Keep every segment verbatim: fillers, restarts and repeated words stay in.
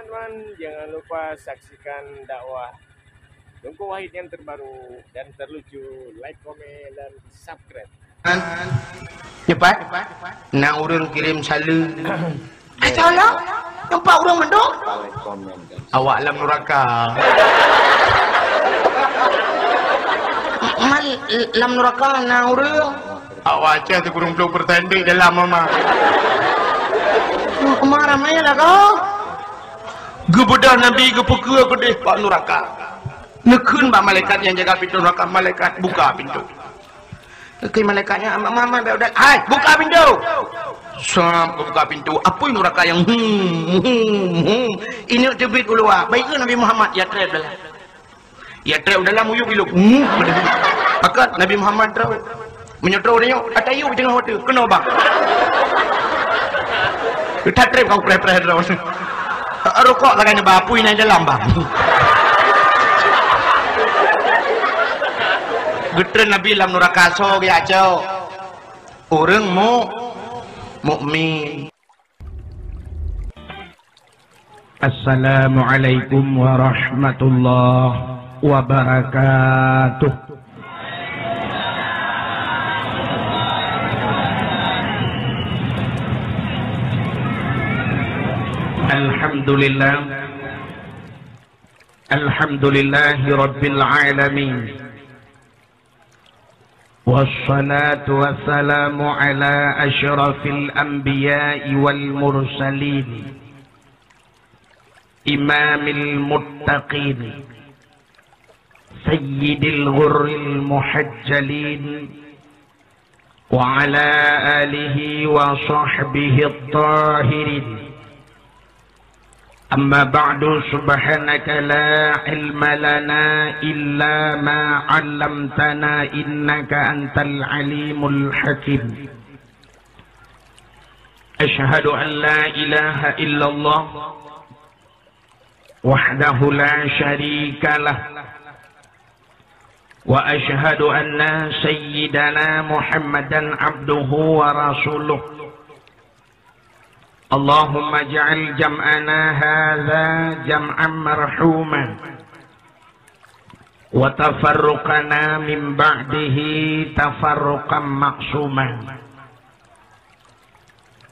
Teman-teman, jangan lupa saksikan dakwah Teungku Wahid yang terbaru dan terlucu. Like, komen, dan subscribe. Cepat. Na ureueng kirém saleuem. Hai, salah. Nampak ureueng mandum. Awak lam nuraka. Man lam nuraka na ureueng? Awak Aceh teukureueng ploh persen di dalam mama. Marah maya lah kau. Geubeudôh Nabi geupeukeue keudeh bak nuraka. Neukheun bak malaikat nyang jaga pintoe nuraka, "Malaikat, buka pintoe." Oke, malaikatnya, "Ma-, ma-, ma-, ma-, hai, buka pintoe!" Sab, buka pintoe. Apui nuraka nyang hum, hum, hum. Ini teubiet u luwa. Baik ke Nabi Muhammad? Ya, treb dalam. Ya, treb dalam uyup ilok. Hmm. Pakat Nabi Muhammad trok. Meunyoe trok nyoe, ata yub teungoh watèe. Keunoe bang. Tatreb kau preh-preh trok. Rukok sagai neuba apui na dalam, bang. Geutreun Nabi lam nuraka soe geujak cok? Ureueng mu-, mukmin. Assalamualaikum warahmatullahi wabarakatuh. Alhamdulillah. Alhamdulillahi rabbil alamin. Wassalatu wassalamu ala asyrafil anbiya'i wal mursalin, imamil muttaqin, sayyidil ghurril muhajjalin, wa ala alihi wa sahbihi tahirin. Amma ba'du, subhanaka la ilma lana illa ma 'allamtana innaka antal alimul hakim. Asyhadu an la ilaha illallah wahdahu la syarika lah. Wa asyhadu anna sayyidana Muhammadan abduhu wa rasuluh. Allahumma ij'al jam'ana hadza jam'an marhuma, wa tafarruqana min ba'dihi tafarruqan maqsuma.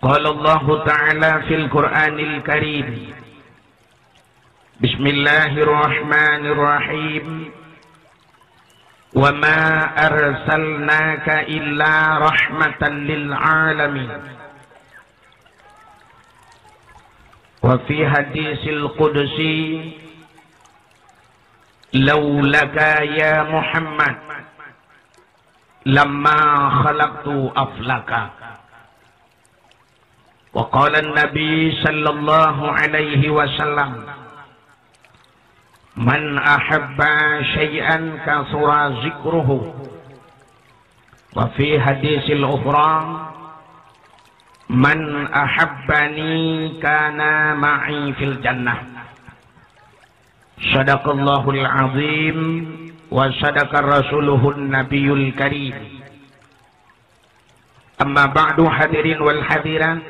Qala Allahu ta'ala fil Qur'anil Karim, Bismillahirrahmanirrahim. Wa ma arsalnaka illa rahmatan lil alamin. Wa fi hadisil qudsi, laulaka ya Muhammad, lamma khalaqtu aflaka. Wa qala Nabi sallallahu alaihi wasallam, "Man ahabba syai'an katsura dzikruhu." Wa fi hadisil ukhra, "Man ahabbani kana ma'i fil jannah." Shadaqallahul azim wa shadaqa rasuluhun nabiyul karim. Amma ba'du, hadirin wal hadirat,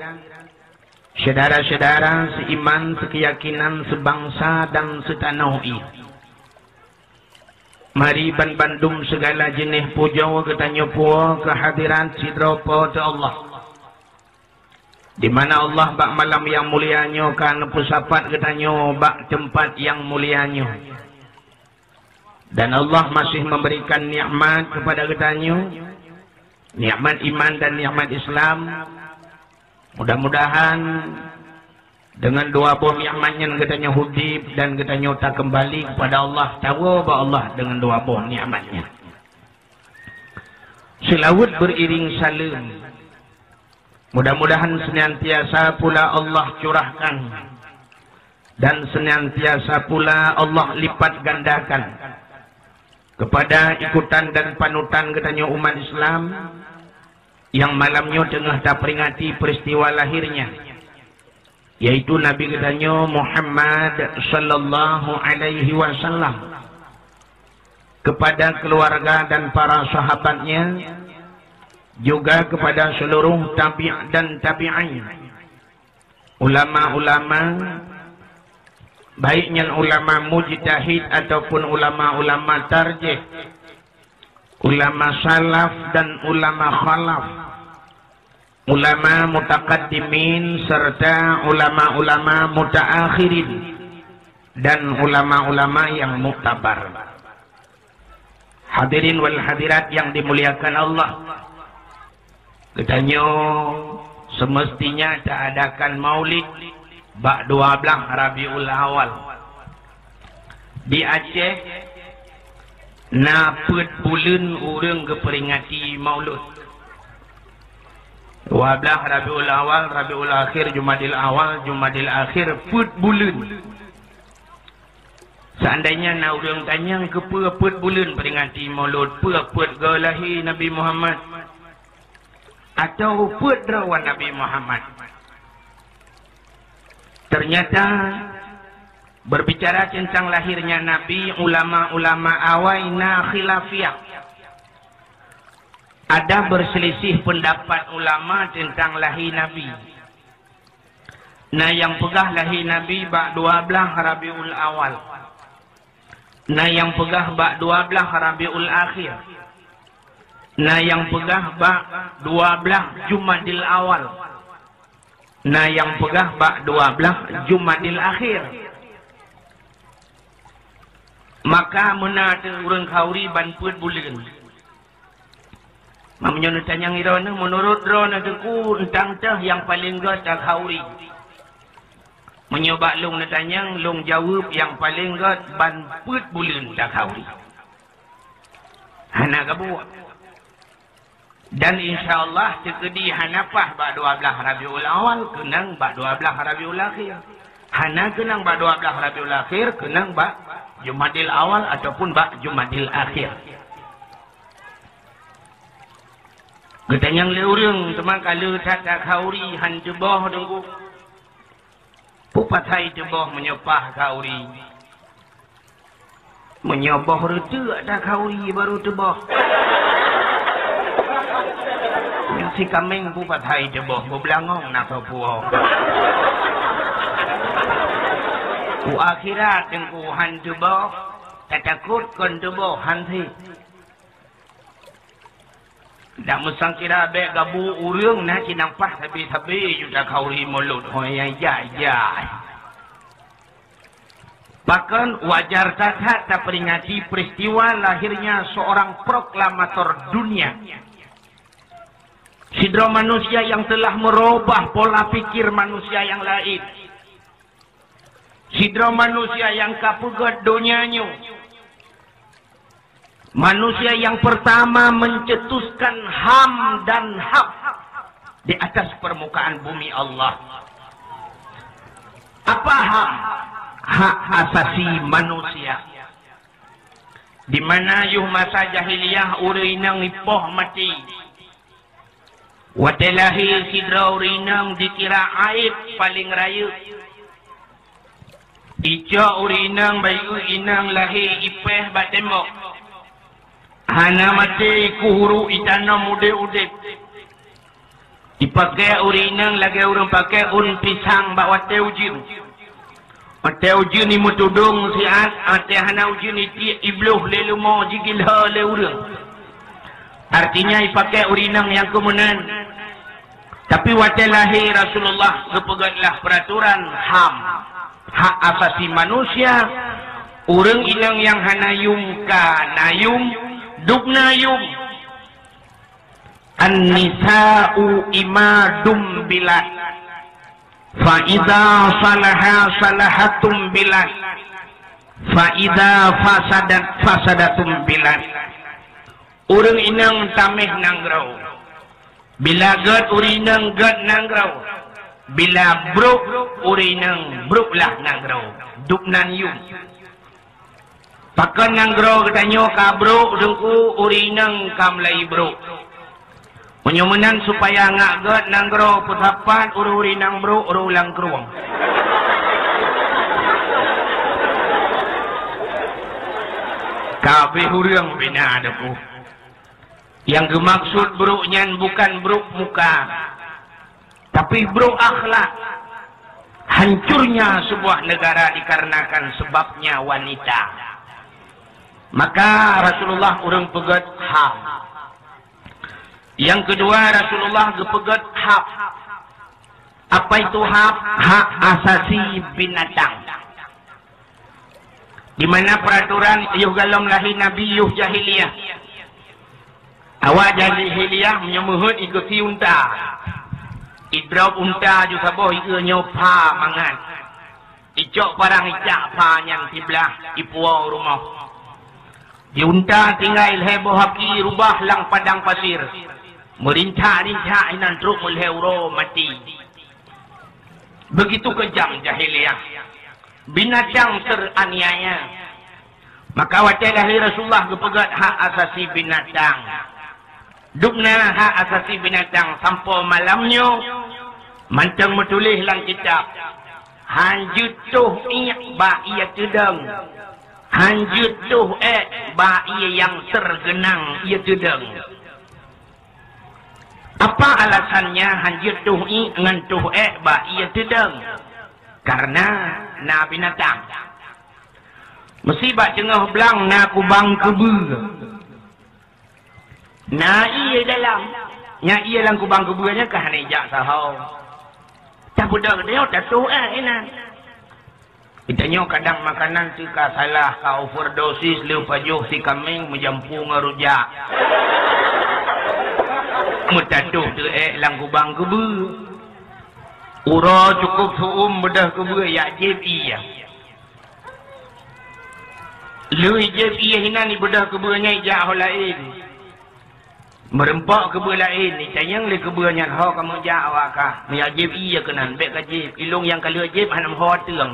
syedara-syedara seiman, sekeyakinan, sebangsa dan setanoh ie. Mari ban bandum segala jeuneh pujoe geutanyoe puwoe keu hadirat sidroe Po teu Allah. Di mana Allah bak malam nyang mulia nyoe ka neupeusapat geutanyoe bak teumpat nyang mulia nyoe. Dan Allah masih memberikan nikmat kepada geutanyoe, nikmat iman dan nikmat Islam. Mudah-mudahan dengan dua boh nikmat nyan geutanyoe udeb dan geutanyoe takeumbali kepada Allah, tawoe bak Allah dengan dua boh nikmat nyan. Seulaweuet beriring saleuem. Mudah-mudahan senantiasa pula Allah curahkan dan senantiasa pula Allah lipat gandakan kepada ikutan dan panutan geutanyoe umat Islam nyang malam nyoe teungoh taperingati peristiwa lahirnya, yaitu Nabi geutanyoe Muhammad sallallahu alaihi wasallam, kepada keluarga dan para sahabatnya, juga kepada seluruh tabi' dan tabi'in, ulama-ulama, Baik nyan ulama mujtahid ataupun ulama-ulama tarjih, ulama salaf dan ulama khalaf, ulama mutakaddimin serta ulama-ulama mutaakhirin dan ulama-ulama yang muktabar. Hadirin wal hadirat yang dimuliakan Allah, geutanyoe semestinya taadakan maulid bak dua blaih Rabiul Awal. Di Aceh na peuet buleuen ureuëng geuperingati maulud. Dua blaih Rabiul Awal, Rabiul Akhir, Jumadil Awal, Jumadil Akhir, peuet buleuen. Seandainya na ureuëng tanyong keupeue peuet buleuen peringati maulud, peue peuet goe lahé Nabi Muhammad, atawa peuet droe Nabi Muhammad, ternyata berbicara tentang lahirnya Nabi, ulama-ulama awai na khilafiyah. Ada berselisih pendapat ulama tentang lahé Nabi. Na nyang peugah lahé Nabi bak dua blaih Rabiul Awal. Na nyang peugah bak dua blaih Rabiul Akhir. Na nyang peugah bak dua blaih Jumadil Awal. Na nyang peugah bak dua blaih Jumadil Akhir. Maka meunan teuh ureuëng khauri ban peuet buleuen. Meunyoe neutanyong droeneuh, meunurot droeneuh Teungku, eunteuk teuh nyang paleng gét takhauri? Meunyoe bak lôn neutanyong, lôn jaweueb nyang paleng gét ban peuet buleuen takhauri. Hana gabuek. Dan insya Allah teukeudi hana paih bak dua blaih Rabiul Awal, keunong bak dua blaih Rabiul Akhir. Hana keunong bak dua blaih Rabiul Akhir, keunong bak Jumadil Awal ataupun bak Jumadil Akhir. Geutanyong lé ureuëng, teuma ka le that takhauri han teuboh Teungku. Peue patai teuboh meunyoe paih khauri? Meunyoe boh reuteuek takhauri barô teuboh. Nyoe si kaméng peue patai teuboh, beubeulangong na soe puwoe. U akhirat Teungku han teuboh, tatakot kon teuboh han sép. Dak meusangkira bék gabu ureuëng na cinang paih sabe-sabe ju takhauri mulod ho nyang jai-jai. Bahkan wajar that-that taperingati peristiwa lahirnya seorang proklamator dunia. Sidroe manusia yang telah merubah pola pikir manusia yang lain. Sidroe manusia nyang ka peugét donya nyoe. Manusia yang pertama mencetuskan HAM dan HAM di atas permukaan bumi Allah. Apa HAM? Hak asasi manusia. Di mana yoh masa jahiliyah ureuëng inong ipoh maté. Watée lahé sidroe ureuëng inong dikira aéb paleng rayeuk. Icok ureuëng inong bayeue inong lahé ipéh bak tembok. Hana maté ikueh uruek itanom udeb-udeb. Ipaké ureuëng inong lagée ureuëng paké ôn pisang bak watée ujeuen. Watée ujeuen imeutudong siat, watée hana ujeuen itiek ibloh lé leumo jigilho lé ureuëng. Artinya ipaké ureuëng inong nyang keumeunan. Tapi watée lahé Rasulullah geupeugét lah peraturan HAM, hak asasi manusia, ureuëng inong nyang hana yum ka na yum, dub na yum. An-nisa'u imadum bilad. Fa idza salaha salahatum bilad. Fa idza fasadat fasadatum bilad. Ureuëng inong taméh nanggroe. Bila gét ureuëng inong gét nanggroe. Bila brok ureuëng inong brok lah nanggroe. Dub nan yum. Pakon nanggroe geutanyoe ka brok Teungku, ureuëng inong ka mulai brok. Meunyoe meunan supaya ngak gét nanggroe peusapat ureuëng-ureuëng inong brok, ureuëng ulang krueng. Ka habéh ureuëng bina Teungku. Nyang geumaksud brok nyan bukan brok muka. Tapi brok akhlak. Hancurnya sebuah negara dikarenakan sebabnya wanita. Maka Rasulullah ureuëng peugét hab. Yang kedua, Rasulullah geupeugét hab. Apa itu hab? Hak asasi binatang. Di mana peraturan yoh galom lahé Nabi yoh jahiliyah. Awak jahiliyah meunyoe meuheuet igeusi unta. Idrop unta ju saboh ié nyoe pha mangat. Icok parang icak pha nyan siblah ipuwoe rumoh. Di unta tinggai lhée boh aki rubah lam padang pasir. Meurintak-rintak inan trok meulhée uroe maté. Begitu kejam jahiliyah. Binatang teraniaya. Maka watée lahé Rasulullah geupeugét hak asasi binatang. Dubna hak asasi binatang sampoe malam nyoe mantong meutuléh lam kitab, "Han jeuet toh iék bak ié teudong. Han jeuet toh ék bak ié nyang tergenang ié teudong." Apa alasannya han jeuet toh iék ngon toh ék bak ié teudong? Karena na binatang. Meusi bak teungoh blang na kubang keubeue. Na ié dalam. Nyan ié lam kubang keubeue nyan ka hana ijak saho. Tapeudong nyoe tatoh ék inan. Geutanyoe kadang makanan teuka salah, ka overdosis, lheueh pajoh si kaméng meujampu ngon rujak. Meutatoh teuh ék lam kubang keubeue. Uroe cukôp seu-uem beudôh keubeue yak jieb ié. Lheueh jieb ié hinan ibeudôh keubeue nyan ijak ho laén. Meureumpok keubeue laén, itanyong lé keubeue nyan, "Ho kamoe jak awak kah? Meunyo jieb ié keunan, bék kajieb. Ilôn nyang ka lheueh jieb hana meuho ateueng."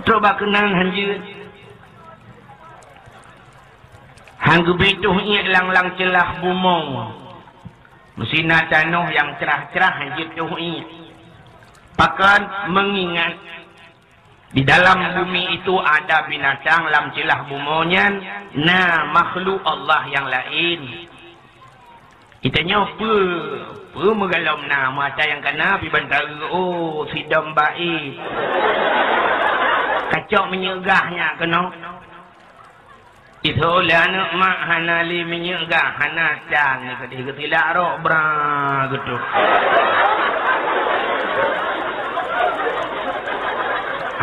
Trok bak keunan han jeuet. Han geubi toh iék lam-lam ceulah bumoe. Meusi na tanoh nyang crah-crah han jeuet toh iék. Pakon? Meungingat di dalam bumi itu ada binatang, lam ceulah bumoe nyan na makhluk Allah nyang laén. Geutanyoe peue, peue meugalom na, mata nyang kana pih bantareue, oh, sidom baé. Kacok minyeuk gah nyan keunoe. Isoe lé aneuk mak hana lé minyeuk gah, hana can, keudeh geutilak rok bra geutuk.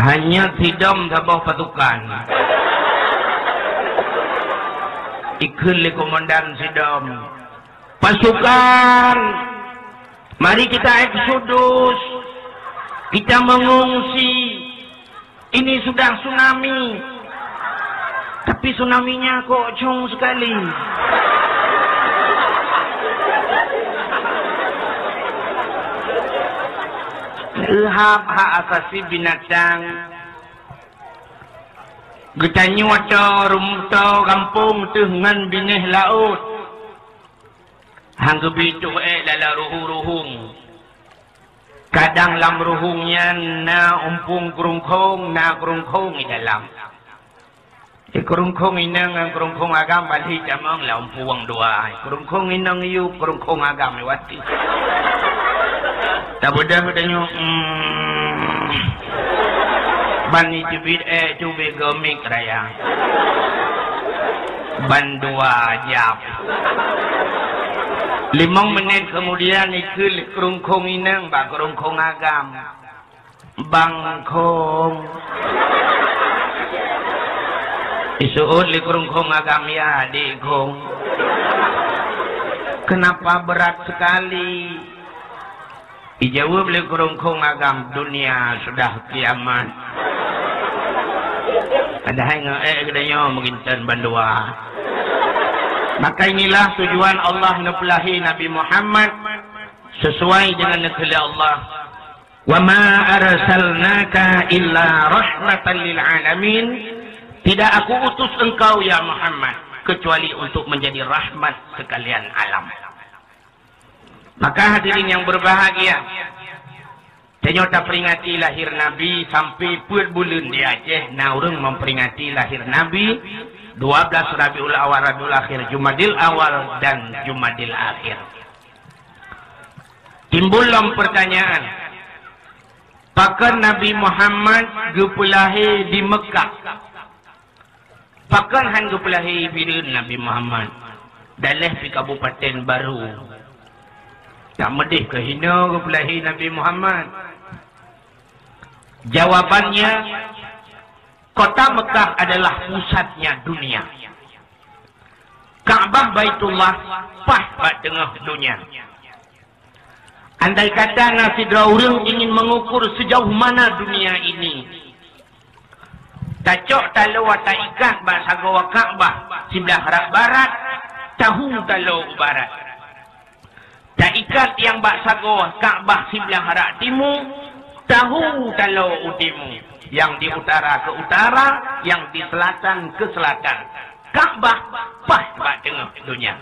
Hanya sidom saboh pasukan. Ikheun lé komandan sidom. Pasukan, mari kita eksodus, kita mengungsi. Ini sudah tsunami. Tapi tsunaminya kok cong sekali. Hab hak asasi binatang. Geutanyoe to rum to gampông teuh ngon binéh laôt. Han geubi toh ék dalam ruhueng-ruhueng. Kadang lam ruhueng nyan na umpueng keurungkong, na keurungkong di dalam. Di keurungkong inong ngon keurungkong agam bali tamong lam umpueng dua. Keurungkong inong yub, keurungkong agam lewat tu. Tabeudôh tanyoe, hmm. Ban iteubiet ék teubiet gomik raya. Ban dua jam. Limong menit kemudian ikheun lé keurungkong inong bak keurungkong agam. Bang Kong. Iseuôt lé keurungkong agam, "Ya, Dek Kong. Kenapa berat sekali?" Ijaweueb lé keurungkong agam, "Dunia sudah kiamat." Padahai ngon ék geutanyoe meuginton bandua. Maka inilah tujuan Allah neupeulahé Nabi Muhammad sesuai dengan neukheun lé Allah. "Wa ma arsalnaka illa rahmatan lil alamin." Tidak aku utus engkau, ya Muhammad, kecuali untuk menjadi rahmat sekalian alam. Maka hadirin yang berbahagia, Tanyoe taperingati lahé Nabi sampoe peuet buleuen di Aceh, na ureuëng memperingati lahé Nabi, dua belas Rabiul Awal, Rabiul Akhir, Jumadil Awal, dan Jumadil Akhir. Timbul lom pertanyaan, pakon Nabi Muhammad geupeulahé di Mekkah? Pakon han geupeulahé i Bireuen Nabi Muhammad, daleh pi Kabupaten Baru? Tameudeh keuhinoe geupeulahé Nabi Muhammad. Jawabannya, kota Mekah adalah pusatnya dunia. Ka'bah Baitullah paih bak teungoh dunia. Andai kata na sidroe ureuëng ingin mengukur sejauh mana dunia ini, tacok taloe taikat bak sagoe Ka'bah siblah rot barat, tahu taloe u barat. Taikat nyang bak sagoe Ka'bah siblah rot timu, tahu taloe u timu. Nyang di utara ke utara, nyang di selatan ke selatan. Ka'bah paih bak teungoh dunia.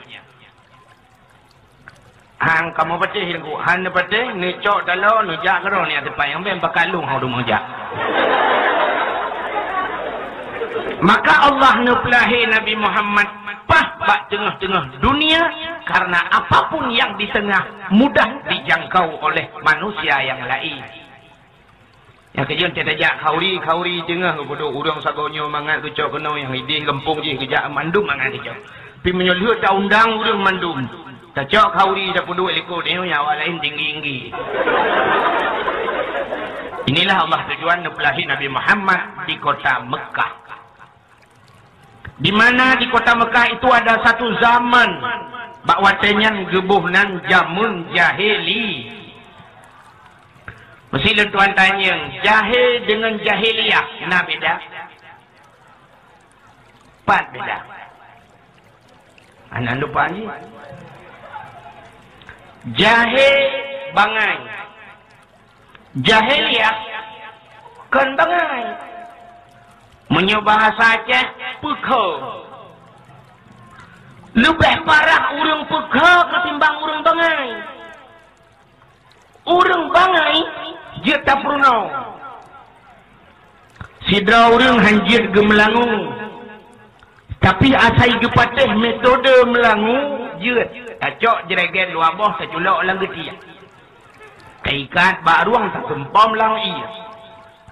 Han kamoe patéh, Teungku. Han neupatéh, neucok taloe, neujak keudroe nyan teumpat nyang bèk pakat lôn hana ureuëng meujak. Maka Allah neupeulahé Nabi Muhammad paih bak teungoh-teungoh dunia, karena apapun yang di tengah mudah dijangkau oleh manusia yang lain. Nyang keujeuet tajak khauri-khauri teungoh geupeuduek ureuëng sagoe nyoe mangat geucok keunoe, nyang idéh gampông jih geujak mandum mangat geucok. Pi meunyoe lheueh taundang ureuëng mandum, tacok khauri tapeuduek likot nyoe, nyan awak laén tinggi-tinggi. Inilah Allah tujuan neupeulahé Nabi Muhammad di kota Mekkah. Di mana di kota Mekah itu ada satu zaman, bak watèe nyan geuboh nan jameun jahili. Meusé lôn tuan tanyong, jahé deungon jahiliyah na beda? Pat beda? Hana lupa jih. Jahé bangai. Jahiliyah kon bangai. Meunyoe bahasa Aceh, peukho. Leubeh parah ureuëng peukho ketimbang ureuëng bangai. Ureuëng bangai jeuet tapeurunoe. Sidroe ureuëng han jeuet geumeulangue. Tapi asai geupatéh metode meulangue jeuet, tacok jregen dua boh taculok lam geutiek. Taikat bak rueng taseumpom lam ié.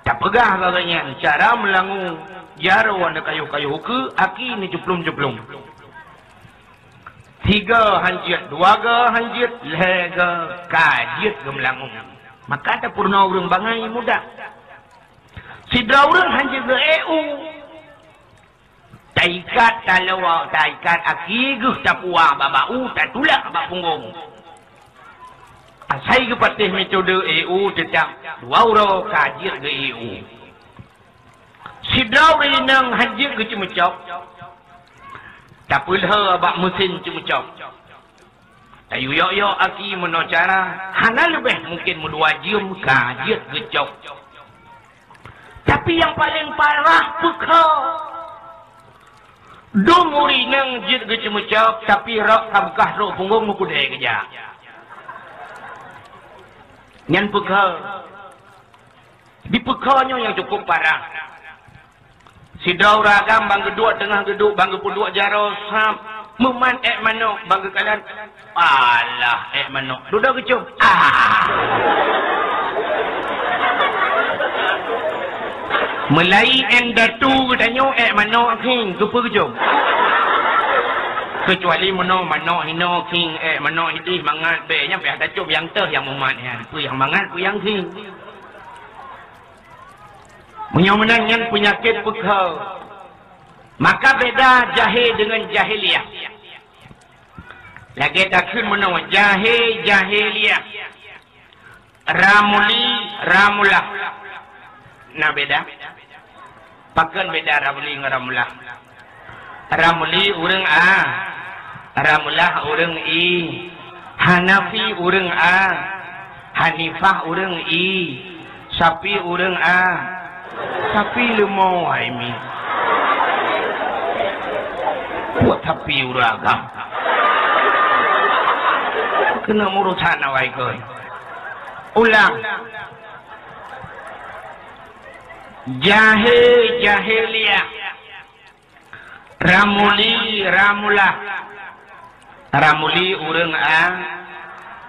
Tapeugah lagèe nyan cara meulangue jaroe neukayôh-kayôh ukeue, aki neucuplom-cuplom. Sigoe han jeuet, dua goe han jeuet, lhèe goe ka jeuet geumeulangue. Maka tapeurunoe ureuëng bangai mudah. Sidroe ureuëng han jeuet geu-ék u. Taikat taloe, taikat aki geuh tapuwa bak bahu, tatulak bak punggong. Asai geupatéh metode ék u teutap dua uroe ka jeuet geu-ék u. Sidroe ureuëng inong han jeuet geuceumeucok, tapeulhô bak meusén ceumeucok. Tayue yok-yok aki meunoe cara, hana leubeh mungken meudua jeuem ka jeuet geucok. Tapi nyang paleng parah peukho. Dum ureuëng inong jeuet geuceumeucok, tapi rok ka beukah trok punggong meukudée geujak. Nyan peukho. Di peukho nyoe nyang cukup parah. Sidroe ureuëng agam ban geuduek teungoh geuduek, ban geupeuduek jaroe sab, meumat ék manok ban geukalon. Alah, ék manok. Dudoe geucom. Ah! Meulayi indatu geutanyoe ék manok khieng, keupeue geucom? Keucuali meunoe manok hinoe khieng, ék manok idéh mangat bèk, nyan payah tacom nyang teuh nyang meumat nyan. Peue nyang mangat, peue nyang khieng. Meunyoe meunan nyan peunyakét peukho. Maka beda jahé deungon jahiliyah. Lagée takheun meunoe, jahé, jahiliyah. Ramuli, ramulah. Na beda? Pakon beda Ramuli ngon ramulah? Ramuli ureuëng A, ramulah ureuëng I, Hanafi ureuëng A, Hanifah ureuëng I, Syafi ureuëng A, Syafi leumo hai mi. Buet Syafi ureuëng agam. Keuneuk meurusan awai keuh. Ulang. Jahé, jahiliyah. Ramuli, ramulah. Ramuli ureuëng A,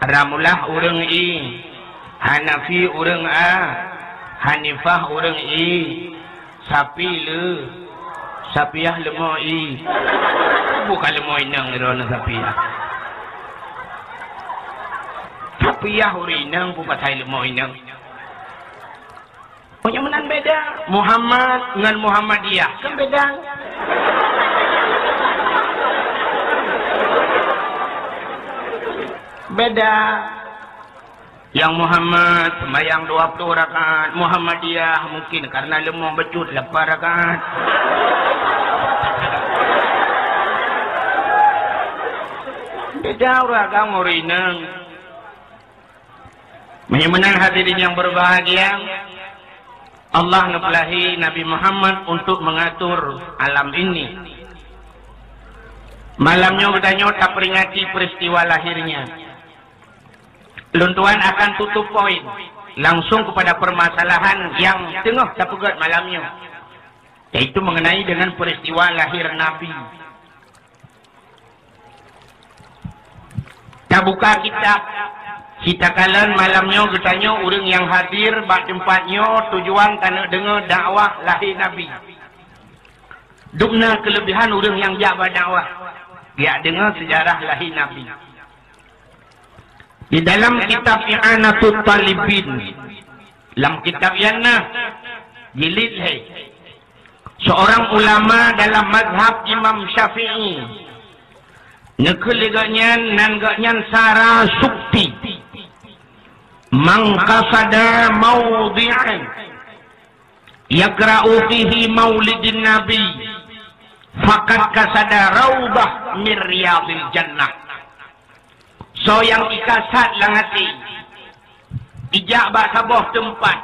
ramulah ureuëng I. Hanafi ureuëng A, Hanifah ureuëng I. Sapi le, Sapiah leumo I. Bukan leumo inong droeneuh Sapiah. Sapiah ureuëng inong, bukan sai leumo inong. Oh, nyang meunan beda. Muhammad ngon Muhammadiyah kan beda. Beda. Nyang Muhammad sembahyang dua puluh rakaat, Muhammadiyah mungkin karena leumo bacut lapan rakaat. Beda ureuëng agam ureuëng inong. Meunyoe meunan hadirin yang berbahagia, Allah neupeulahi Nabi Muhammad untuk mengatur alam ini. Malam nyoe geutanyoe taperingati peristiwa lahirnya. Lôn tuan akan tutup poin langsung kepada permasalahan yang teungoh tapeugét malam nyoe, yaitu mengenai dengan peristiwa lahir Nabi. Tabuka kitab, cit takalon malam nyoe geutanyoe ureuëng nyang hadir bak teumpat nyoe tujuan taneuk deungoe dakwah lahé Nabi. Dum na keuleubihan ureuëng nyang jak bak dakwah, jak deungoe seujarah lahé Nabi. Di dalam kitab I'anatut Talibin, lam kitab nyan na jilid lhée, seorang ulama dalam mazhab Imam Syafi'i, neukheun lé gobnyan, nan gobnyan Sara Sukti, "Man qasada maudhi'an yaqra'u fihi maulidin nabi, faqad qasada raudhah min riyadil jannah." Soe nyang ikasat lam até, ijak bak saboh teumpat,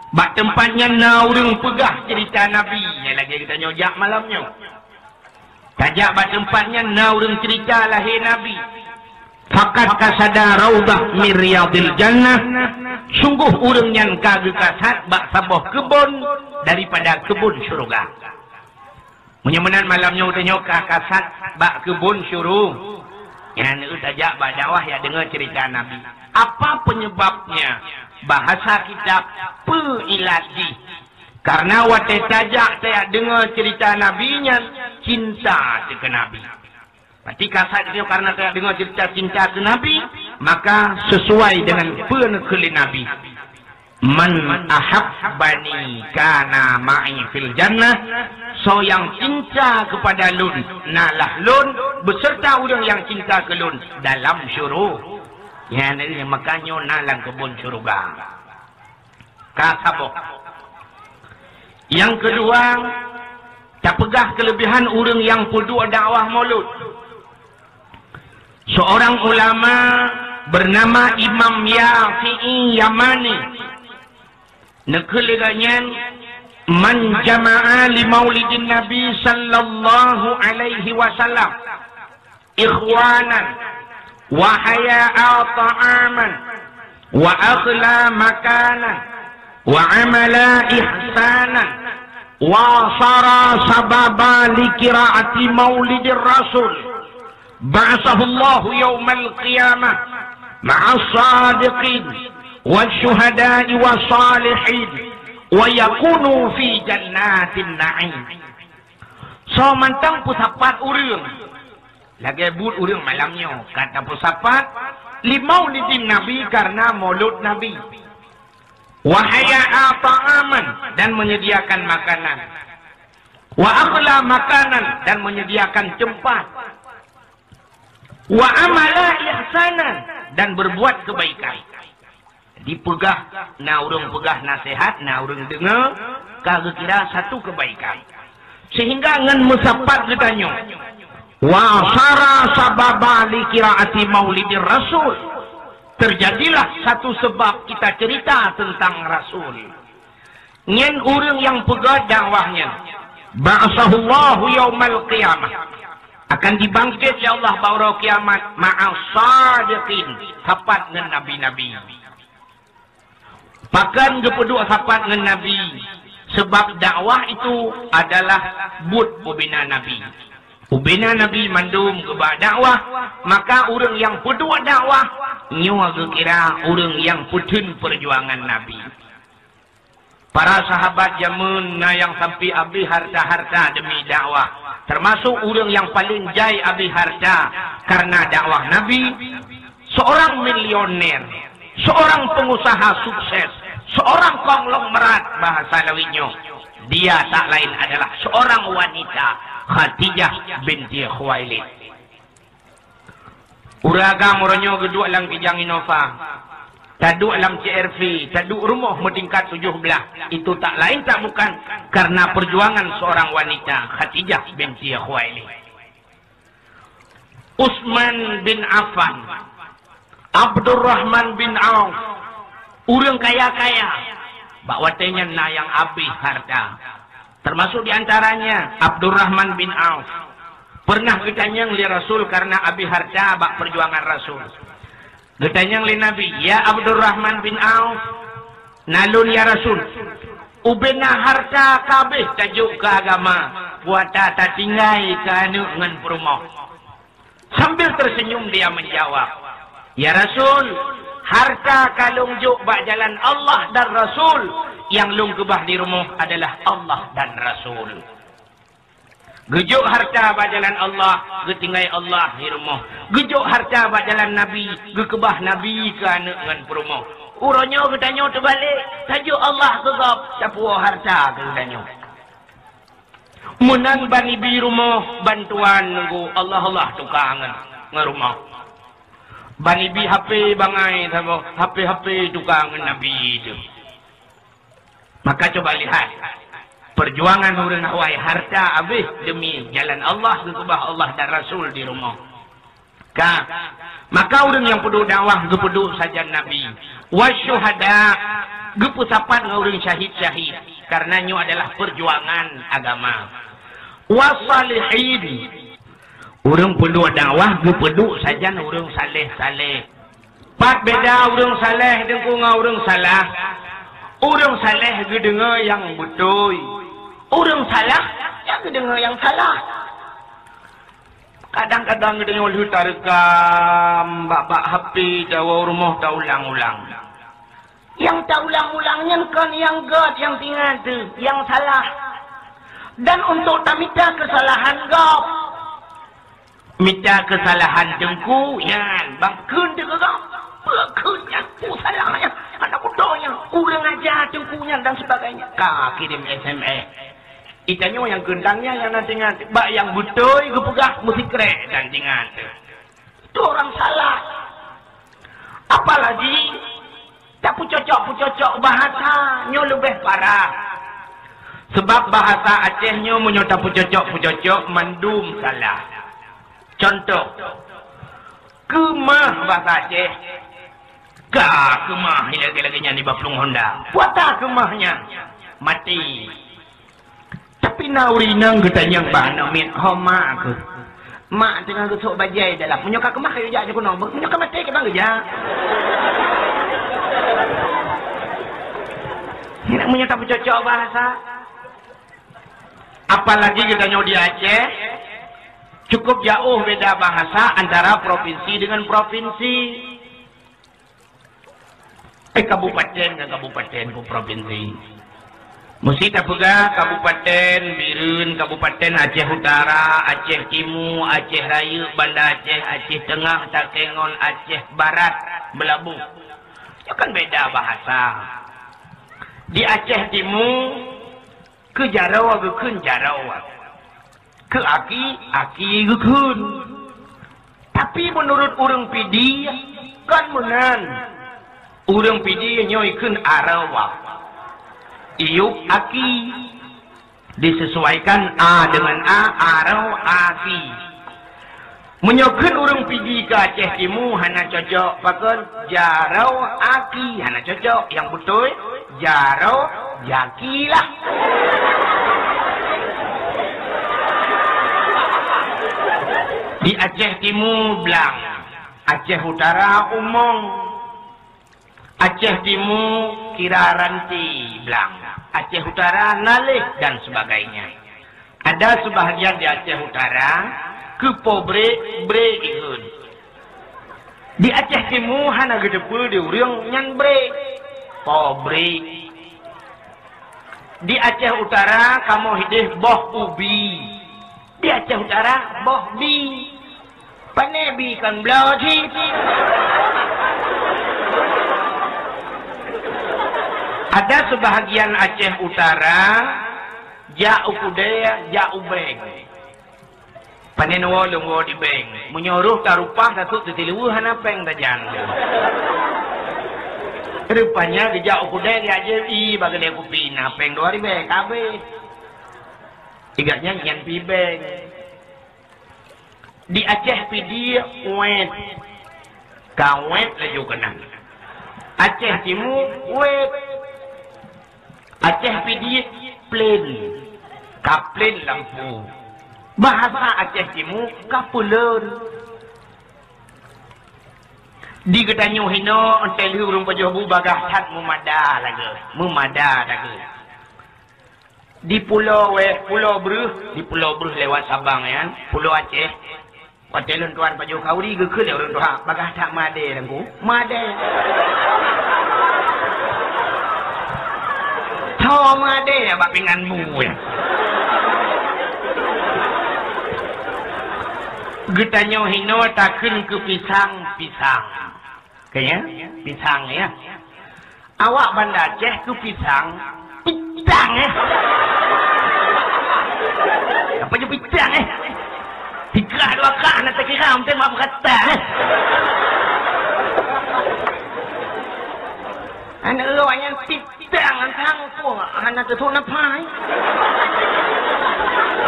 bak teumpat nyan na ureuëng peugah ceurita Nabi, nyang lagée geutanyoe jak malam nyoe. Tajak bak teumpat nyan na ureuëng ceurita lahé Nabi. Faqad qasada raudhah min riyadil jannah, sunggoh ureuëng nyan ka geukasat bak saboh keubon daripada keubon syeuruga. Meunyoe meunan malam nyoe tanyoe ka kasat bak keubon syuru-, nyan tajak bak dakwah jak deungoe ceurita Nabi. Apa penyebabnya? Bahasa kitab, peue ilat jih? Karena watée tajak tajak deungoe ceurita Nabi nyan cinta teuh keu Nabi. Berarti kasat nyoe karena tajak deungoe ceurita cinta keu Nabi, maka sesuai dengan peue neukheun lé Nabi. "Man ahabbani kana ma'i fil jannah," soe nyang cinta kepada lôn, nalah lôn beserta ureuëng nyang cinta keu lôn dalam syuru-, nyan, makajih na lam keubon syeuruga. Ka saboh. Nyang keudua, tapeugah keuleubihan ureuëng nyang peuduek dakwah Maulud. Seorang ulama bernama Imam Yafi'i Yamani, neukheun lé gobnyan, "Man jama'a li maulidin Nabi sallallahu alaihi wasallam ikhwanan, wa haya'a ta'aman, wa akhla makanan, wa amala ihsanan, wa sara sababa li qiraati maulidir Rasul, ba'atsahullahu yaumal qiyamah ma'as sadiqin, wasyuhada'i wassalihin, wa yakunu fi jannatin na'im." Soe mantong peusapat ureuëng, lagée buet ureuëng malam nyoe, ka tapeusapat li maulidin Nabi, karena maulud Nabi. Wa haya'a ta'aman, dan menyediakan makanan. Wa akhla makanan, dan menyediakan tempat. Wa amala ihsanan, dan berbuat kebaikan. Dipeugah, na ureuëng peugah naseuhat, na ureuëng deungoe, ka geukira satu kebaikan. Sehingga ngon meusapat geutanyoe, wa sara sababa li qiraati maulidir Rasul, terjadilah satu sebab kita cerita tentang Rasul. Nyan ureuëng nyang peugah dakwah nyan, ba'atsahullahu yaumal qiyamah, akan dibangkét lé Allah bak uroe kiamat, ma'as sadiqin, sapat ngon nabi-nabi. Pakon geupeuduek sapat ngon nabi? Sabab dakwah itu adalah buet ubena Nabi. Ubena Nabi mandum geuba dakwah, maka ureuëng nyang peuduek dakwah nyoe geukira ureuëng nyang peutheun peujuangan Nabi. Para sahabat jameun na nyang sampai abéh harta-harta demi dakwah, teumasok ureuëng nyang paleng jai abéh harta kareuna dakwah Nabi, seorang milioner, seorang pengusaha sukses, seorang konglomerat bahasa lawét nyoe. Dia tak lain adalah seorang wanita, Khadijah binti Khuwailid. Ureuëng agam uroe nyoe geuduek lam kijang Innova, taduek lam C R V, taduek rumoh meutingkat tujoh blaih. Itu tak lain tak bukan karena perjuangan seorang wanita, Khadijah binti Khuwailid. Utsman bin Affan, Abdurrahman bin Auf, ureuëng kaya-kaya, bak watée nyan na nyang abéh harta. Termasuk di antaranya Abdurrahman bin Auf. Pernah geutanyong lé Rasul karena abéh harta bak perjuangan Rasul. Geutanyong lé Nabi, "Ya Abdurrahman bin Auf, na lôn ya Rasul, ubena harta ka abéh tajok keu agama, kuata tatinggai keu aneuëk ngon peurumoh." Sambil tersenyum dia menjawab, "Ya Rasul, harta ka lôn jok bak jalan Allah dan Rasul, nyang lôn keubah di rumoh adalah Allah dan Rasul." Geujok harta bak jalan Allah, geutinggai Allah di rumoh. Geujok harta bak jalan Nabi, geukeubah Nabi keu aneuëk ngon peurumoh. Uroe nyoe geutanyoe teubalek, tajok Allah keu gob, tapuwoe harta keu geutanyoe. Meunan ban ibi rumoh, bantuan nunggu Allah-Allah tuka ngon, ngon rumoh. Ban ibi H P bangai saboh, H P-H P tuka ngon Nabi teuh. Maka coba lihat, perjuangan ureuëng awai harta abéh demi jalan Allah, geukeubah Allah dan Rasul di rumoh. Ka, maka ureuëng nyang peuduek dakwah geupeuduek sajan Nabi. Wasyuhada, geupeusapat ngon ureuëng syahid-syahid, karena nyoe adalah perjuangan agama. Wasalihin, ureuëng peuduek dakwah geupeuduek sajan ureuëng saleh-saleh. Pat beda ureuëng saleh teungku ngon ureuëng salah? Ureuëng saleh geudeungoe nyang beutôi. Ureuëng salah, ya geudeungoe nyang salah. Kadang-kadang geutanyoe lheueh tareukam bak-bak H P, tawoe rumoh taulang-ulang. Nyang taulang-ulang nyan kon nyang göt, nyang tingat teuh, nyang salah. Dan untuk tamita keusalahan gob. Mita keusalahan teungku nyan, bang kheun teuh keu gob. Peue kheun nyan, peue salah nyan, hana beutôi nyan, kurang aja teungku nyan dan sebagainya. Ka kirim S M S. Geutanyoe nyang keuntang nyan nyang na tingat, bak nyang beutôi geupeugah meusikrek dan tingat. Itu orang salah. Apalagi tapeucocok-peucocok bahasa nyoe leubeh parah. Sebab bahasa Aceh nyoe meunyoe tapeucocok-peucocok mandum salah. Contoh, keumah bahasa Aceh. Ka keumah lagée-lagée nyan di bak plueng honda. Puata keumah nyan maté. Tapi na ureuëng inong geutanyong bak aneuk miet, "Ho mak keuh? Mak teungoh geusok bajée dalam. Meunyoe ka keumah kayue jak jikeunoe, meunyoe ka maté kiban geujak?" Meunyoe tapeucocok bahasa. Apalagi geutanyoe di Aceh, cukup jauh beda bahasa antara provinsi dengan provinsi. Eh, kabupaten ngon kabupaten, peue provinsi. Meusé tapeugah Kabupaten Bireuen, Kabupaten Aceh Utara, Aceh Timu, Aceh Rayeuk, Banda Aceh, Aceh Teungoh, Takengon, Aceh Barat, Meulaboh. Nyoe kan beda bahasa. Di Aceh Timu, keu jaroe geukheun jaroe. Keu aki, aki geukheun. Tapi meunurot ureuëng Pidie, kon meunan. Ureuëng Pidie nyoe ikheun aroe. Iyup aki. Disesuaikan a dengan a, aroe aki. Meunyoe kheun ureuëng Pidie keu Aceh Timu hana cocok, pakon jaroe aki hana cocok. Nyang beutôi, jaroe jaki lah. Di Aceh Timu blang, Aceh Utara umong, Aceh Timu kira ranté blang. Aceh Utara, Naleh dan sebagainya. Ada sebahagian di Aceh Utara, keu po brek, brek ikheun. Di Aceh Timu hana geuteupeue di ureuëng nyan brek, po brek. Di Aceh Utara kamoe hideh boh ubi. Di Aceh Utara boh bi. Pane bi kon bloe cit. Ada sebahagian Aceh Utara jak u keudè, jak u bank. Pane neuwoe lôn woe di bank. Meunyoe roh tarupah, tasut teutileuweue hana péng tajan. Rupanya geujak u keudè geujak jép ie bak keudè kupi na péng dua ribèe ka habéh. Igak nyan nyan pi bank. Di Aceh Pidie wet. Ka wet laju keunan. Aceh Timu wet. Aceh Pidie plen. Ka plen lampu. Bahasa Aceh Timu ka peuleuen. Di geutanyoe hinoe, 'oh lheueh ureuëng pajoh bu bagaih that meumada lagèe, meumada lagèe. Di pulo weh, pulo breuh, di pulo breuh lewat Sabang nyan, pulo Aceh. Watèe lôn tuan pajoh khanduri geukheun lé ureuëng tuha, bagaih that meudè Teungku. Meudè. Tho meudè bak pingan mu ya. Geutanyoe hinoe takheun keu pisang, pisang. Kayaknya pisang ya. Awak Banda Aceh keu pisang, pitang eh. Apa je pitang eh? Tiga dua kah nak terkira mungkin maaf kata eh. Anak lo yang pitang, tangkung anak tu nak pai.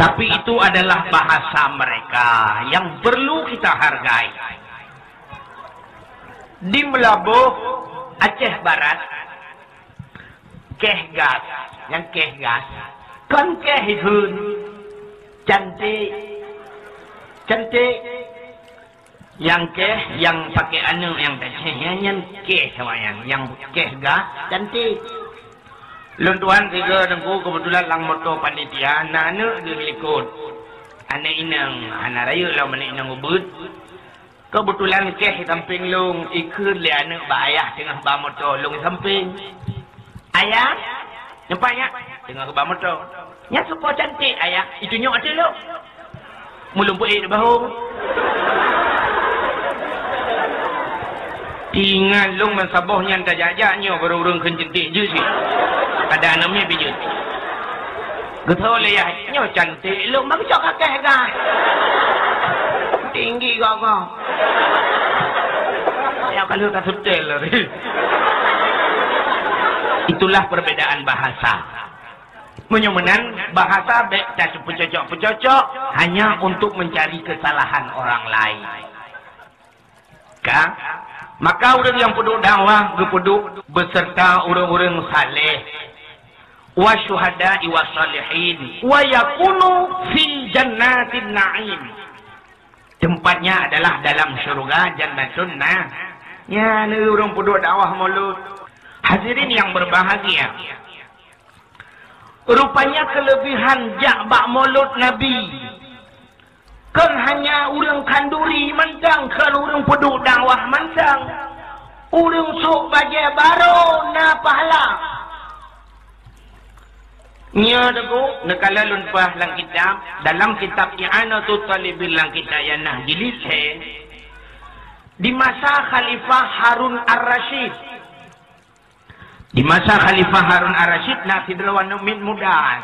Tapi itu adalah bahasa mereka yang perlu kita hargai. Di Meulaboh, Aceh Barat, keh gas, nyang keh gas, kon keh ikheun, cantik, cantik. Nyang keh, nyang pakai aneuk nyang taceh, nyan, nyan keh awaknyan, nyang keh gas, cantik. Lôn tuan sigoe Teungku keubeutulan lam moto panitia, na aneuk geuh likot. Aneuk inong, hana rayeuk lom aneuk inong ubeuet. Keubeutulan keh sampéng lôn, ikheun lé aneuk bak ayah teungoh ba moto lôn sampéng. "Ayah, nyoe pat nyak?" "Teungoh ba moto." "Nyan soe po cantik, Ayah?" "Itunyok ateueh lôn." Mulôn peuék di bahong. Tingan lôn meusaboh nyan tajak-jak nyoe barô ureuëng kheun cantik jeuet cit. Ada aneuk miet pih jeuet. Geutho lé yah, nyoe cantik lôn, bak cok kakeh gah. Tinggi gogoh. Ya kalau ka setel lari. Itulah perbedaan bahasa. Meunyoe meunan, bahasa bék tapeucocok-peucocok hanya untuk mencari kesalahan orang lain. Ka? Maka ureuëng nyang peuduek dakwah geupeuduek beserta ureuëng-ureuëng saleh, wa syuhada'i wa salihin, wa yakunu fi jannatin na'im. Tempatnya adalah dalam syurga Jannatun Na-, nyan ureuëng peuduek dakwah mulod. Hadirin yang berbahagia, rupanya kelebihan jak bak mulod Nabi kon hanya ureuëng khanduri mantong, kon ureuëng peuduek dakwah mantong. Ureuëng sôk bajée barô na pahala. Nyoe Teungku, neukalon lôn peugah lam kitab, dalam kitab I'anatut Talibin lam kitab I'anah jilid lhée, di masa Khalifah Harun Ar-Rasyid. Di masa Khalifah Harun Ar-Rasyid na sidroe aneuk miet muda.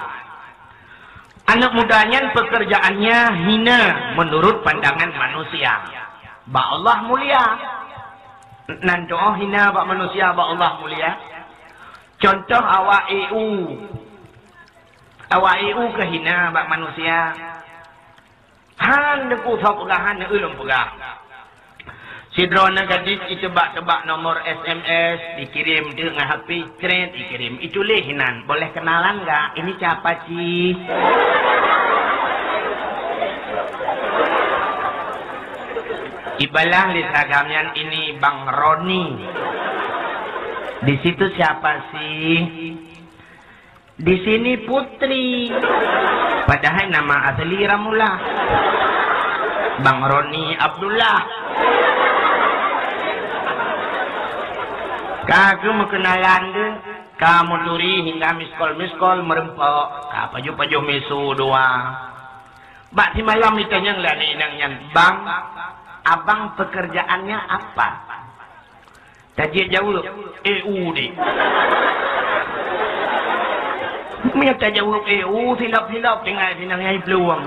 Aneuk muda nyan pekerjaannya hina menurut pandangan manusia. Bak Allah mulia. Nan doh hina bak manusia, bak Allah mulia. Contoh awak E U. Awak E U keu hina bak manusia. Han Teungku soe peugah, han ulôn peugah. Sidroe aneuk gadis iteubak-teubak nomor S M S, dikirém teuk ngon H P, cret, dikirém. Ituléh inan, "Boleh kenalan nggak? Ini siapa sih?" Ibalah lé seragam nyan, "Ini Bang Roni." Di situ, "Siapa sih?" Di sini Putri. Padahai nama asli Ramullah. Bang Roni Abdullah. Ka geumeukenalan deh, ka meuturi hingga miskol-miskol meureumpok, ka pajoh-pajoh misu dua. Bak simalam itanyong lé aneuk inong nyan, "Bang, abang pekerjaannya apa?" Tajak jaweueb, "E U deh." Meunyoe tajaweueb "E U", silop-silop tinggai sinang nyang iplueng.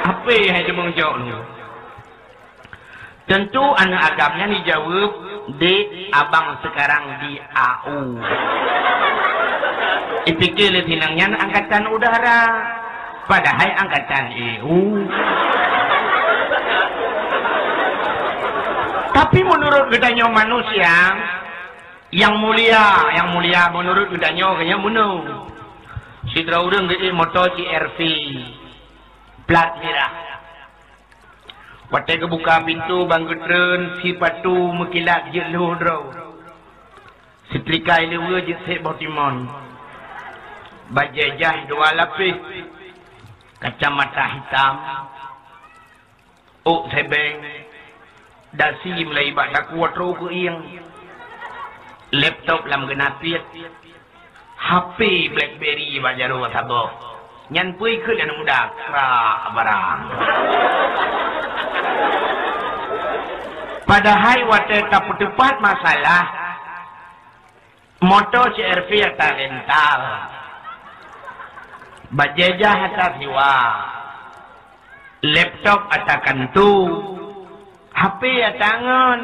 Ape hai teumeung jok nyoe? Tentu aneuk agam nyan jijaweueb, "Dek, abang sekarang di A U." Ipike lé sinang nyan angkatan udara, padahai angkatan E U. Tapi meunurot geutanyoe manusia, nyang mulia, nyang mulia meunurot geutanyoe, geutanyoe bunoe. Sidroe ureueng geuék moto C R V, plat mirah. Watée geubuka pintoe ban geutreun, sipatu meukilat jeuet lhôh droe. Seutrika ileue jeuet sék boh timon. Bajée jaih dua lapéh. Kacamata hitam. Ôk sébeng. Dasi meulai bak takue trok keu ieng. Laptop lam geunapiet. H P BlackBerry bak jaroe saboh. Nyan peue ikheun aneuk muda, krak barang. Padahai watée tapeuteupat masalah, moto C R V ata rental, bajée jaih ata siwa, laptop ata kantu, H P ata ngon,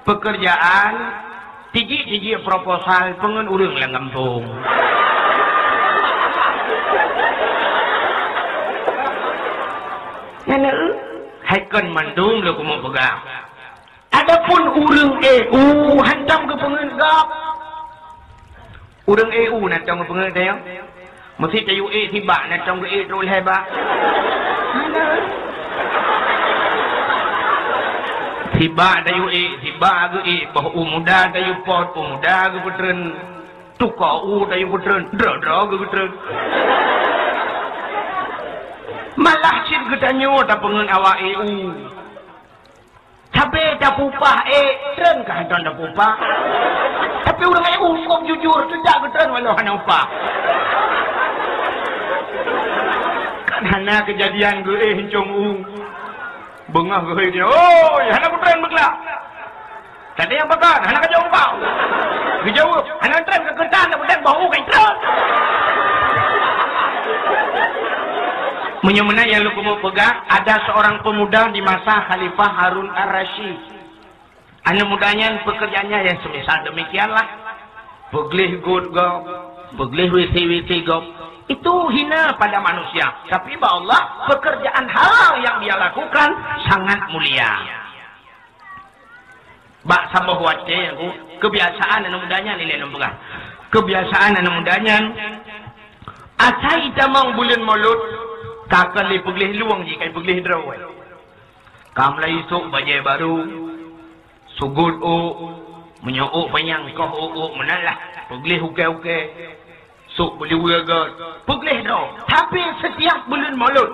peukeurjaan, tijik-tijik proposal peungon ureueng lam gampông. Nyan na, hai kon mandum lôn keumeung peugah. Adapun ureueng E U hantom geupeungeut gob. Ureueng E U na tom geupeungeut tanyoe. Meusi tayue ék sibak na tom geuék trok lhée bak. Hana. Sibak tayue ék, sibak geuék, boh u muda tayue pot, u muda geupeutreun. Tukoe u tayue peutreun, droe-droe geupeutreun. Malah cit geutanyoe tapeungeut awak E U. Sabe tapupah ék, treun ka hantom tapupah. Tapi ureueng E U sôk jujur, seujak geutreun walau hana upah. Kan hana keujadian geuéh incong u. Beungoh geuhôi dia, "Oi, hana kutreun beuglak." Tadi nyang pakon, hana kajok upah. Geujaweueb, "Hana treun ka keutan, dak peudeh boh u ka treun." Meunyoe meunan nyang lôn keumeung peugah, ada seorang pemuda di masa Khalifah Harun Ar-Rasyid. Aneuk muda nyan pekerjaannya ya semisal demikianlah. Peugleh got gob, peugleh W C-W C gob. Itu hina pada manusia. Tapi bak Allah, pekerjaan halal yang dia lakukan sangat mulia. Bak saboh watée, aku, kebiasaan aneuk muda nyan, ilée lôn peugah. Kebiasaan aneuk muda nyan, asai itamong buleuen Molot, ka kon lé peugleh lueng jih, ka peugleh droe. Ka mulai isôk bajée barô, sugot ôk, meunyoe ôk panyang koh ôk-ôk meunan lah, peugleh ukée-ukée, sôk beuliweue göt, peugleh droe. Tapi setiap buleuen Molot,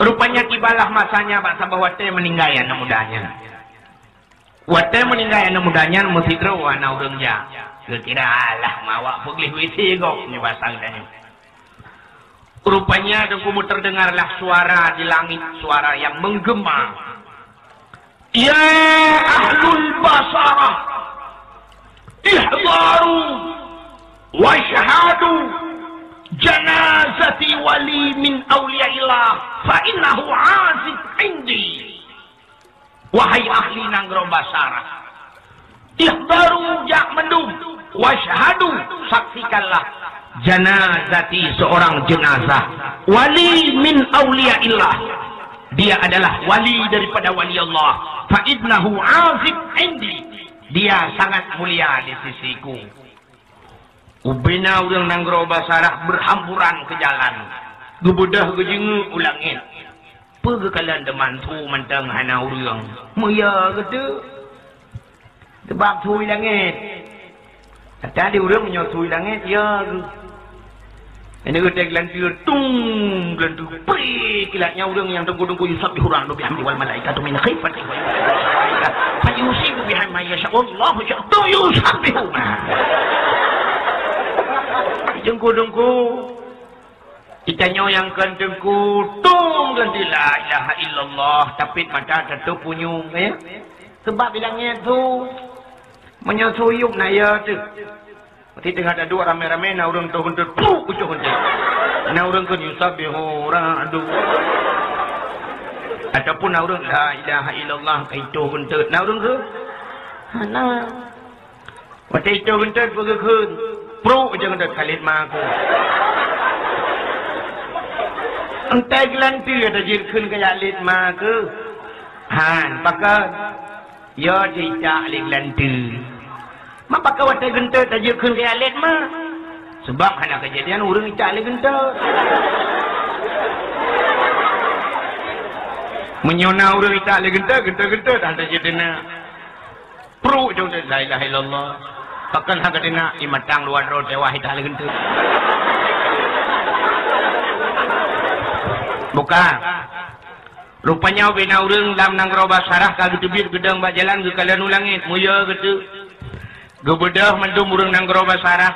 rupanya tibalah masanya bak saboh watée meuninggai aneuk muda nyan. Watée meuninggai aneuk muda nyan meusidroe hana ureuëng jak. Geukira alah mawak peugleh W C gob nyoe basa geutanyoe. Rupanya teungku terdengarlah suara di langit, suara yang menggema. Ya ahlul basarah, ihdaru wasyhadu janazati wali min auliyaillah fa innahu azib indi. Wahai ahli nanggroe Basarah, ihdaru, jak mandum, wasyhadu, saksikanlah, janazati, seorang jenazah, wali min auliyaillah, dia adalah wali daripada wali Allah, fa innahu azib indi, dia sangat mulia di sisiku. Ubena ureuëng nanggroe Basarah beuhamburan keu jalan, geubeudôh geujeungeuk u langét. Peue geukalon teuma su mantong hana ureuëng? Meuya geuteuk. Teubak su i langét. Jadi ureuëng meunyoe su i langét, ya geuh. Ini geutek geulanteu, tung, geulanteu, pri, kilat nyan ureuëng nyang teungku-teungku, "Yusabbihu rahdu bihamdi wal malaikatu min khifati wa yusabbihu bihamdi man yasha, wallahu yusabbihu." Teungku-teungku, itanyoe nyang kheun teungku, tung, geulanteu, "La ilaha illallah," tapit mata, tatôp punyueng, ya. Sebab i langét su, meunyoe su yup na ya teuh. Meusti teungoh taduek ramé-ramé, na ureuëng toh geunteut, pruek, ujoh geunteut. Na ureuëng kheun, "Yusabbihu rahdu." Ataupun na ureuëng, "La ilaha illallah," ka itoh geunteut. Na ureuëng kheun? Hana. Watée itoh geunteut, peugah kheun, "Pruek, ujoh geunteut, ka lét ma keuh." Entah geulanteu ya tajeuet kheun kaya lét ma keuh. Han, pakon? Ya, jicak lé geulanteu. Ma pakon watée geunteut tajeuet kheun keu alet ma? Sabab hana keujadian ureuëng jicak lé geunteut. Meunyoe na ureuëng jicak lé geunteut, geunteut-geunteut hana jeuet dina. Pruek jong la ilaha illallah. Pakon hana dina, imatang luwa droe teuwah jicak lé geunteut. Bukan. Rupanya ubena ureuëng lam nanggroe Basarah ka geuteubiet geudong bak jalan geukalon u langét, muya geuteuk. Geubeudôh mandum ureuëng nanggroe Basarah.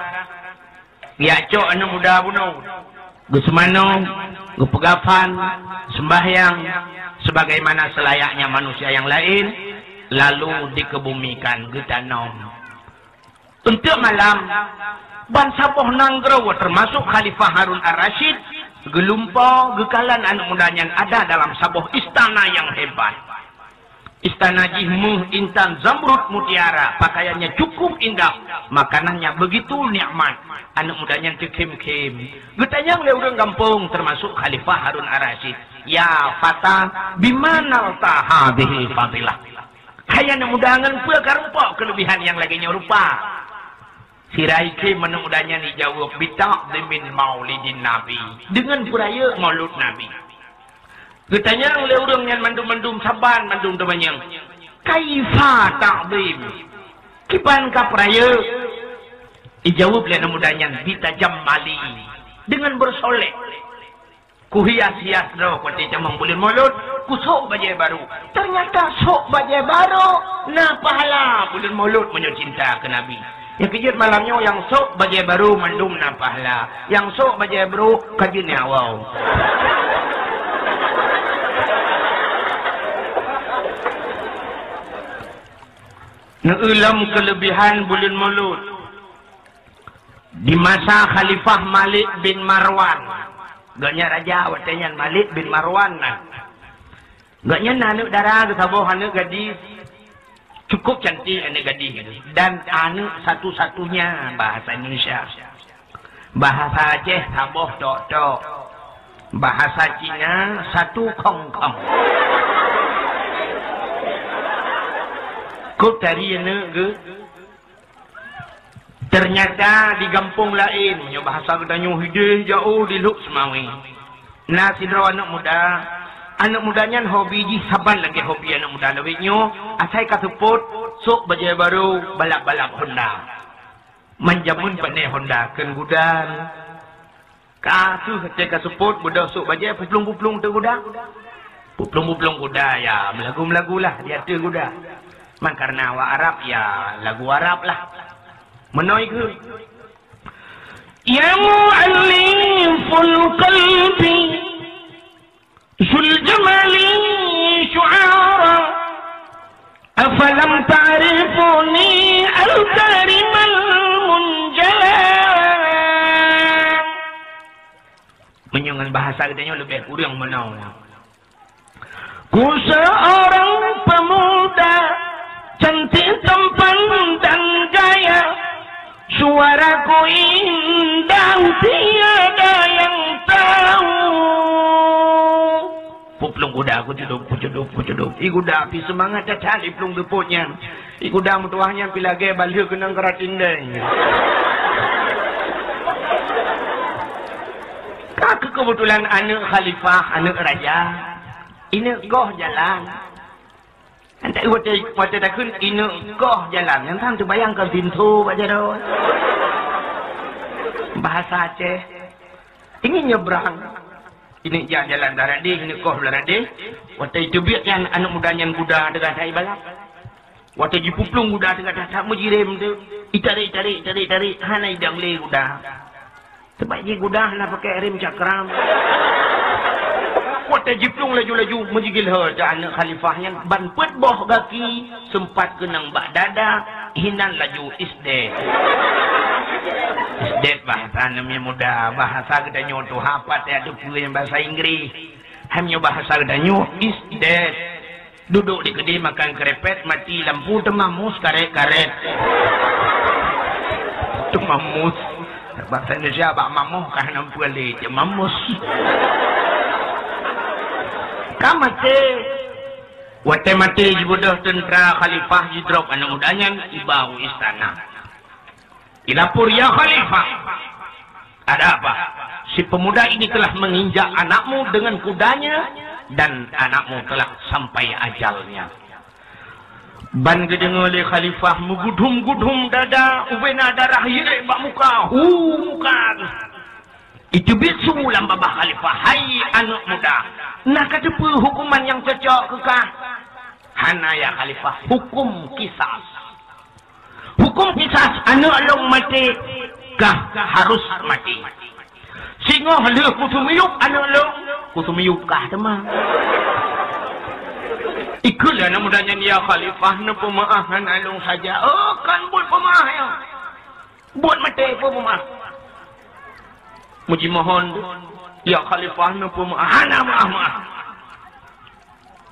Geujak cok aneuëk muda bunoe. Geuseumanoe, geupeugah phan, seumbahyang, sebagaimana selayaknya manusia yang lain, lalu dikebumikan, geutanom. Eunteuk malam, ban saboh nanggroe teumasok Khalifah Harun Ar-Rasyid geulumpoe geukalon aneuëk muda nyan ada dalam saboh istana nyang hebat. Istana jih méuh intan zamrud mutiara, pakaiannya cukup indah, makanannya begitu nikmat. Aneuëk muda nyan teukhém-khém. Geutanyong lé ureuëng gampông teumasok Khalifah Harun Ar-Rasyid, "Ya fata, bima nalta hadhihi fadilah?" Hai aneuëk muda, ngon peue karumpok keuleubihan nyang lagée nyoe rupa? Sira ikhém aneuëk muda nyan jijaweueb, "Bita'dhimin maulidin Nabi." Deungon peurayeuk maulud Nabi. Geutanyong lé ureuëng nyan mandum-mandum saban mandum teumanyong, "Kaifa ta'dhim?" Kiban ka peurayeuk? Jijaweueb lé aneuëk muda nyan, "Bitajammali." Deungon beusolek. Kuhias-hias droe watée tamong buleuen Molot, kusôk bajée barô. Teunyata sôk bajée barô na pahala buleuen Molot meunyoe cinta keu Nabi. Nyang keujeuet malam nyoe nyang sôk bajée barô mandum na pahala. Nyang sôk bajée barô ka jeuet nyawa. Neueu lom keuleubihan buleuen Molot. Di masa Khalifah Malik bin Marwan, gobnyan raja watée nyan, Malik bin Marwan na. Gobnyan na aneuëk dara geuh saboh, aneuëk gadis, cukup cantik aneuëk gadis, dan aneuëk satu-satunya bahasa Indonesia. Bahasa Aceh saboh tok-tok. Bahasa Cina satu khong-khong. Kok tari aneuëk geuh? Teunyata di gampông laén, meunyoe bahasa geutanyoe hideh jaoh di Lhok Seumawé, na sidroe aneuëk muda. Aneuëk muda nyan hobi jih saban lagée hobi aneuëk muda lawét nyoe, asai ka seupôt, sôk bajée barô, balap-balap Honda. Man jameun pané Honda, kheun guda. Ka kheueh watée ka seupôt, beudôh sôk bajée, puplueng-puplueng ateueh guda. Puplueng-puplueng guda, ya, meulagu-meulagu lah di ateueh guda. Man kareuna awak Arab, ya, lagu Arab lah. Meunoe keuh, "Ya mu'alliful qalbi, zul jamali syu'ara, afalam ta'rifuni al-karimal munjala." Meunyoe ngon bahasa geutanyoe leubeh kureueng meunoe. Ku seorang pemuda cantik tampan dan gaya, suaraku indah tiada yang tahu. Puplueng guda, kucudôp, kucudôp, kucudôp. Ih guda pih seumangat that-that iplueng seupôt nyan. Ih guda meutuwah nyan pih lagée balheueh keunong karating deh. Ka kheueh keubeutulan aneuëk khalifah, aneuëk raja, ineuek goh jalan. Entah watèe, watèe takheun ineuk koh jalan, nyang tan teubayang kon pintoe bak jaroe. Bahasa Aceh. Ingin nyebrang. Ineuk jak jalan blah radeh, ineuk koh blah radeh. Watèe teubiet nyan aneuk muda nyan guda teuka that ibalat. Watèe jiplueng guda teuka that, that meujirem teuh. Itarék, tarék, tarék, tarék, hana idong lé guda. Sabab jih guda hana pakèk rem cakram. Watèe jiplueng laju-laju meujigilhô teuh aneuk khalifah nyan ban peuet boh gaki seumpat keunong bak dada, hinan laju isdet. Isdet bahasa aneuk muda, bahasa geutanyoe tuha pat ya teupeue bahasa Inggris. Hai meunyoe bahasa geutanyoe isdet. Duduk di keudè makan krepet, mati lampu, teumamus karet-karet. Teumamus. Bahasa Indonesia bak mamoh ka hana peue lé, teumamus. Ka maté. Watèe maté jibeudôh teuntra khalifah jidrop aneuk muda nyan iba u istana. Di dapur, "Ya Khalifah, ada apa? Si pemuda ini telah menginjak anakmu dengan kudanya dan anakmu telah sampai ajalnya." Ban geudeungoe lé Khalifah meugudhom-gudhom dada, ubena darah yirek bak muka, hu muka. Iteubiet su lam babah Khalifah, "Hai aneuk muda, na kateupeue hukuman nyang cocok keu kah?" "Hana ya Khalifah, hukum kisas." "Hukum kisas, aneuk lôn maté, kah harus maté. Singoh lheueh kuseumiyueb aneuk lôn, kuseumiyueb kah teuma." Ikheun lé aneuk muda nyan, "Ya Khalifah, neupeumeu'ah aneuk lôn saja." "Oh, kon buet peumeu'ah ya. Buet maté peumeu'ah." Meujimohon, "Ya Khalifah, neupeumeu'ah." "Hana meu'ah-meu'ah."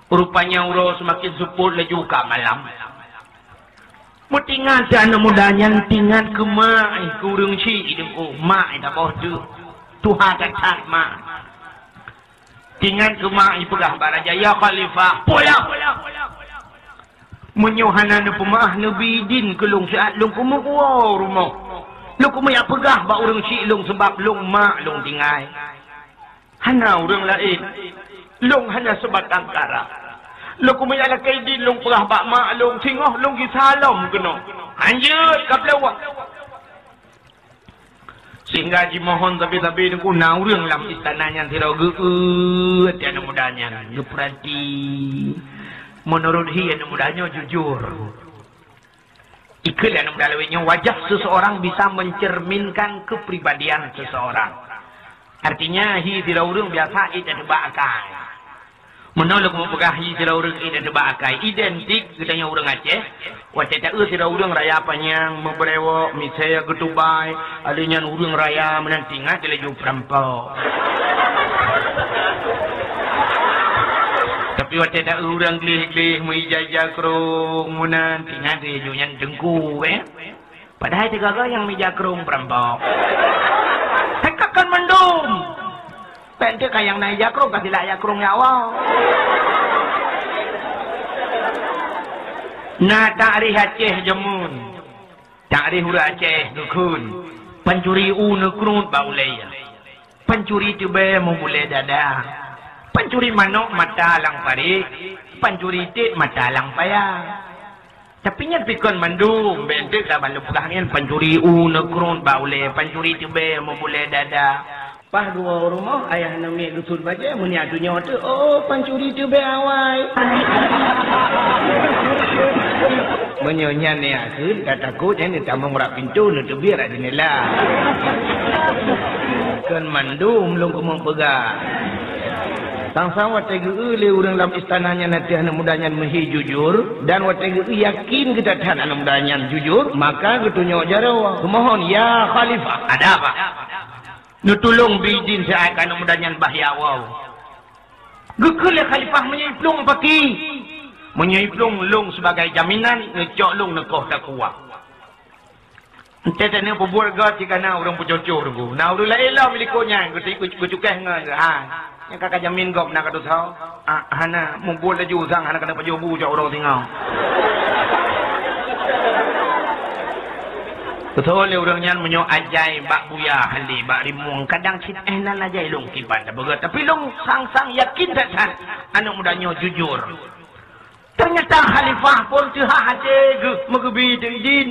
Rupanya uroe seumaken seupôt laju ka malam. Meutingat aneuk muda nyan tingat keu mak, keu ureueng chik i deungon mak, i taboh teuh. Tuha that-that mak. Tingat keu mak, ipeugah bak raja, "Ya Khalifah, pulang! Meunyoe hana neupeumeu'ah, neubi idin keu lôn siat lôn keumeung woe rumoh. Lôn keumeung jak peugah bak ureueng chik lôn, sabab lôn mak lôn tinggai." Hana ureueng laén. Lôn hana seubatang kara. Lôn keumeung jak lakée idin lôn peugah bak mak lôn, singoh lôn gisa lom keunoe. Hanjeuet ka bloe. Sehingga jimohon sabe-sabe teungku, na ureueng lam istana nyan sidroe geueut aneuk muda nyan, geupeurati. Meunurot hi aneuk muda nyoe jujur. Ikheun lé aneuk muda lawét nyoe, wajah seseorang bisa mencerminkan kepribadian seseorang. Artinya, hi sidroe ureueng biasa ék tateuba akai. Meunoe lôn keumeung peugah hi sidroe ureueng ék tateuba akai, identik geutanyoe ureueng Aceh. Watée taeu sidroe ureueng raya panyang, meubrewok, misée geutubai, alheuh nyan ureueng raya meunan tingat laju peurampok. Tapi watée taeu ureueng gleh-gleh, meuija-ija krong meunan, Ingat lé jih nyan teungku, eh. Padahai teugaga nyang meuija krong peurampok. Hai ka kon mandum. Pèng teuka nyang na ija krong ka silak ija krong nyawa. Na takrih Aceh jameun. Takrih ureueng Aceh geukheun. Pancuri u neukruet bak ulée. Pancuri teubèe meubulée dada. Pancuri manok mata lam parit. Pancuri tiek mata lam paya. Tapi nyan pi kon mandum, bèk enteuk ka ban lôn peugah nyan, pancuri u neukruet bak ulée, pancuri teubèe meubulée dada. Paih geuwoe u rumoh, ayah namiet geusuet bajée, meunyoe tunyok teuk, oh, pancuri teubèe awai. Meunyoe nyan neujak kheun, ka takot nyan neutamong bak pintoe, neuteubiet bak jeundela. Kon mandum lôn keumeung peugah. Sang-sang watée geu-eu lé ureuëng lam istana nyan ateueh aneuëk muda nyan meuhi jujur, dan watée geu-eu yakin geutat-that aneuëk muda nyan jujur, maka geutunyok jaroe, geumohon, "Ya Khalifah, ada apa? Neutulông bri idin siat keu aneuëk muda nyan bah ya woe." Geukheun lé Khalifah, "Meunyoe iplueng paki, meunyoe iplueng lông sibagai jaminan, neucok lông neukoh takuwa." Enteuk tanyoe peubuet gét cit ka na ureuëng peucocok teungku. Na ureuëng laén lom likot nyan geuti-, geucukéh ngon geuh, ha. Nyang ka, ka jamin gob na ka tusoe. Ah, hana, mubuet laju sang hana keuneuk pajoh bu cok uroe singoh. Tusoe lé ureuëng nyan meunyoe ajai bak buya hali, bak rimueng, kadang cit eh nan ajai lông kiban tapeugét. Tapi lông sang-sang yakin that-that aneuëk muda nyoe jujur. Teunyata khalifah phon teuhah até geuh meugeubi idin.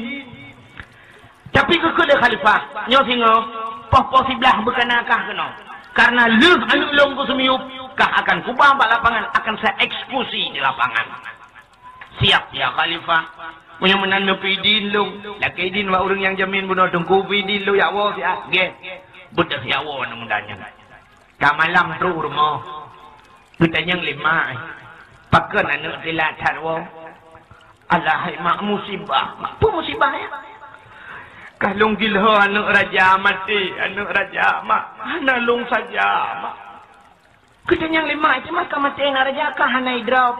Tapi geukheun lé khalifah, "Nyoe singoh, poh-poh siblaih beukana kah keunoe. Kareuna lheueh aneuk lôn geuseumiyueb, kah akan kuba bak lapangan, akan saya eksekusi di lapangan." "Siap, ya khalifah. Meunyoe meunan neupeu idin lôn, lakée idin bak ureuëng nyang jamin bunoe teungku, peu idin lôn jak woe siat." "Gét." Beudôh jak woe aneuk muda nyan. Ka malam trok u rumoh. Geutanyong lé mak, "Pakon aneuk teulat that woe?" "Alah hai mak, musibah." "Mak, peue musibah nyan?" "Ka lôn gilho aneuk raja maté, aneuk raja mak. Hana lôn saja mak." Geutanyong lé mak, "Teuma ka maté aneuk raja ka hana idrop?"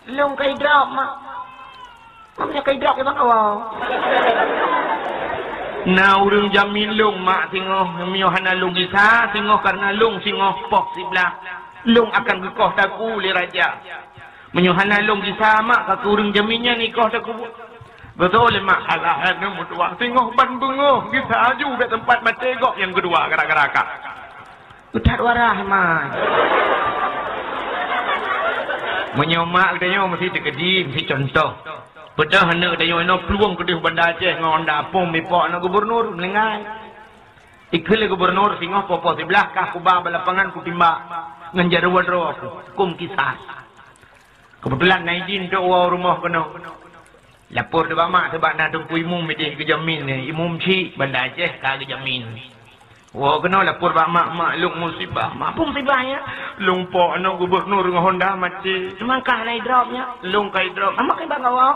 "Lôn ka idrop mak." "Meunyoe ka idrop, kiban awak?" "Na ureuëng jamin lôn mak singoh, meunyoe hana lôn gisa singoh, kareuna lôn singoh poh siblaih. Lôn akan geukoh takue lé raja. Meunyoe hana lôn gisa mak, ka keu ureuëng jamin nyan ikoh takue." Geutanyong lé mak, "Alah aneuk meutuwah, singoh ban beungoh gisa aju bak teumpat maté gob nyang keudua gara-gara kah." Geuthat warah mak. Meunyoe mak geutanyoe meusti teukeudi, meusti cuntoh. Beudôh aneuk geutanyoe inoe plueng keudeh Banda Aceh ngon honda apong mipok aneuk gubernur meuninggai. Ikheun lé gubernur, "Singoh poh-poh siblaih kah kuba bak lapangan kutimbak ngon jaroe droe ku, huköm kisas." Keubeutulan na idin trok woe rumoh keunoe. Lapor teubak mak, teubak na teungku imum ideh geujamin, imum chik Banda Aceh ka geujamin. Woe keunoe lapor bak mak, "Mak, lôn musibah." "Mak, peue musibah nyan?" "Lôn po aneuk gubernur ngon honda maté." "Teuma kah na idrop nyan?" "Lôn ka idrop." "Mak, kiban awak?"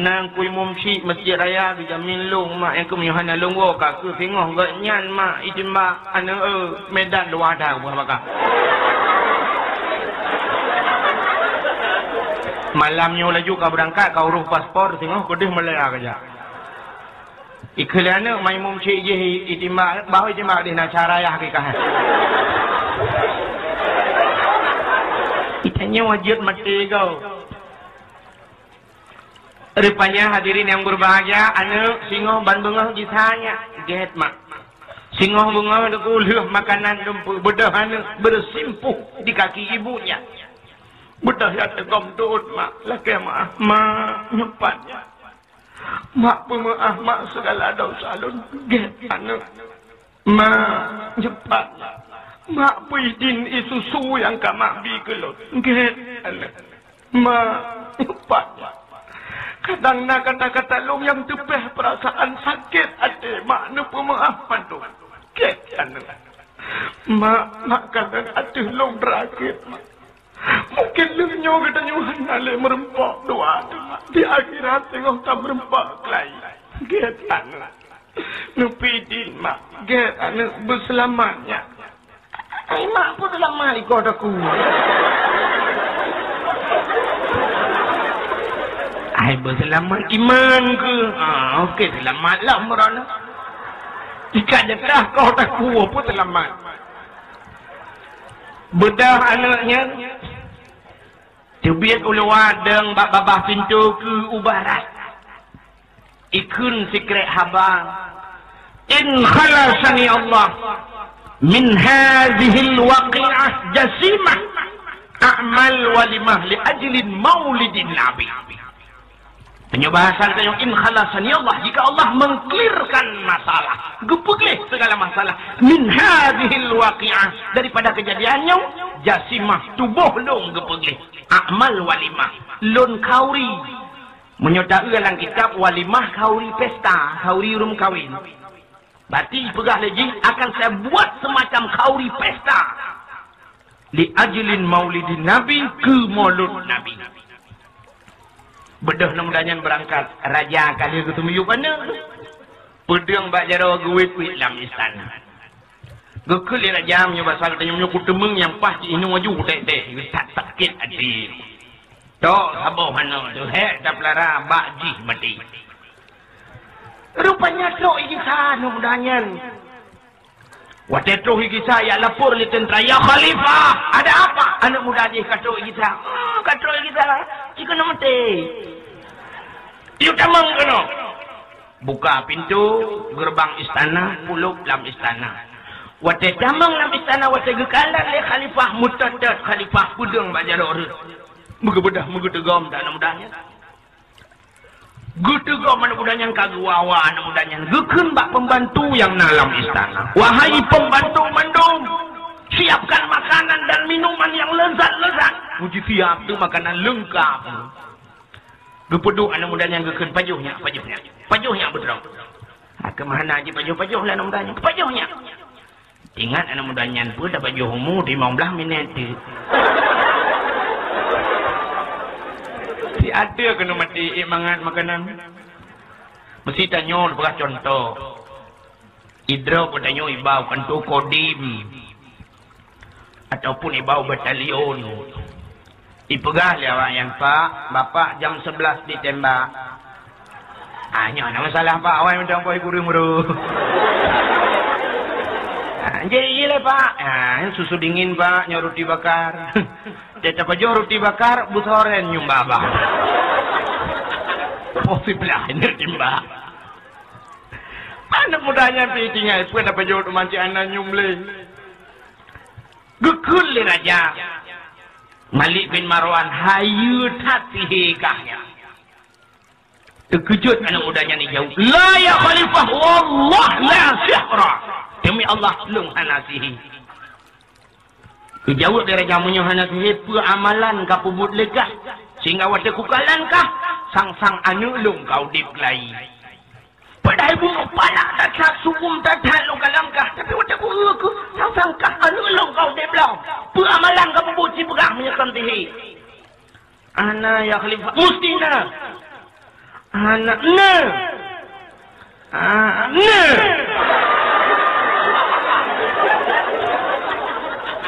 "Na teungku imum chik masjid raya geujamin lôn mak, nyang keuh meunyoe hana lôn woe ka keu singoh gobnyan mak itimbak aneuk, eh, Medan dua dah buah baka." Malam nyoe laju ka beurangkat, ka uroh paspor, singoh keudeh Malaya ka jak. Ikheun lé aneuk, mak imum chik jih i-, itimbak, bah itimbak deh na cara yah kikah. Itanyoe wajéb maté goe. Rupanya hadirin yang berbahagia, aneuk singoh ban beungoh gisa nyan. Gét mak. Singoh beungoh teungku lheueh makanan dumpeue, beudôh aneuk bersimpuh di kaki ibunya. Beudôh jak teugom dot mak, lakée meu'ah, "Mak, nyoe pat nyan. Mak peumeu'ah mak segala dosa lôn." "Gét aneuk." "Mak, nyoe pat. Mak, peu idin ie susu nyang ka mak bi keu lôn." "Gét aneuk." "Mak, nyoe pat. Kadang na kata-kata lôn nyang teupeh peurasaan sakét até mak, neupeumeu'ah mandum." "Gét aneuk." "Mak, mak, kadang ateueh lôn beurakét mak. Mungken lheueh nyoe geutanyoe hana lé meurumpok dua teuma. Di akhirat teungoh ka meurumpok keu laén." "Gét aneuk." "Neupeu idin mak." "Gét aneuk, beuseulamat nyan." "Ai mak, peue seulamat ikoh takue?" "Ai beuseulamat iman keuh." "Ah, oke, seulamat lah umroh nyoe. Jika deungon koh takue, peue seulamat?" Beudôh aneuk nyan. Teubiet u luwa dong bak babah pintoe keu u barat. Ikheun sikrek haba, "In khalasani Allah min hadzihil waqi'ah jasimah, a'mal walimah li ajlin maulidin Nabi." Meunyoe bahasa geutanyoe, "In khalasani Allah," jika Allah mengklirkan masalah, geupeugleh segala masalah, "min hadzihil waqi'ah," daripada kejadian nyoe, "jasimah," tuboh lôn geupeugleh, "a'mal walimah," lôn khauri. Meunyoe taeu lam kitab walimah, khauri pesta, khauri ureuëng kawen. Berarti peugah lé jih, "Akan saya buat semacam khauri pesta li ajlin maulidin Nabi," keu mulod Nabi. Beudôh aneuk muda nyan beurangkat, raja ka lheueh geuseumiyueb aneuk. Peudeueng bak jaroe geuwét-wét lam istana. Geukheun lé raja, "Meunyoe basa geutanyoe, meunyoe kuteumeung nyang paih jih, inoe aju kutek-tek, geutak sakét até." Tok saboh aneuk teuh hék tapeulara bak jih maté. Rupanya trok i gisa aneuk muda nyan. Watée troh i gisa, jak lapor lé teuntra, "Ya Khalifah, ada apa?" Aneuk muda jih ka troh i gisa. "Ah, ka troh i gisa, ci keunoe maté. Yue tamong keunoe." Buka pintoe geureubang istana, pulôb lam istana. Watée tamong lam istana, watée geukalon lé khalifah, meutot-tot khalifah, peudeueng bak jaroe reuet. Meugeubeudah, meugeuteugom dah aneuk muda nyan. Geuteugom aneuk muda nyan ka geuwa-wa aneuk muda nyan. Geukheun bak pembantu nyang na lam istana, "Wahai pembantu mandum, siapkan makanan dan minuman yang lezat-lezat." Meuji siap tu makanan leungkap. Geupeuduek aneuk muda nyan geukheun, "Pajoh nyak, pajoh nyak. Pajoh nyak beudroe." Akhé meuhana jipajoh-pajoh lé aneuk muda nyan. "Pajoh nyak." Ingat aneuk muda nyan peue tapajoh umu limong blaih minèt teuk. Si até keuneuk maté ék mangat makanan. Meusti tanyoe peugah cuntoh. Idroe peutanyoe ibau kantô kodim ataupun ibau batalion. Ipeugah lé awak nyan, "Pak, bapak jam sebelas ditembak." Ah, nyoe na masalah, Pak, awai mantong poh kureueng meurôh. Ah, jih, jih lé, Pak. Ah, susu dingin, Pak, nyoe roti bakar. Teuh tapajoh roti bakar, beusoren nyum babah. Poh siblaih nyoe timbak. Aneuk muda nyan pi tinggai, peue tapajoh teuma cit hana nyum lé. Geukheun lé raja Malik bin Marwan, "Hayeue that sihé kah nyan." Teukeujot aneuk muda nyan jijaweueb, "La ya khalifah, wallah la sihra." "Demi Allah, lôn hana sihé." Geujaweueb lé raja, "Meunyoe hana sihé, peue amalan ka peubuet lé kah, sehingga watèe kukalon kah, sang-sang aneuk lôn ka udép keulayi?" Padahai bunoe palak that-that, su'um that-that lôn kalon kah, tapi watèe kueu keuh, sang-sang kah aneuk lôn ka udép lom. Peue amalan ka peubuet sipeugah meunyoe kon sihé? "Hana, ya khalifah." "Musti na." "Hana, na." "Ah, na."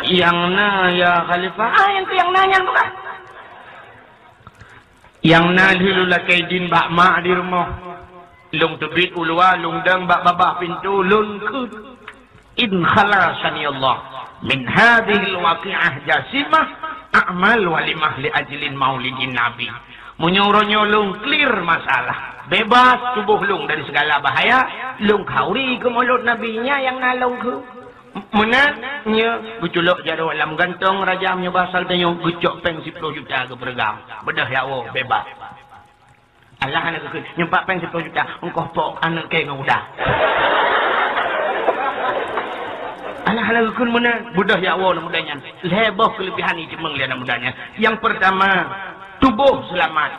"Nyang na, ya khalifah." "Ah, nyang keuh nyang na nyan peugah." Nyang na lheueh lôn lakèe idin bak mak di rumoh. Lôn teubiet u luwa, lôn dong bak babah pintoe, lôn kheun, "In khalasani Allah min hadzihil waqi'ah jasimah, a'mal walimah li ajlin maulidin Nabi." Meunyoe uroe nyoe lôn clear masalah, bebas tuboh lôn dari segala bahaya, lôn khauri keu mulod Nabi, nyan nyang na lôn kheun. Meunan, nyoe geuculok jaroe lam gantong raja meunyoe basa tanyoe, geucok péng siploh juta geupeureugam. Beudôh jak woe, bebas. Alah hana geukheun, "Nyoe pat péng siploh juta, eungkoh pok aneuk kèe ngon uda." Alah hana geukheun meunan, beudôh jak woe aneuk muda nyan. Lhèe boh keuleubihan jiteumeung lé aneuk muda nyan. Nyang peurtama, tuboh seulamat.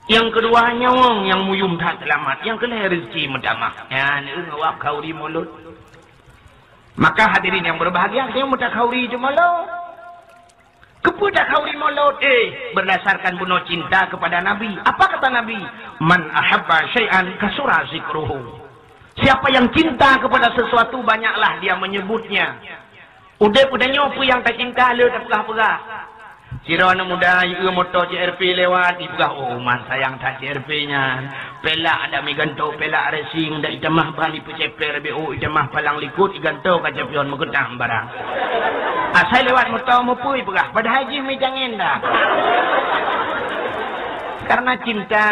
Nyang keudua, nyawöng nyang muyuem that seulamat. Nyang keulhèe, reuzeki meutamah. Nyan, ngon wab khauri mulod. Maka hadirin yang berbahagia, tanyoe meutakhauri teuk mulod. Keupeue takhauri mulod? Eh, berdasarkan bunoe cinta kepada Nabi. Apa kata Nabi? "Man ahabba syai'an kasura zikruhu." Siapa yang cinta kepada sesuatu, banyaklah dia menyebutnya. Udép geutanyoe peue nyang tacinta le tapeugah-peugah. Sidroe aneuk muda jieu moto C R V lewat, jipeugah, "Oh, man sayang that C R V nyan. Pelak adak mi ganto, pelak racing, dak itamah ban ipeuceper B O, itamah palang likot, iganto kaca pion meukeutang barang." Asai lewat moto meupeue jipeugah, padahai jih mi jangen dah. Karena cinta.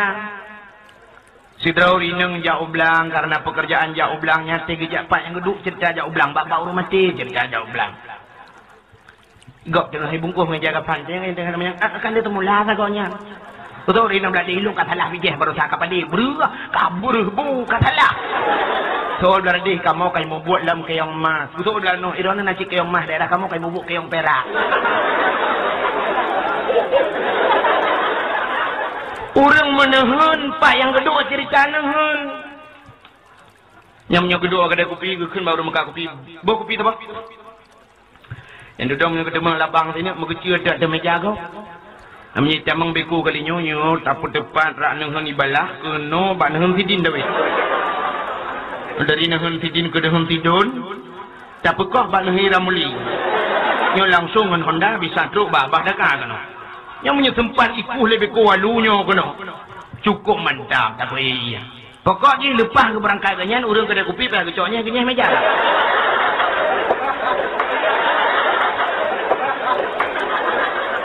Sidroe ureueng inong jak u blang, karena pekerjaan jak u blang, nyan teuh geujak pat nyang geuduek cerita jak u blang, bak-bak ureueng maté cerita jak u blang. Gob teungoh ibungkôh ngon ija kapan, teuh nyang teuh namanya, "Ah, kan dia teumula sagoe nyan." Beutôi ureueng inong blah di ilong ka salah bijéh baroesa ka padé, breuh, ka breuh bu, ka salah. Soe blah deh kamoe kai mubuet lam kayong mas. Beutôi blah noh, iroh na cit kayong mas daerah kamoe kai mubuet kayong perak. Ureueng meuneuheun, pat nyang geuduek cerita neuheun. Nyang meunyoe geuduek kedai kupi, geukheun bak ureueng meukat kupi, "Boh kupi saboh." Nyang dudoe meunyoe geuteumé labang sineuk, meugeucue that di meja gob. Nyang meunyoe tamong beko kali nyoe, nyoe tapeuteupat rak neuheun ibalah, keunoe bak neuheun sidin dawét. Dari neuheun sidin keu neuheun sidon, tapeukoh bak neuheun Ramli. Nyoe langsong ngon honda bisa trok bak babah daka keunoe. Nyang meunyoe seumpat ikueh lé beko walu nyoe keunoe, cukôp mantap, tapeuék. Pokok jih leupah geubeurangkat geuh nyan, ureueng keudè kupi payah geucok nyeh geunyeh meja.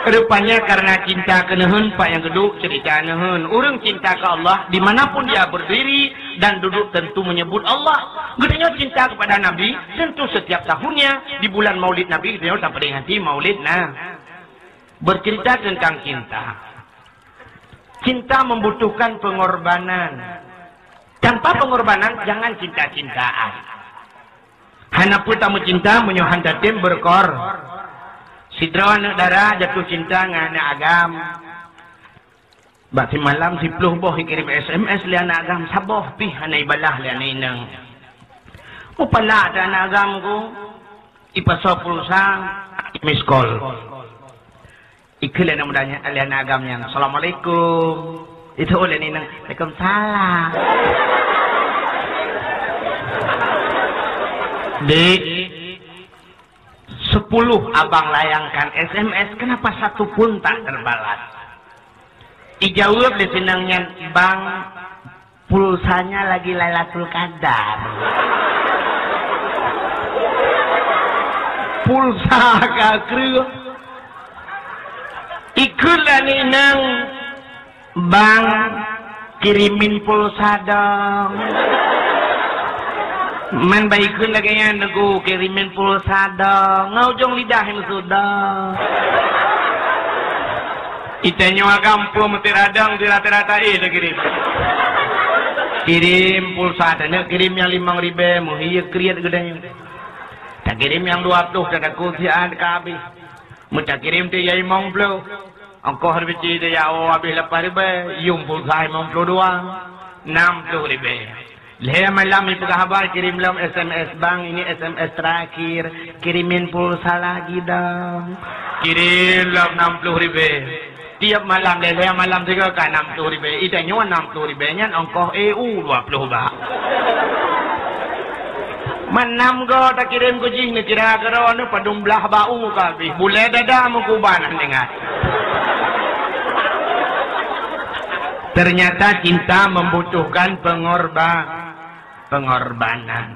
Rupanya karena cinta keu neuheun, pat nyang geuduek cerita neuheun. Ureueng cinta keu Allah, di mana pun dia berdiri dan duduk tentu menyebut Allah. Geutanyoe cinta kepada Nabi, tentu setiap tahunnya di bulan Maulid Nabi geutanyoe taperingati Maulid Na-, Bercerita tentang cinta. Cinta membutuhkan pengorbanan. Tanpa pengorbanan, jangan cinta-cintaan. Hana peue tameucinta meunyoe han tatem beureukoh. Sidroe aneuk dara jatuh cinta ngon aneuk agam. Bak simalam siplôh boh ikirim S M S lé aneuk agam, saboh pih hana ibalah lé aneuk inong. Mupalak that aneuk agam ku, ipasoe pulsa, miss call. Ikheun lé aneuk muda nyan, lé aneuk agam nyan, "Assalamualaikum." Itu lé aneuk inong, "Waalaikumsalam." Dek, sepuluh abang layangkan S M S, kenapa satu pun tak terbalas? Ijaweueb lé si inong nyan, "Bang, pulsanya lagi Lailatul Qadar." Pulsa ka kreueh. Ikheun lé aneuk inong, "Bang, kirimin pulsa dong." Man bak ikheun lagèe nyan, "Teungku, kirimin pulsa dong." Ngon ujong lidah meusudah. Itanyoe agam peue meuteura dong, dirata-rata éh takirim. Kirim pulsa, taneuk kirim nyang limong ribèe, meuhiyeue kriet geutanyoe. Takirim nyang dua ploh, tadako siat ka habéh. Meutakirim teuk ya limong ploh. Ongkoh ribèe cit ya, oh, habéh lapan ribèe, yum pulsa limong ploh dua, nam ploh ribèe. Lhèe malam ipeugah haba kirim lom S M S, "Bang, ini S M S terakhir, kirimin pulsa lagi dong." Kirim lom nam ploh ribèe. Tiep malam, lhèe-lhèe malam sigoe ka nam ploh ribèe. Itanyoe nam ploh ribèe nyan ongkoh E U dua ploh bak. Man nam goe takirim keu jih, neukira keudroe nyoe padum blaih bak u ka habéh. Bulèe dada meukuban hana ingat. Ternyata cinta membutuhkan pengorba-, pengorbanan.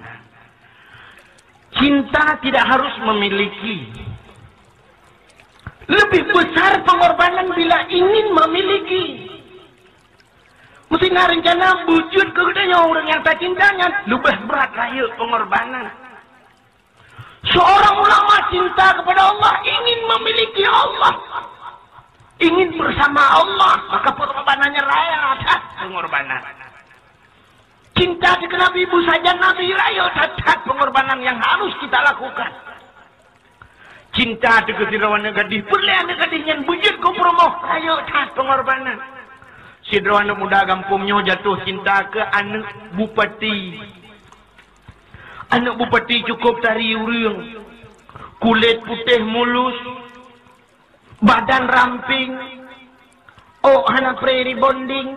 Cinta tidak harus memiliki. Lebih besar pengorbanan bila ingin memiliki. Meusti na reuncana beujeuet keu geutanyoe ureueng nyang tacinta nyan leubeh brat rayeuk pengorbanan. Seorang ulama cinta kepada Allah, ingin memiliki Allah, ingin bersama Allah, maka pengorbanannya raya that pengorbanan. Cinta keu Nabi, beusajan Nabi, rayeuk that-that pengorbanan yang harus kita lakukan. Cinta teuh keu sidroe aneuk gadih, peureulèe aneuk gadih nyan beujeuet keu peurumoh, rayeuk that pengorbanan. Sidroe aneuk muda gampông nyoe jatuh cinta keu aneuk bupati. Aneuk bupati cukôp tari ureueng, kulét putéh mulus, badan ramping, ôk hana pré rebonding,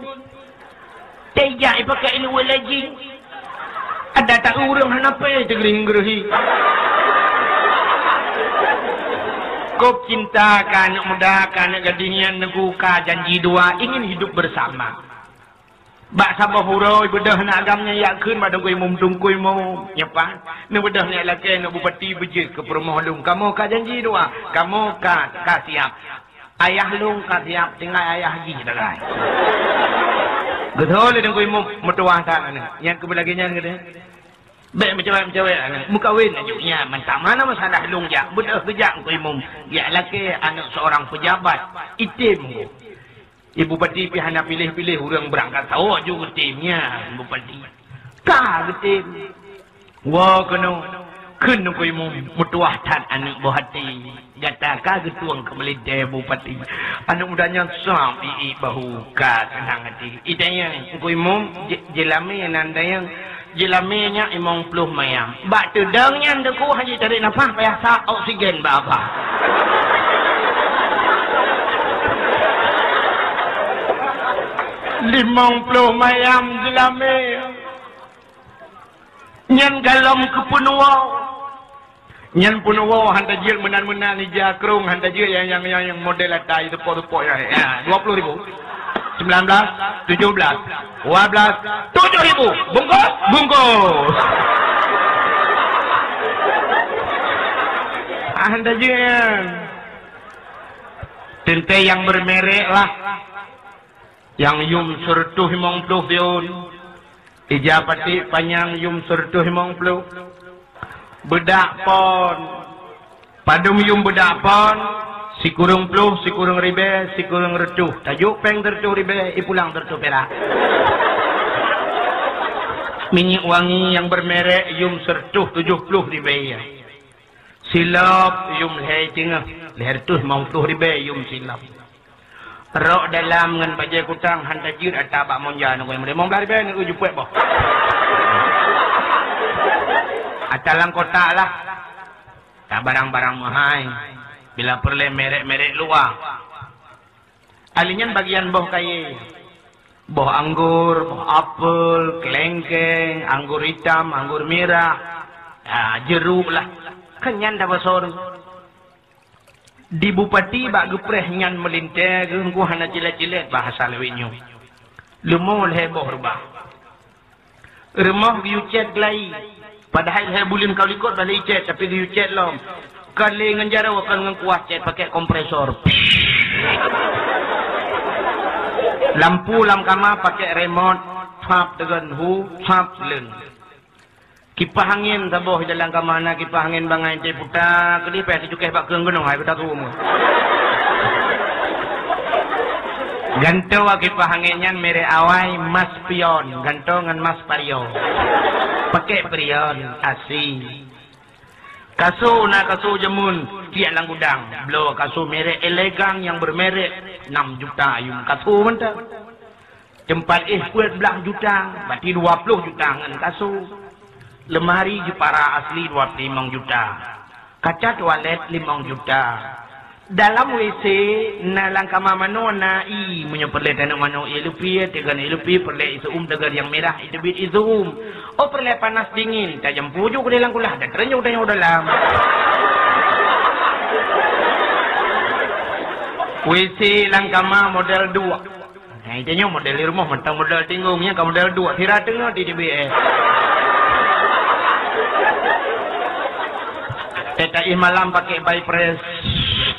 teuh jak ipakai ilmu lagi. Ada tak ureueng hana pré teugeureuhing-geureuhi. Kôp cinta keu aneuk muda, keu aneuk gadih nyan, neugô ka janji dua, ingin hidup bersama. Bak saboh uroe beudôh aneuk agam nyan jak kheun bak teungku imum, "Teungku imum, nyoe pat, neubeudôh nyoe lakèe aneuk bupati beujeuet keu peurumoh lôn. Kamoe ka janji dua, kamoe ka, ka siap. Ayah lôn ka siap, tinggai ayah jih sagai." Geutôi lé teungku imum, meutuwah that aneuk. Nyan keuh lagèe nyan geutôi. Bèk meucawèk-meucawèk aneuk. Meukawen aju nyan mantong. Mana masalah lôn jak, beudôh geujak teungku imum. Jak lakèe aneuk seorang pejabat, item geuh. Ibu bupati pih hana piléh-piléh ureueng beurangkat sawoe ju geutem nyan bupati. Ka geutem. Woe keunoe, kheun teungku imum, meutuwah that aneuk boh até. Gata ka geutueng keu meulintèe bupati. Aneuk muda nyan sab iék bahu ka seunang até. Idayang teungku imum, je-, jeulamé nan dayang. Jeulamé nyan limong ploh mayam. Bak teudong nyan teungku hana jitarek nafah, payah sa oksigen bak babah. Limong ploh mayam jeulamé. Nyan golom keu peunuwoe. Nyan peunuwoe han tajeuet meunan-meunan ija krông, han tajeuet nyang, nyang, nyang, nyang model ata teupok-teupok nyan. Ya, dua puluh ribu. Sembilan belas, tujuh belas, dua belas, tujuh ribu. Bungkus? Bungkus. Han tajeuet nyan. Teuntèe nyang bermerek lah. Nyang yum seureutôh limong ploh pih. Ija paték panyang yum seureutôh limong ploh. Beudak pon. Padum yum beudak pon? Sikureueng ploh, sikureueng ribèe, sikureueng reutôh. Tajôk péng sireutôh ribèe, ipulang sireutôh pirak. Minyeuk wangi nyang beumeurek yum sireutôh tujôh ploh ribèe. Silop yum lhèe teungoh, lhèe reutôh limong ploh ribèe yum silop. Rok dalam ngon bajèe kutang han tajeuet ata bak monja nyoe, limong blah ribèe nyoe jipeuet boh. Ata lam kotak lah. Ka barang-barang meuhai, bila peureulèe merek-merek luwa. Ahli nyan bagian boh kayèe. Boh anggur, boh apel, keulengkeng, anggur itam, anggur mirah, ya, jeruk lah. Kan nyan dah basoe. Di bupati bak geupreh nyan meulintèe geuh, hana cilet-cilet bahasa lawét nyoe. Leumo lhèe boh reubah. Rumoh geuyue cèt glai. Padahai lhèe buleuen ka likot bah lé icèt, tapi geuyue cèt lom. Kon lé ngon jaroe, kon ngon kuah, cèt pakèk kompresor. Lampu lam kama pakèk remote, sap teugon hu, sap leuen. Kipah angén saboh dalam kama na, kipah angén bangai teuputa, keudéh payah teucukéh bak keueng gunong, hai beuta keu umu. Gantoe kipah angén nyan merek awai, mas pion, gantoe ngon mas pario. Pakèk prion, asi. Kaso na kaso jameun, tiek lam gudang. Bloe kaso merek elegan nyang beumerek, nam juta ayum kaso mantong. Teumpat éh peuet blah juta, berarti dua ploh juta ngon kaso. Leumari jeupara asli dua ploh limong juta. Kaca tualet limong juta. Dalam W C na lam kama manoe na ie, meunyoe peureulèe taneuk manoe ie lupie, teugon ie lupie, peureulèe ie seu-uem, teugon nyang mirah, iteubiet ie seu-uem. Oh, peureulèe panas dingin, tajampu ju keudéh lam kulah, dan teureunyueng tanyoe dalam. W C lam kama model dua. Hai, tanyoe model di rumoh mantong model tinggong, nyan ka model dua, sira teungoh di D B S. Teuka ih malam pakai Bifresh,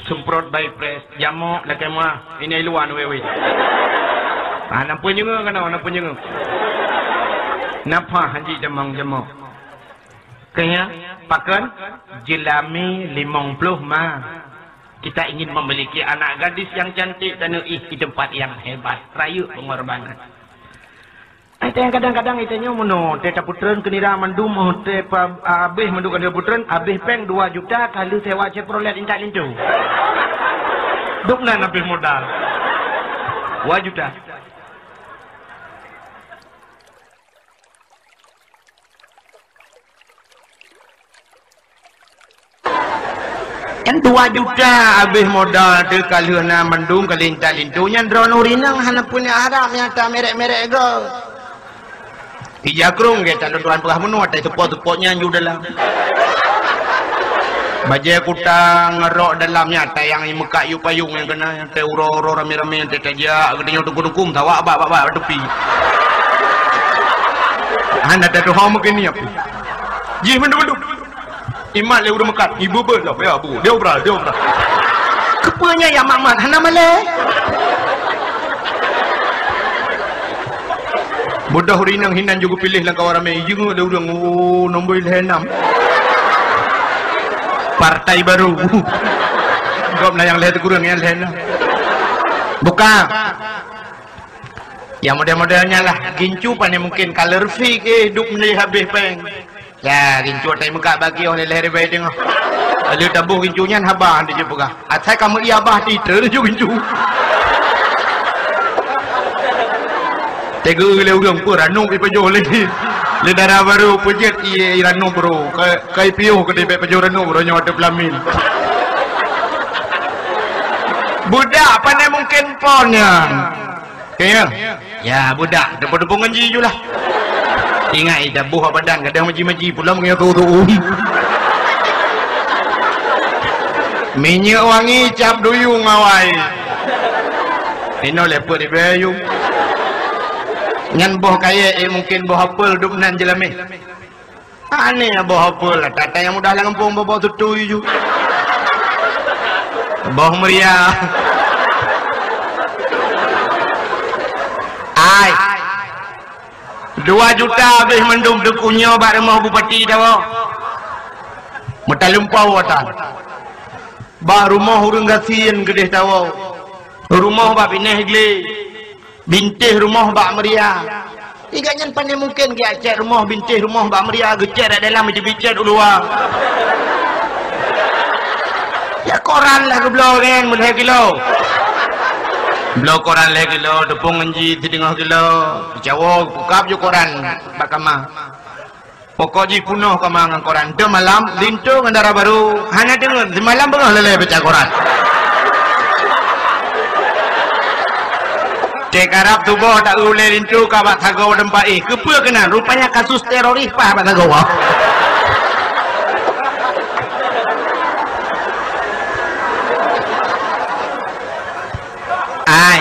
semprot Bifresh, jamok lakèe meuah, ini luan wewe. Ah, na peunyeungeue keunoe, na peunyeungeue. Napa haji jamong jamok? Keunya, pakon? Jeulami limong ploh ma. Kita ingin memiliki anak gadis yang cantik dan ih di tempat yang hebat. Rayeuk pengorbanan. Ai teuh kadang-kadang ita nyoe meunoe, teuh tapeutreun keu nira mandum, teuh pa-, habéh mandum ka tapeutreun, habéh péng dua juta ka lheueh sewa Chevrolet intat linto. Dum nan habéh modal. Dua juta. Kan dua juta habéh modal teuh ka lheueh na mandum ka lintat linto nyan droeneuh rinang hana peuneuk harap nyata merek-merek goe. Ija krong gét talon tuan peugah meunoe atai seupôt-seupôt nyan ju dalam. Bajèe kutang ngon rok dalam nyan atai nyang meukat yue payong nyang keuna nyan atai uroe-uroe ramé-ramé nyan atai tajak geutanyoe tukum-tukum sawak bak-bak tepi. Hana tatuho meukeuniep. Jih mandum-mandum. Imat lé ureueng meukat, ibu beuet lah, ya bu, dia obral, dia obral. Keupeu nyan ya mat-mat hana malèe. Bodoh rinang hinan juga pilih lam kawan ramé, jeuet lé ureueng, oh, nombor lhèe enam. Partai baru. Gobnyan nyang lhèe sikureueng, nyang lhèe enam. Buka. Ya model-model nyan lah, gincu pane mungkin ka leureufi keu hidup meunan habéh péng. Ya, gincu atai meukat bagi oh lé lhèe ribèe teungoh. Lheueh taboh gincu nyan haba han jeuet peugah. Asai kamoe iya bah titer ju gincu. Teuga lé ureueng peue ranub ipajoh lé. Lé dara barô peujeuet ié ranub bro. Ka, ka ipiôh keudéh bèk pajoh ranub bro nyoe ateueh pelamin. Budak pane mungkin pon nyan. Kaya? Ya, budak, deungon-deungon ji ju lah. Ingat, ih, daboh badan, kadang maji-maji, pulang ngon tu-tu. Minyeuk wangi cap duyung awai. Inoe lé peuet ribèe yum. Nyan boh kayèe, eh, mungkin boh apel dum nan jeulameh. Aneh boh apel, tata nyang mudah lam gampông boh-boh tutui ju. Boh meuria. Ai. Dua juta habéh mandum teuku nyoe bak rumoh bupati tawoe. Meutaleumpau ata. Bak rumoh ureuëng gasien keudeh tawoe. Rumoh bak binéh glé. Bintéh rumoh bak meuria. Iga nyan pane mungken geujak cét rumoh bintéh rumoh bak meuria, geucét dak dalam, geucét u luwa. Ya koran lah geubloe kan, meulhèe kilo. Bloe koran lhèe kilo, teupông ngon jih sideungoh kilo. Geucawoe, geupukab ju koran bak kama. Pokok jih punoh kama ngon koran. Deuh malam, linto ngon dara barô. Hana deungon, simalam beungoh lé-lé baca koran. Teukarab tuboh taeu ulèe linto ka bak sagoe teumpat éh. Keupeue keunan? Rupanya kasus teroris paih bak sagoe. Ai.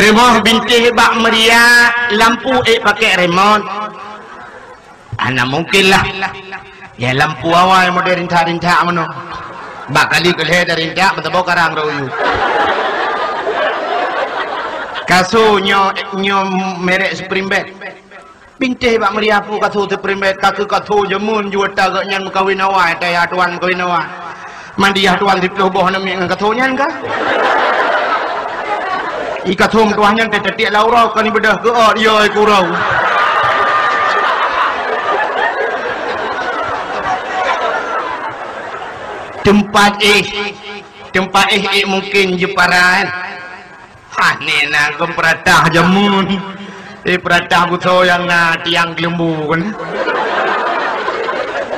Rumoh bintéh bak meuria, lampu ék pakai remote. Hana mungkin lah. Ya, lampu awai model rintak-rintak meunoe. Bak kali keulhèe rintak, meutabok karang rot u yup. Kasô nyoe, nyoe merek Spring Bed. Bintéh bak meuria peue kasô Spring Bed, ka keu kasô jameun ju ata geuh nyan meukawen awai, ata yah tuan meukawen awai. Mandiah tuan siplôh boh aneuk miet ngon kasô nyan ka. I kasô meutuah nyan teuteutiek lam uroe, kon ibeudôh keu ôt, yo, i kurau. Teumpat éh, teumpat éh, éh mungken jeuparan. Hah, nyan na kon peuratah jameun. Eh, peuratah beusoe nyang na tiang geuleumbu kon.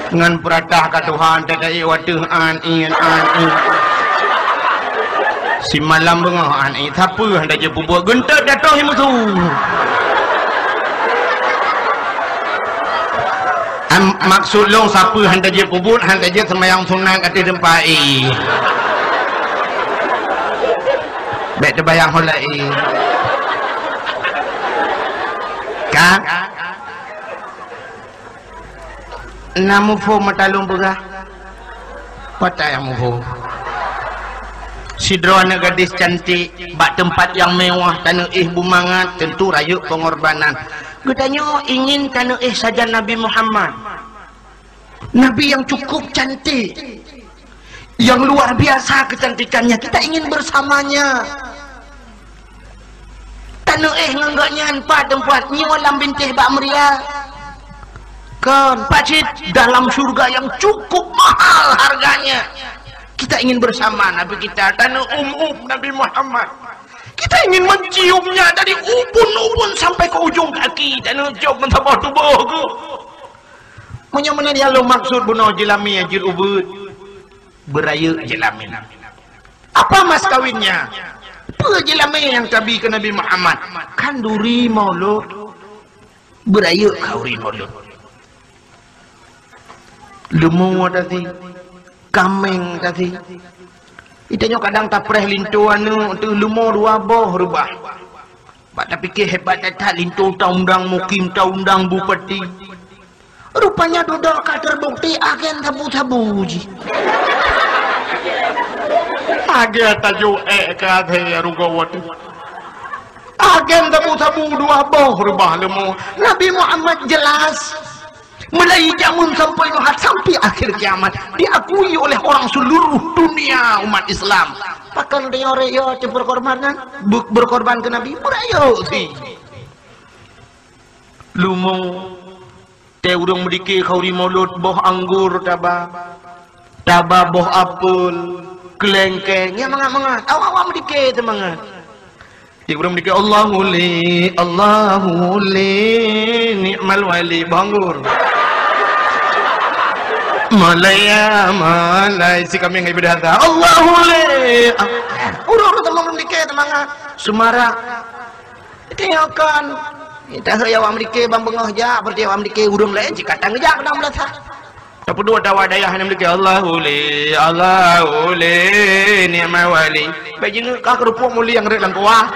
Ngon peuratah ka tuha teuka watèe an in, an in. Simalam beungoh an in, sapeue hana jeuet peubuet, geuntot datong i musu. Am, maksud lôn sapeue hana jeuet peubuet, hana jeuet seumayang sunat ateueh teumpat i. Bèk teubayang ho laén. Ka? Na muphom mata lôn peugah? Pat nyang muphom? Sidroe aneuk gadis cantik bak teumpat nyang mewah, taneuk éh bumangat, tentu rayeuk pengorbanan. Geutanyoe ingin taneuk éh sajan Nabi Muhammad. Nabi yang cukup cantik, yang luar biasa kecantikannya. Kita ingin bersamanya. Taneuk éh ngon gobnyan pat teumpat nyoe lam bintéh bak meuria. Kon, pat cit dalam syurga yang cukup mahal harganya. Kita ingin bersama Nabi kita, taneuk ôm-ôm Nabi Muhammad. Kita ingin menciumnya dari ubun-ubun sampai ke ujung kaki, taneuk cium ngon saboh tuboh geuh. Meunyoe meunan nyang lôn maksud bunoe jeulamé jeuet ubeuet, beurayeuk jeulamé. Apa mas kawinnya? Peue jeulamé nyang tabi keu Nabi Muhammad? Khanduri Maulud. Beurayeuk khanduri Maulud. Leumo tasi, kaméng tasi. Geutanyoe kadang tapreh linto aneuk teuh leumo dua boh reubah. Bak tapike hebat that-that linto taundang mukim, taundang bupati. Rupanya dudoe ka teubukti agen sabu-sabu jih. Agen tajok ék keu até rugoe watèe. Agen sabu-sabu dua boh reubah leumo. Nabi Muhammad jelas. Mulai jameun sampai Nuh, sampai akhir kiamat, diakui oleh orang seluruh dunia umat Islam. Pakon tanyoe rot yo teuh berkorban kan? Be-, berkorban keu Nabi, beurayeuk si. Leumo, tée ureuëng meudike khanduri Maulud, boh anggô taba, taba boh apel, keulengkeng, nyan mangat-mangat. Awak-awak meudike teumangat. Di ureuëng meudike, "Allahu li, Allahu li, ni'mal wali," boh anggô. Malaya, malai, si kami ngai bidata. "Allahu li." Ureuëng-ureuëng teuma meudike teumangat. Seumarak. Tengokkan. Tahe ya awak meudike ban beungoh jak, berarti awak meudike ureuëng laén cit ka tang jak keunan meulasa. Tapeuduek dawa dayah nyang meudike, "Allahu li, Allahu li, ni'mal wali." Bék jingeuk ka keurupuk mulieng rot lam kuah.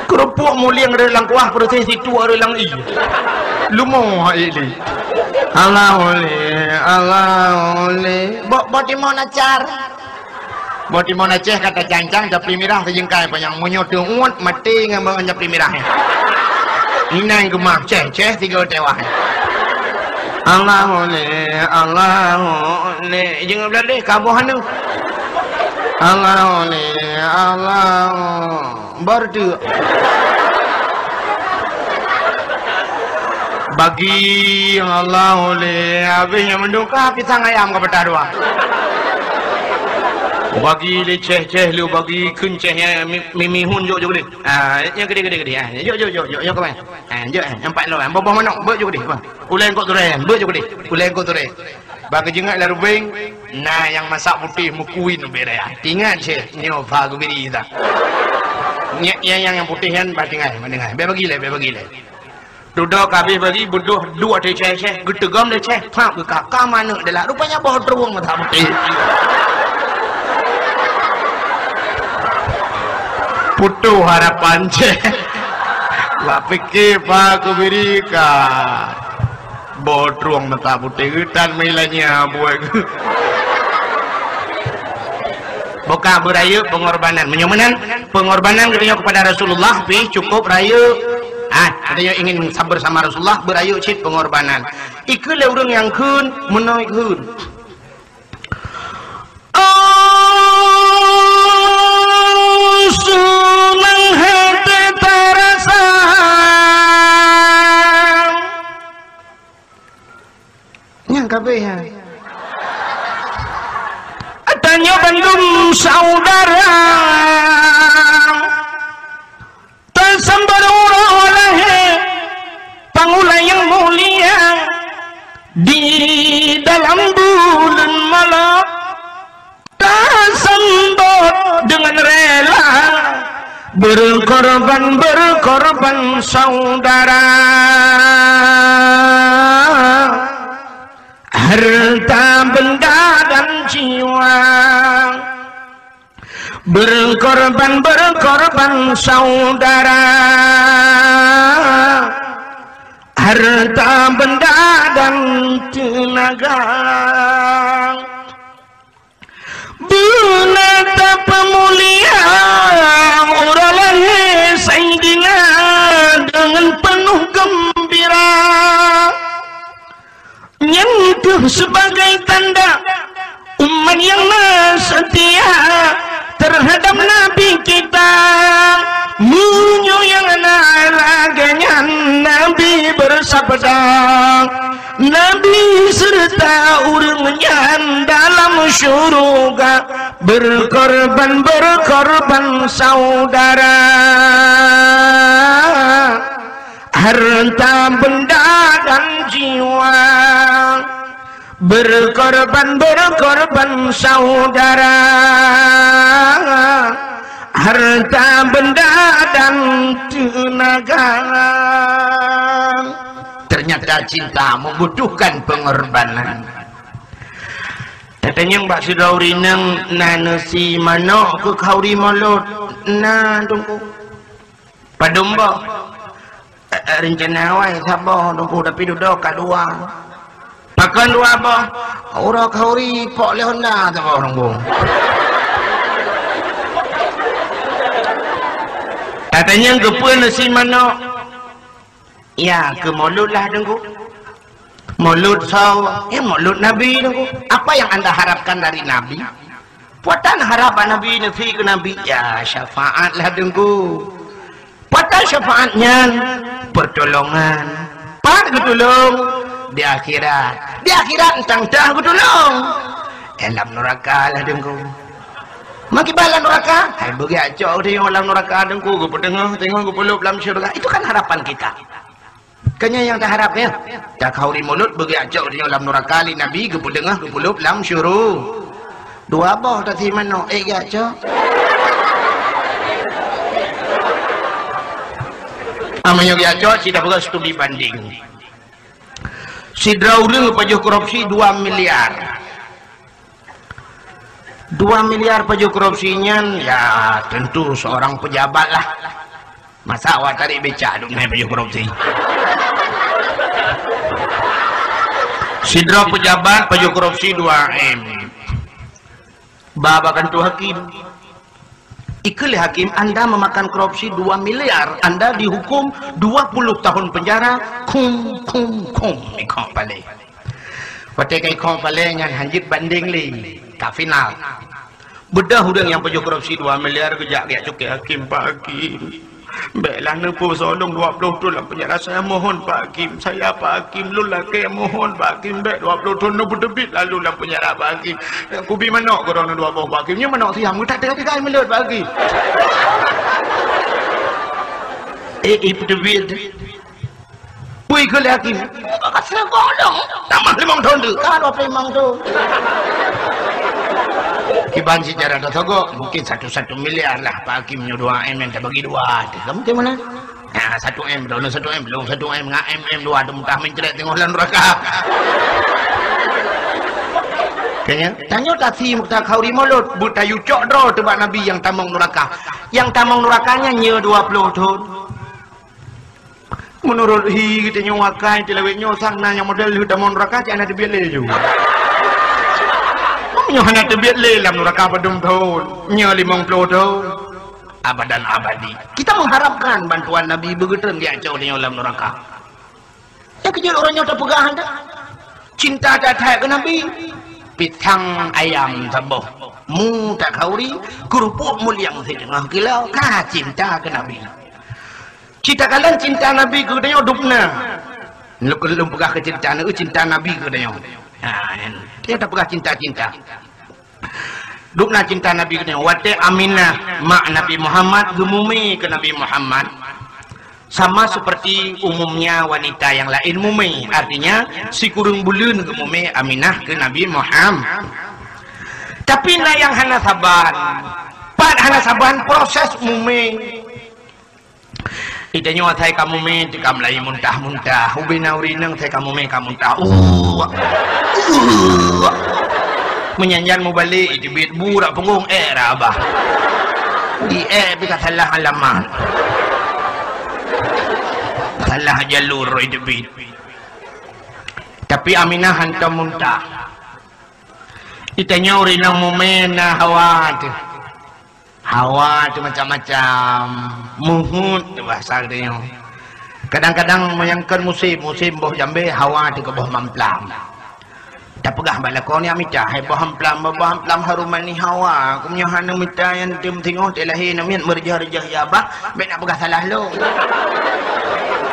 Keurupuk mulieng rot lam kuah, peureuséh situ rot lam ie. Leumo hai li. "Allahu li, Allahu li." Bok, bok timun acar. Boh timun Aceh ka tacang-cang, tapi mirah tajingkai panyang. Meunyoe teuuet, maté ngon, ngon tapi mirah nyan. Inan geumah, ceh, ceh, tiga tewah. Allahu li, Allahu li. Jeuet blah deh, ka boh anu. Allahu li, Allahu. Bar tu. Bagi Allahu li, habéh nyang meuduka pisang ayam ka patah dua. Bagi lé ceh-ceh lu, bagi kheun ceh nyang mi-, mi-, mihun jok, jok deh. Ah, nyang gede, gede, gede. Ah, jok, jok, jok, jok, jok kemai. Ah, jok, eh, nyang pat lo, eh, boh-boh manok, beuet jok deh. Ulèe eungkôt turée, beuet jok deh. Ulèe eungkôt turée. Bak geujeungeuk lam rubeng, na nyang masak putéh meukuin ubé raya. Ingat cit, nyoe fa geubri ita. Nyang, nyang, nyang putéh nyan bah tinggai, bah tinggai. Bèk bagi lé, bèk bagi lé. Dudoe ka habéh bagi, beudôh duek ateueh ceh-ceh, geuteugom lé ceh, prak geukak, ka manök deulat. Rupanya boh trueng mata putéh. Putôh harapan ceh. Bak pike fa geubri ka. Boh trueng mata putéh geutan meulanya buet. Buka beurayeuk pengorbanan. Meunyoe meunan, pengorbanan geutanyoe kepada Rasulullah pih cukup rayeuk. Ah, geutanyoe ingin bersama Rasulullah, beurayeuk cit pengorbanan. Ikheun lé ureueng nyang kheun, meunoe kheun. Oh, seunang hati terasa. Nyang kabeh, ha. Tanyoe bandum saudara. Tasambot uroe lahé pangulèe nyang mulia di dalam buleuen malam. Tasambot deungon rela berkorban, berkorban saudara. Harta benda dan jiwa. Berkorban, berkorban saudara, harta benda dan tenaga. Beuna tapeumulia uroe lahé Saidina deungon peunoh geumbira. Nyan kheueh sebagai tanda umat nyang na seutia terhadap Nabi kita. Meunyoe nyang na lagèe nyan, Nabi beusabda, Nabi seureuta ureueng nyan dalam syeuruga berkorban, berkorban saudara. Harta benda dan jiwa, berkorban, berkorban saudara, harta benda dan tenaga. Ternyata cinta membutuhkan pengorbanan. Tatanyong bak sidroe ureueng inong na neusi manok keu khauri mulod, na Teungku. Padum boh? Eh, eh, rencana awai saboh Teungku, tapi dudoe ka dua. Pakon dua boh? Uroe khauri pok lé Honda saboh Teungku. Tatanyong keupeue neusi manok? Ya, keu mulod lah Teungku. Mulod soe? Ya, mulod Nabi Teungku. Apa yang anda harapkan dari Nabi? Peue tan harap bak Nabi, neusi keu Nabi? Ya, syafaat lah Teungku. Peue tan syafaat nyan? Pertolongan. Pat geutulông? Di akhirat. Di akhirat tang-tang geutulông. Eh, lam nuraka lah Teungku. Meukiban lam nuraka? Hai, beugèt cok teuh lam nuraka Teungku, geupeuteungoh, teungoh geupeulob lam syeuruga. Itu kan harapan kita. Kan nyan nyang taharap, ya. Takhauri mulod beugèt cok nyoe lam nuraka lé Nabi, geupeudeungoh, geupeulob lam syuru. Dua boh tasi manok, eh, gèt cok. Ah, meunyoe gèt cok, sida peugah studi banding. Sidroe ureueng pajoh korupsi dua miliar. Dua miliar pajoh korupsi nyan, ya, tentu seorang pejabat lah. Masa awak tarék becak duek nyan pajoh korupsi? Sidroe pejabat pajoh korupsi dua M. Ba bak kantô hakim. Ikheun lé hakim, "Anda memakan korupsi dua miliar, Anda dihukum dua puluh tahun penjara, kum, kum, kum." Ikheun paleng. Watèe ka ikho palèe nyan hanjeuet bandeng lé, ka final. Beudôh ureueng nyang pajoh korupsi dua miliar geujak geujak cukée hakim, "Pak Hakim, bèk lah neupeu soe lôn dua ploh thôn lam peunjara. Saya mohon, Pak Hakim, saya, Pak Hakim, lôn lakèe mohon, Pak Hakim, bèk dua ploh thôn neupeuteubiet lôn lam peunjara, Pak Hakim. Kubi manok keu droeneuh dua boh, Pak Hakim. Nyoe manok siam, geutak tiga-tiga meulot, Pak Hakim." Eh, eh, peuteubiet. Pui keu lé hakim. Ka sigoe dong. Tamah limong thôn tu. Ka dua ploh limong thôn. Kiban secara teutogoe, mungkin satu satu miliar lah Pak Hakim nyoe dua M, nyang tabagi dua. Kamu ke mana? Ha, satu M, droeneuh satu M, lôn satu M, ngon M, M dua, teumutah mencret teungoh lam neraka. Kayaknya, tanyoe tasi mukta khauri mulod, beutayue cok droe teuh bak Nabi nyang tamong neraka. Nyang tamong neraka nyan nyoe dua ploh thôn. Meunurot hi geutanyoe wakai tilawet nyoe sang na nyang model lheueh tamong neraka cit hana teubiet lé ju. Nyoe hana teubiet lé lam neraka padum thôn, nyoe limong ploh thôn. Abadan abadi. Kita mengharapkan bantuan Nabi beugeuteun geuacoe tanyoe lam neraka. Nyang keujeuet uroe nyoe tapeugah dah. Cinta that-that keu Nabi. Pisang ayam saboh. Mu takhauri, keurupuk muliang siteungoh kilo. Ka cinta keu Nabi. Cit takalon cinta Nabi keu geutanyoe dubna. Lôn, lôn peugah keu cinta, cinta Nabi keu geutanyoe. Ha, nyan. Tanyoe tapeugah cinta-cinta. Dubna cinta Nabi keu geutanyoe. Watèe Aminah, mak Nabi Muhammad, geumumé keu Nabi Muhammad, sama seperti umumnya wanita yang lain mumé. Artinya, sikureueng buleuen geumumé Aminah keu Nabi Muhammad. Tapi na nyang hana saban. Pat hana saban proses mumé. Geutanyoe asai ka mumé, teuka meulayeue muntah-muntah. Ubena ureueng inong asai ka mumé ka muntah. Uwak. Uwak. Meunyan-nyan mubalek, iteubiet bu rot punggong, ék rot babah. Di ék pih ka salah alamat. Salah jalur iteubiet. Tapi Aminah hantom muntah. Geutanyoe ureueng inong mumé na hawa teuh. Hawa teuh macam-macam, muhut teuh bahasa geutanyoe. Kadang-kadang meunyo kon musém, musém boh jambé, hawa teuh keu boh mamplam. Tapeugah bak lakoe nyan mita, "Hai boh mamplam, boh mamplam harum manis hawa, keu meunyo hana mita nyan teuh meusingoh teuh lahé namiet meureujoh-reujoh ya bah, bèk na peugah salah lôn."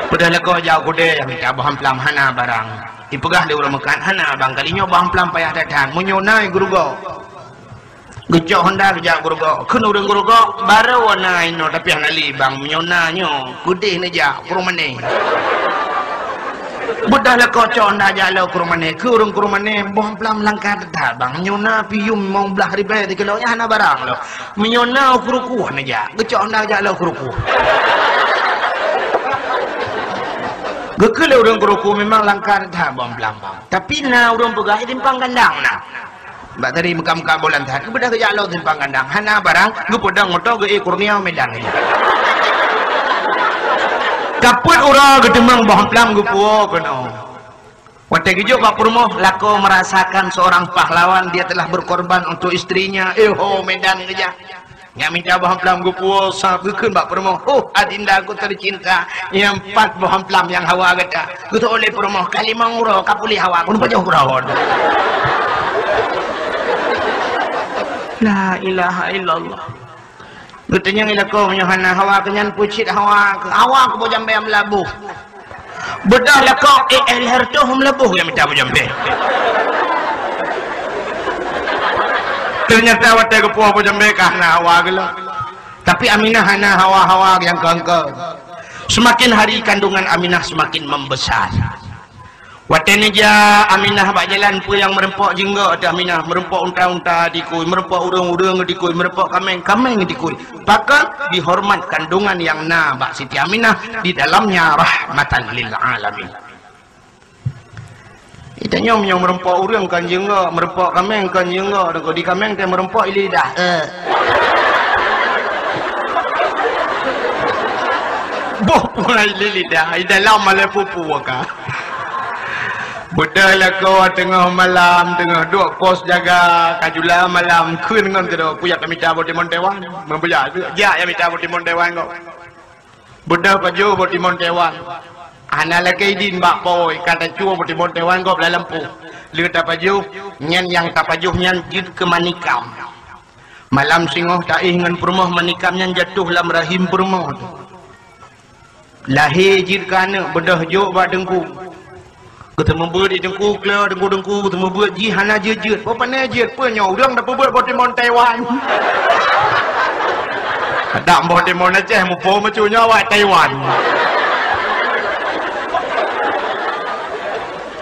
Peudeuh lakoe jak u keudè mita boh mamplam hana barang. Ipeugah lé ureueng meukat, "Hana bang, kali nyoe boh mamplam payah that-that, meunyo na geurugoe." Geucok honda geujak geurugoe. Kheun ureueng geurugoe, "Barô na inoe tapi hana lé bang, meunyo na nyoe, keudeh neujak Krueng Mané." Beudôh lakoe cok honda jak lom Krueng Mané. Kheun ureueng Krueng Mané, "Boh mamplam langka that-that bang, meunyo na pih yuem limong blaih ribèe sikilo, nyan hana barang lom. Meunyo na u Krueng Kuh neujak." Geucok honda jak lom Krueng Kuh. Geukheun lé ureueng Krueng Kuh, "Memang langka that-that boh mamplam bang. Tapi na ureueng peugah di Simpang Gandang na." Bak tadi muka-muka bulan that, keubeudôh geujak lom Simpang Gandang. Hana barang, geupeudong moto geu-ék Kurnia Medan. Ka peuet uroe geuteumeung boh mamplam geupuwoe keunoe. Watèe geujok bak peurumoh, lakoe merasakan seorang pahlawan, dia telah berkorban untuk istrinya. Eh ho, Medan geujak. Nyak mita boh mamplam geupuwoe, sab geukheun bak peurumoh, "Oh, adindaku tercinta, nyang pat boh mamplam nyang hawa gata." Geutôh lé peurumoh, "Ka limong uroe ka puléh hawa, keuneuk pajoh keudroe." La ilaha illallah. Geutanyong lakoe, "Meunyo hana hawa keu nyan, peue cit hawa keu, hawa keu boh jambé meulaboh." Beudôh lakoe, eh, eh, lhèe reutôh meulaboh nyang mita boh jambé. Ternyata watèe geupuwoe boh jambé ka hana hawa geuh lom. Tapi Aminah hana hawa-hawa nyang keu-keu. Semakin hari kandungan Aminah semakin membesar. Watèe neujak Aminah bak jalan, peue nyang meureumpok jinggok ateueh Aminah, meureumpok unta-unta dikui, meureumpok ureueng-ureueng dikui, meureumpok kaméng-kaméng dikui. Pakon? Dihormat kandungan nyang na bak Siti Aminah di dalamnya rahmatan lil alamin. Geutanyoe meunyoe meureumpok ureueng kon jinggok, meureumpok kaméng kon jinggok, dan kok di kaméng teuh meureumpok i lidah. Eh. Boh pula i lidah, i dalam malée pupu ka. Beudôh lakoe teungoh malam, teungoh duek pos jaga, ka jula malam, kheun ngon sidroe, "Peue jak tamita boh timon Taiwan?" Meubeuja, "Jak jak mita boh timon Taiwan kok." Beudôh pajoh boh timon Taiwan. Hana lakée idin bak po, ka tacue meutimon Taiwan gob lam lampôh. Lheueh tapajoh, nyan nyang tapajoh nyan jeuet keu manikam. Malam singoh taéh ngon peurumoh, manikam nyan jatoh lam rahim peurumoh teuh. Lahé jeuet keu aneuk, beudôh jok bak teungku. Geuteumeubeuet di teungku, klo teungku-teungku, geuteumeubeuet jih hana jeuet-jeuet. Boh pané jeuet, peue nyoe ureuëng tapeubeuet boh timon Taiwan. Adak boh timon Aceh mupo meucue nyoe awak Taiwan.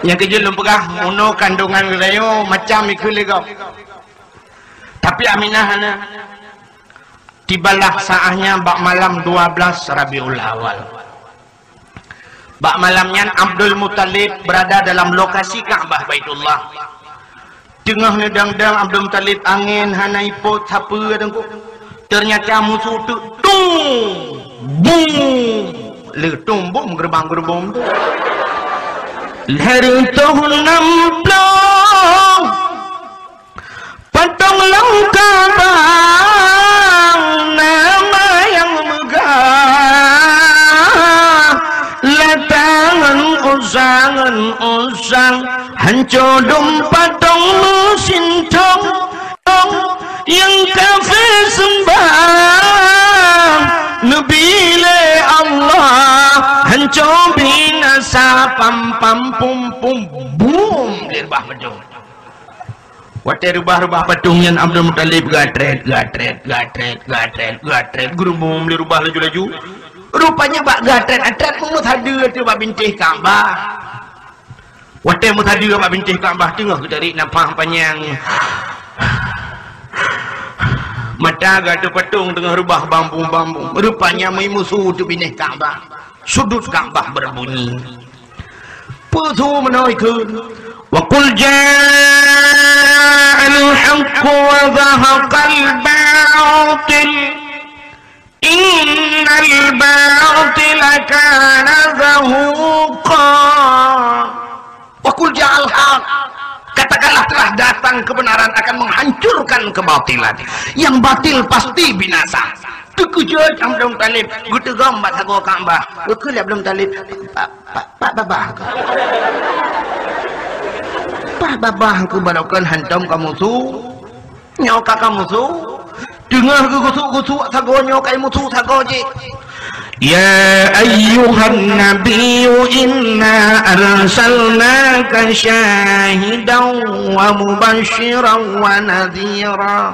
Nyang keujeuet lôn peugah, meunoe kandongan geutanyoe macam ikheun lé gob. Tapi Aminah hana. Tibalah saatnya bak malam dua belas Rabiul Awal. Bak malam nyan Abdul Muthalib berada dalam lokasi Ka'bah Baitullah. Teungoh neudang-dang Abdul Muthalib, angén hana ipot sapeue teungku. Ternyata musuh tu tung bum. Le tung bum gerbang-gerbong tu. Lhèe reutôh nam plôh. Patong lam Ka'bah nama nyang meugah, Lata ngon Uzza ngon Uzza, hanco dum patong meusintong, nyang kafé seumbah neubi lé Allah, hanco binasa pam pam pum pum bum lé bah meudong. Watèe reubah-reubah patong nyan Abdul Muthalib gatrét, gatrét, gatrét, gatrét, gatrét, geureumbum lé reubah laju-laju. Rupanya bak gatrét-gatrét meumeusadeue teuh bak bintéh Ka'bah. Watèe meusadeue bak bintéh Ka'bah teungoh geutarék nafah panyang. Mata gata patong teungoh reubah bambum-bambum. Rupanya meuimusu teuh binéh Ka'bah. Sudut Ka'bah berbunyi. Peue su meunoe kheun? Wa qul ja'al haqqu wa zahaqal batil. Innal batila kana zahuqa. Wa qul ja'al haq. Katakanlah telah datang kebenaran akan menghancurkan kebatilan. Yang batil pasti binasa. Teukeujot Abdul Muthalib, geuteugom bak sagoe Ka'bah. Geukheun lé Abdul Muthalib, "Pak, pak, pak babah keuh. Pak babah keuh baroekon hantom kamoe su. Nyoe ka kamoe su." Teungoh geugusuk-gusuk sagoe nyoe ka imusu sagoe jih. Ya ayyuhan nabiyyu inna arsalnaka syahidan wa mubasysyiran wa nadhira.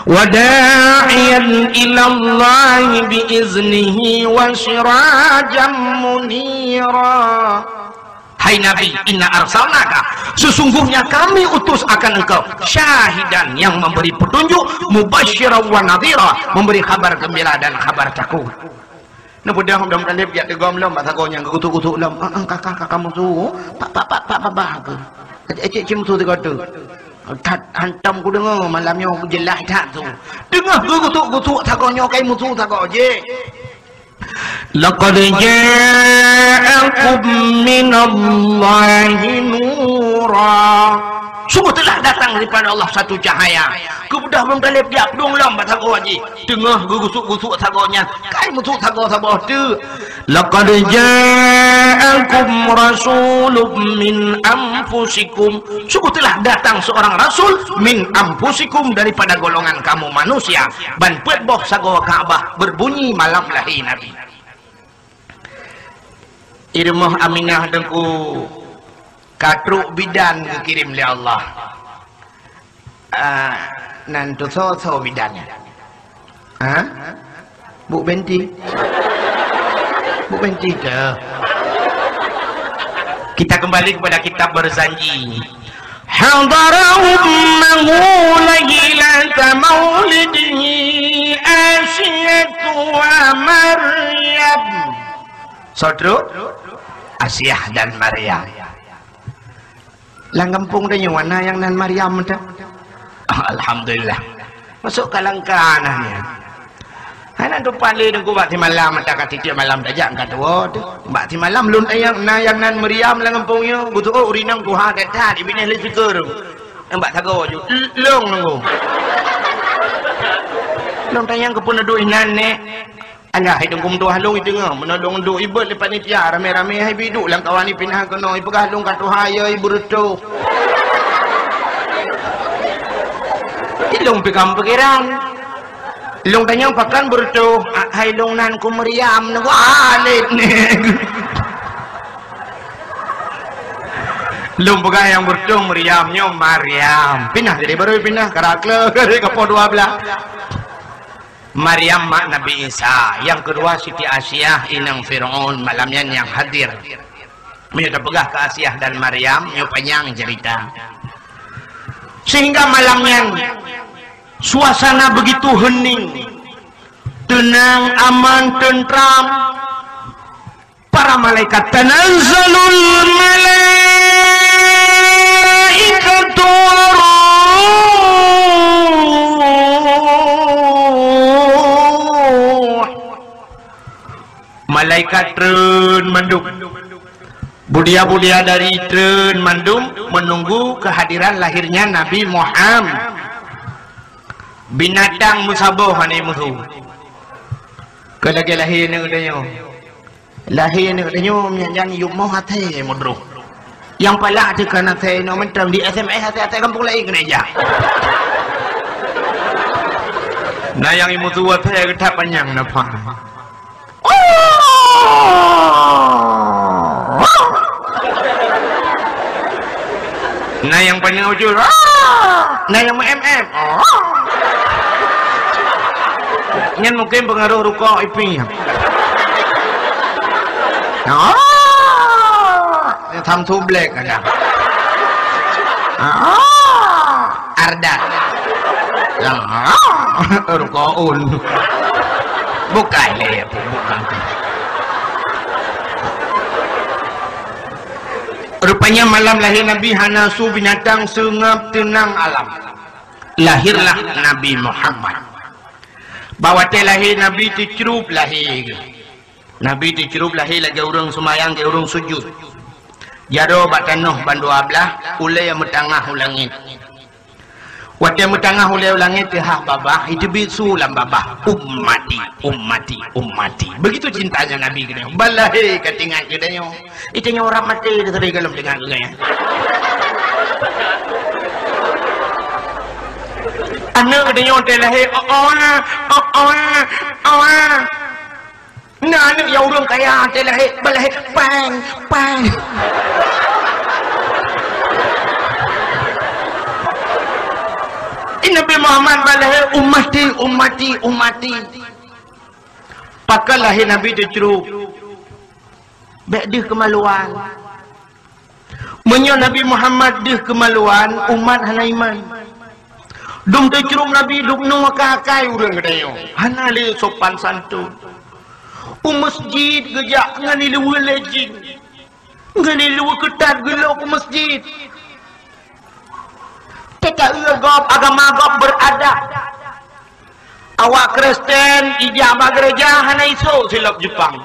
Wa da'iyan ilallahi bi iznihi wa sirajan munira. Hai Nabi, inna arsalnaka, sesungguhnya kami utus akan engkau, syahidan, yang memberi petunjuk, mubasysyiran wa nadhira, memberi kabar gembira dan kabar takut. Neupeudong Abdul Muthalib jak teugom lom bak sagoe nyang geugutuk-gutuk lom. "Ah, ah, kaka, kaka musu. Pak, pak, pak, pak babah keuh. Ecek, ecek cit musu sigoe teuk. That hantom kudeungoe malam nyoe jeulaih that su." Teungoh geugutuk-gutuk sagoe nyoe ka imusu sagoe jih. Laqad ja'akum minallahi nura. Sungguh telah datang daripada Allah satu cahaya. Keubeudôh Abdul Muthalib jak peudong lom bak sagoe jih. Teungoh geugusuk-gusuk sagoe nyan, ka imusu sagoe saboh teuk. Laqad ja'akum rasulun min anfusikum. Sungguh telah datang seorang rasul min anfusikum, daripada golongan kamu manusia. Ban peuet boh sagoe Ka'bah berbunyi malam lahé Nabi. I rumoh Aminah teungku ka trok bidan geukirém lé Allah. Ah, nan tu soe-soe bidan nyan? Ha? Bu Benti? Bu Benti tu. Kita kembali kepada kitab Barzanji. Hadara ummahu lailata maulidihi Asiyatu wa Maryam. Soe trok? Asiah dan Maryam. Lam gampông tanyoe na nyang nan Maryam teuh? Alhamdulillah. Masuk ka langka nah nyan. Hana tupat lé teungku bak simalam, mata ka tiep malam tajak ka tuwoe teuh. Bak simalam lôn ayang na nyang nan Maryam lam gampông nyoe, geutu'oh ureueng inong tuha that-that, i binéh lé syukur. Bak sagoe ju, long teungku. Lôn tanyong keupeue neuduek inan, Nek? Alah, hai teungku meutuah lôn i teungoh, meunoe lôn duek ibeuet lé panitia, ramé-ramé hai bi duek lam kawan i pinah keunoe, ipeugah lôn ka tuha yo i beureutoh. Ilôn pi kam pikiran. Lôn tanyong pakon beureutoh, ah, hai lôn nan ku Maryam, nunggu alit ni. Lôn peugah nyang beureutoh Maryam, nyoe Maryam. Pinah jadi baru pinah, karakle, jadi kapoh dua belah. Maryam mak Nabi Isa, nyang keudua Siti Asiah inong Firaun, malam nyan nyang hadir. Meunyoe tapeugah keu Asiah dan Maryam, nyoe panyang cerita. Sehingga malam nyan suasana begitu hening, tenang, aman, tentram. Para malaikat, tanazzalul malaikatu warruh. Malaikat treun mandum. Budia-budia dari treun mandum menunggu kehadiran lahirnya Nabi Muhammad. Binatang meusaboh hana musu. Keu lagée lahé aneuk tanyoe. Lahé aneuk tanyoe, nyan, nyan yup moh até meudroh. Nyang palak teuka na até inoe mantong di S M S até-até gampông laén keuneuk jak. Na nyang imusu até geutak panyang nafah. Na nyang paneuk ujeut, na nyang meu-em-em. Nyan mungken peungaroh rukok iping. Samsu Black ada. Ardan. Rukok un. Bukai lé, bukai. Rupanya malam lahé Nabi hana su binatang seungab teunang alam. Lahirlah Nabi Muhammad. Bak watée lahé Nabi teucrueb lahé geuh. Nabi teucrueb lahé lagée ureuëng seumayang, lagée ureuëng sujut. Jaroe bak tanoh bandua blaih, ulée meutangah u langét. Watée meutangah ulée u langét teuhah babah, iteubiet su lam babah, "Ummati, ummati, ummati." Begitu cintanya Nabi keu geutanyoe. Ban lahé ka teuingat keu geutanyoe. Geutanyoe rab maté teuh sabe gohlom teuingat keu geutanyoe. Aneuk geutanyoe teuh lahé, "Oh, oh, oh, oh, oh." Na aneuk nyang ureuëng kaya teuh lahé, ban lahé, "Pang, pang." Nabi Muhammad ban lahé, "Ummati, ummati, ummati." Pakon lahé Nabi teucrueb? Bék deuh keumaluan. Meunyoe Nabi Muhammad deuh keumaluan, umat hana iman. Dum teucrueb Nabi, dum nung akai-akai ureuëng geutanyoe. Hana lé sopan santun. U meuseujid geujak ngon iluweue lé jih. Ngon iluweue keutat geulok u meuseujid. Teuka-eu gob, agama gob beuradab. Awak Kristen ijak bak geureja hana isok silop Jepang.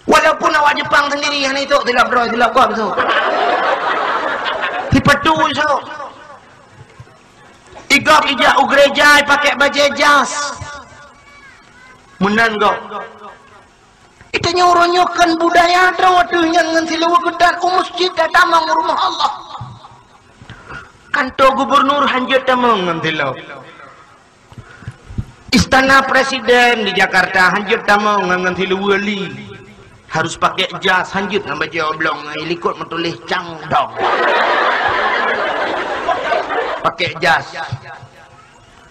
Walaupun awak Jepang sendiri hana isok silop droe, silop gob isok. Sipatu isok. Igob ijak u geureja ipakèk bajèe jas. Meunan gob. Geutanyoe uroe nyoe kon budaya droe teuh nyan ngon siluweue keutat u meuseujid tatamong rumoh Allah. Kanto gubernur hanjeuet tamong ngon silop. Istana presiden di Jakarta hanjeuet tamong ngon, ngon siluweue li. Harus pakèk jas, hanjeuet ngon bajèe oblong, ngon likot meutuléh Cangdong. Pakèk jas.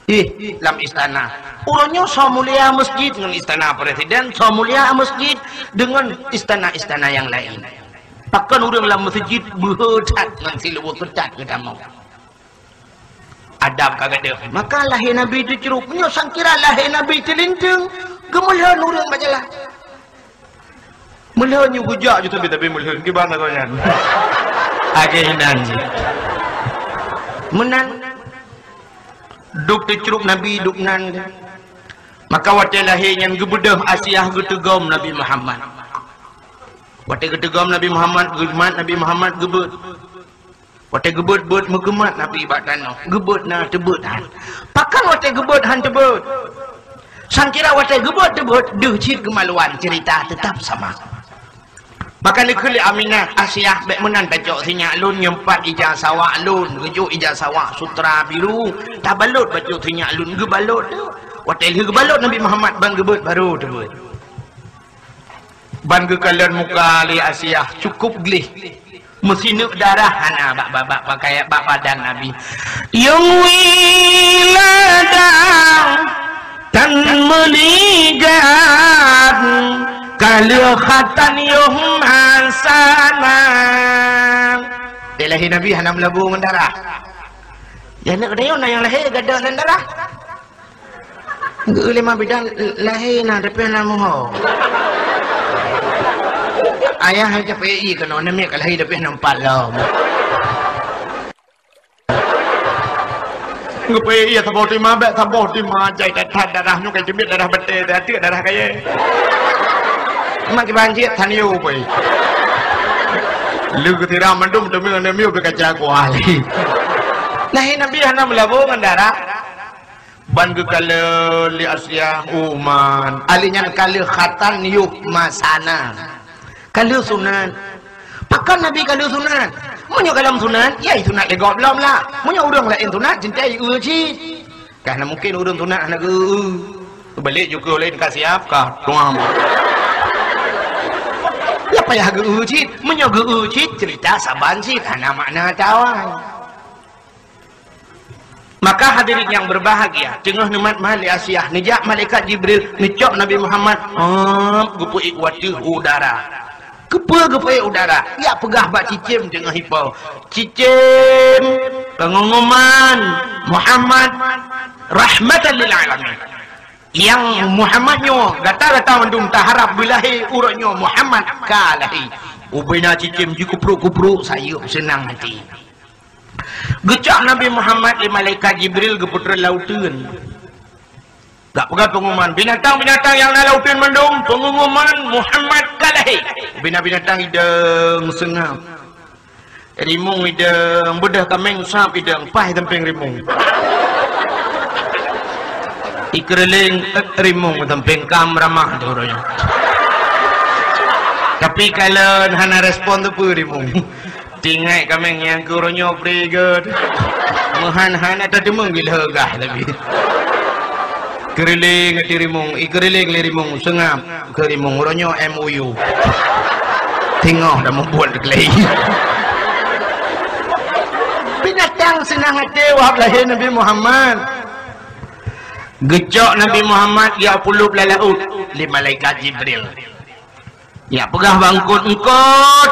Ih, lam istana. Uroe nyoe soe mulia meuseujid ngon istana presiden, soe mulia meuseujid deungon istana-istana nyang laén. Pakon ureuëng lam meuseujid beuhe that ngon siluweue keutat geutamong. Adab ka gadôh. Maka lahé Nabi teucrueb. Nyoe sangkira lahé Nabi teulinteung, geumeulhon ureuëng bak jalan. Meulhon nyoe geujak ju tabi-tabi meulhon kiban lagoe nyan. Agé inan jih. Meunan. Duek teucrueb Nabi duek nan. Maka watèe lahé nyan geubeudôh Asiah geuteugom Nabi Muhammad. Watèe geuteugom Nabi Muhammad, geumat Nabi Muhammad geubeuet. Watèe geubeuet-beuet meugeumat Nabi bak tanoh, geubeuet na teubeuet han. Pakon watèe geubeuet han teubeuet? Sangkira watée geubeuet-geubeuet deuh cit keumaluan, ceurita teutap sama. Maka neukheun lé Aminah, "Asiah, bék meunan tacok sinyak lôn, nyoe pat ija sawak lôn, geujok ija sawak sutra biru, tabalot bacut sinyak lôn." Geubalot. Watée lheueh geubalot Nabi Muhammad ban geubeuet baru teubeuet. Ban geukalon muka lé Asiah, cukup gleh. Meusineuk darah hana bak, bak, bak pakaian, bak badan Nabi. Yôh wilada tan meuligat, ka lheueh khatan yôh masana. Di lahé Nabi hana meulabô ngon darah. Di aneuk geutanyoe na nyang lahé gadôh lam darah. Geu lima bidan lahé na tapi hana muho. Ayah hai capek i keunoe namiet ka lahé tapi hana empat lom. Geupeu iya saboh teuma bék saboh teuma jai that-that darah nyoe ka jeuet darah beutée, teuka darah kayée. Mak kiban cit taniu pui. Leu geutira mandum teumeu-teumeu beu kaca kuali. Lahé Nabi hana meulabô ngon darah. Ban geukalon lé Asiah, uman. Ali nyan ka lheueh khatan yôh masana. Ka lheueh sunat. Pakon Nabi ka lheueh sunat? Meunyoe gohlom sunat, ya sunat lé gob lom lah. Meunyoe ureuëng laén sunat, cinta eu cit. Ka hana mungkin ureuëng sunat hana geu-eu. Balik jukeuh laén ka siap, ka tuam. Ya payah geu-eu cit. Meunyoe geu-eu cit, cerita saban cit. Hana makna tawai. Maka hadirin yang berbahagia, teungoh neumat meuhan lé Asiah, neujak malaikat Jibril, neucok Nabi Muhammad, hop, geupeuék u ateueh udara. Keupeue geupeuék udara? Jak peugah bak cicém teungoh ipo. Cicém, pengumuman, Muhammad rahmatan lil alamin. Nyang Muhammad nyoe, gata-gata mandum taharab beulahé uroe nyoe Muhammad ka lahé. Ubena cicém jikupruk-kupruk sayeuep seunang até. Geucok Nabi Muhammad lé malaikat Jibril geupeutreun lam uteuen. Gak peugah pengumuman, binatang-binatang nyang na lam uteuen mandum, pengumuman Muhammad ka lahé. Binatang-binatang idong seungab. Rimueng idong, beudôh kaméng sab idong, paih sampéng rimueng. Ikeureuleng, eh, rimueng sampéng kam ramah tu uroe nyoe. Tapi kalon hana respon teupeu rimueng. Tingai kaméng nyang keu uroe nyoe prigeuet. Meuhan hana tateumeung gila gah tapi. Keureuleng até rimueng, ikeureuleng lé rimueng, seungab keu rimueng uroe nyoe M O U. Teungoh dah membuat keulai. Binatang seunang até wahab lahé Nabi Muhammad. Geucok Nabi Muhammad ya pulup lam laôt lé malaikat Jibril. Nyak peugah bak eungkôt, "Eungkôt,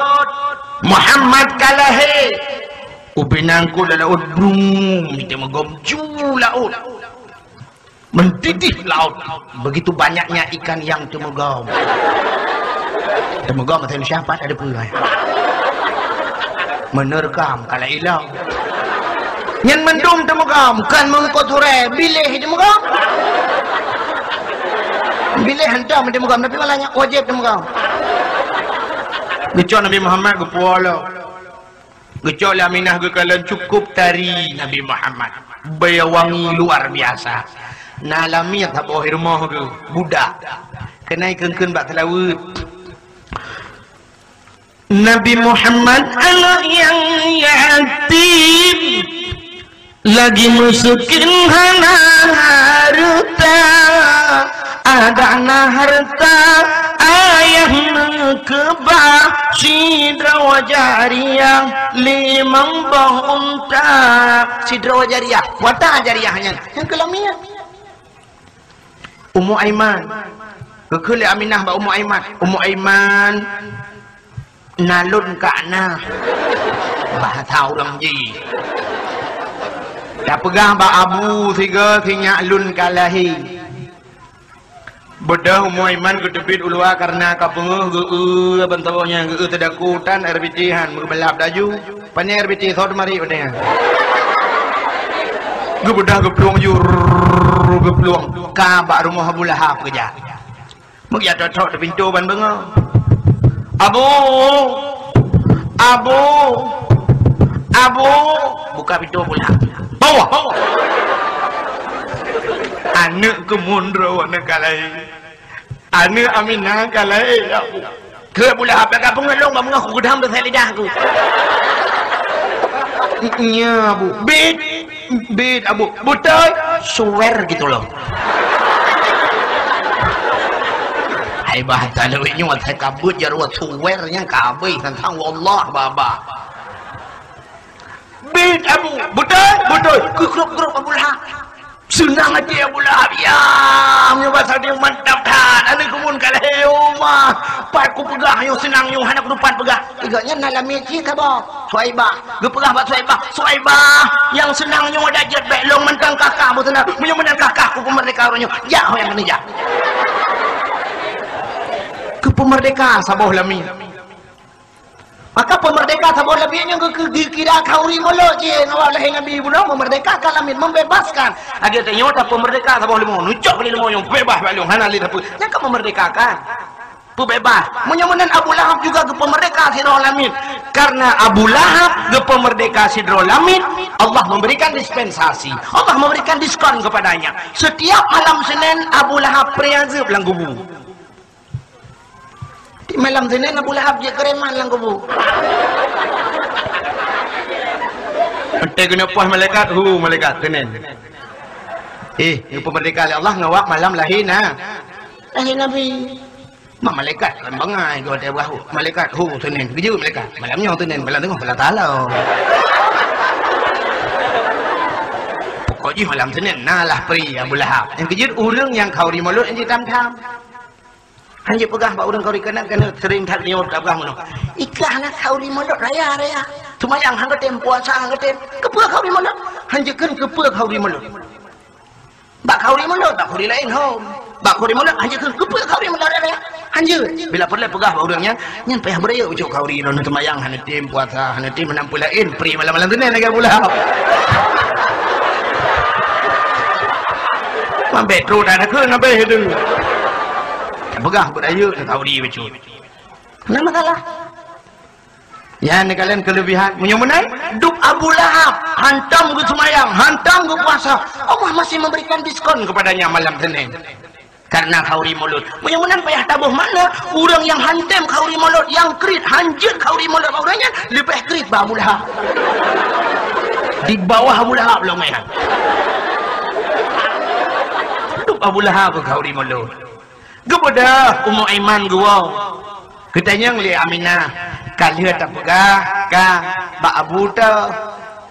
Muhammad ka lahé." Ubena eungkôt lam laôt, brung, teumeugob ju laôt. Meudidih laôt, begitu banyaknya ikan yang teumeugob. Teumeugob masa Indonesia pat ada peue. Meunurkam kalau ilang. Nyan mandum teumeugob, kon meungkôt surée, biléh teumeugob. Biléh hantom teumeugob, tapi malah nyan wajéb teumeugob. Geucok Nabi Muhammad geupuwoe lom. Geucok lé Aminah geukalon cukup tari Nabi Muhammad. Beuwangi luar biasa. Na lamiet saboh i rumoh geuh, budak. Keunan ikheun-kheun bak seulaweuet. Nabi Muhammad aneuk nyang yatim, lagi meuseukén hana hareuta, adak na hareuta ayah neukeubah sidroe jariah limong boh unta. Sidroe jariah, peue jariah nyan? Nyang keu lamiet. Ummu Aiman. Geukheun lé Aminah bak Ummu Aiman. Ummu Aiman, na lôn ka na. Bahasa ureuëng jih. Tapeugah bak abu sigoe sinyak lôn ka lahé. Beudôh Ummu Aiman geuteubiet u luwa kareuna ka peungeuh geu-eu bantoe nyang geu-eu teudaku tan air biti han meubalap laju. Pane air biti sot mari udeh. Geubeudah geuplueng jur, geuplueng ka bak rumoh Abu Lahab keujak. Meujak thok-thok di pintoe ban beungoh. "Abu! Abu! Abu!" Buka pintoe Abu Lahab. "Bawa, bawa!" Aneuk keumun droe na ka lahé. Aneuk Aminah ka lahé, ya Allah. Keu Abu Lahab, ka peungeut lôn, bak meungoh kugeudam teuseuk lidah ku. Nya, Bu. Bit, bit, Abu. Beutôi, suwer gitu loh. Hai, bah, tadi nyoe, saya kabut, ya, ruwet suwer nyang kabeh, tentang wallah, baba. Bit, Abu. Beutôi, beutôi. Keukrop-krop Abu Lahab. Seunang até Abu Lahab, ya, meunyoe basa dia mantap that. Aneuk keumun ka lahé, oh, ma. Pat kupeugah nyoe seunang nyoe, hana kutupat peugah. Tiga nyan na lamiet cit saboh. Suwaibah. Geupeugah bak Suwaibah, "Suwaibah, nyang seunang nyoe dak jeuet bék lôn mantong kakah beuseunang. Meunyoe meunan kakah ku peumeurdeka uroe nyoe, jak ho nyang keuneuk jak." Geupeumeurdeka saboh lamiet. Maka peumeurdeka saboh lamiet nyoe geu-, geu-, geukira khauri mulod jih. Awak lahé Nabi bunoe meumerdekakan lamiet, membebaskan. Lagèe tanyoe tapeumeurdeka saboh leumô, neucok lé leumô nyoe, beubaih bak lôn, hana lé sapeue. Nyan ka meumerdekakan. Peubeubaih. Meunyoe meunan Abu Lahab juga geupeumeurdeka sidroe lamiet. Karena Abu Lahab geupeumeurdeka sidroe lamiet, Allah memberikan dispensasi. Allah memberikan diskon kepadanya. Setiap malam Senin, Abu Lahab pri azeueb lam kubu. Di malam Senin, Abu Lahab jeuet keu reman lam kubu. Watèe keuneuk poh malaikat, hu malaikat Senin. Eh, geupeumeurdeka lé Allah ngon awak malam lahé na. Lahé Nabi. Ma malaikat lam bangai, geuh watèe bah, malaikat, hu Senin. Geujeuet malaikat. Malam nyoe Senin, malam teungoh, malam talao. Pokok jih malam Senin, na lah pri Abu Lahab. Nyang keujeuet ureueng nyang khauri mulod nyang jitam-tam. Han jeuet peugah bak ureueng khauri keunan, keunan sering that nyoe tapeugah meunoe. Ikah na khauri mulod raya-raya. Seumayang han geutem, puasa han geutem. Keupeue khauri mulod? Han jeuet kheun keupeue khauri mulod. Bak khauri mulod, bak khauri laén hom. Bak khauri mulod han jeuet kheun keupeue khauri mulod raya-raya. Han jeuet. Bila peureulèe peugah bak ureueng nyan, nyan payah beurayeuk ucok khauri lôn seumayang han geutem, puasa han geutem, meunan peue laén, pri malam-malam Senin lagèe Abu Lahab. Mambet trok dak takheun habéh tu. Peugah beurayeuk khauri bacut. Hana masalah. Nyan kalian kelebihan. Meunyoe meunan, dup Abu Lahab, hantom geuseumayang, hantom geupuasa, Allah masih memberikan diskon kepadanya malam Senin. Karena khauri mulod. Meunyoe meunan payah taboh makna, ureueng nyang hantem khauri mulod, nyang kriet, han jeuet khauri mulod bak ureueng nyan, leubeh kriet bak Abu Lahab. Di bawah Abu Lahab lom nyan. Dup Abu Lahab khauri mulod. Geubeudôh Ummu Aiman geuwoe. Geutanyong lé Aminah, "Ka lheueh tapeugah ka bak Abu teuh?"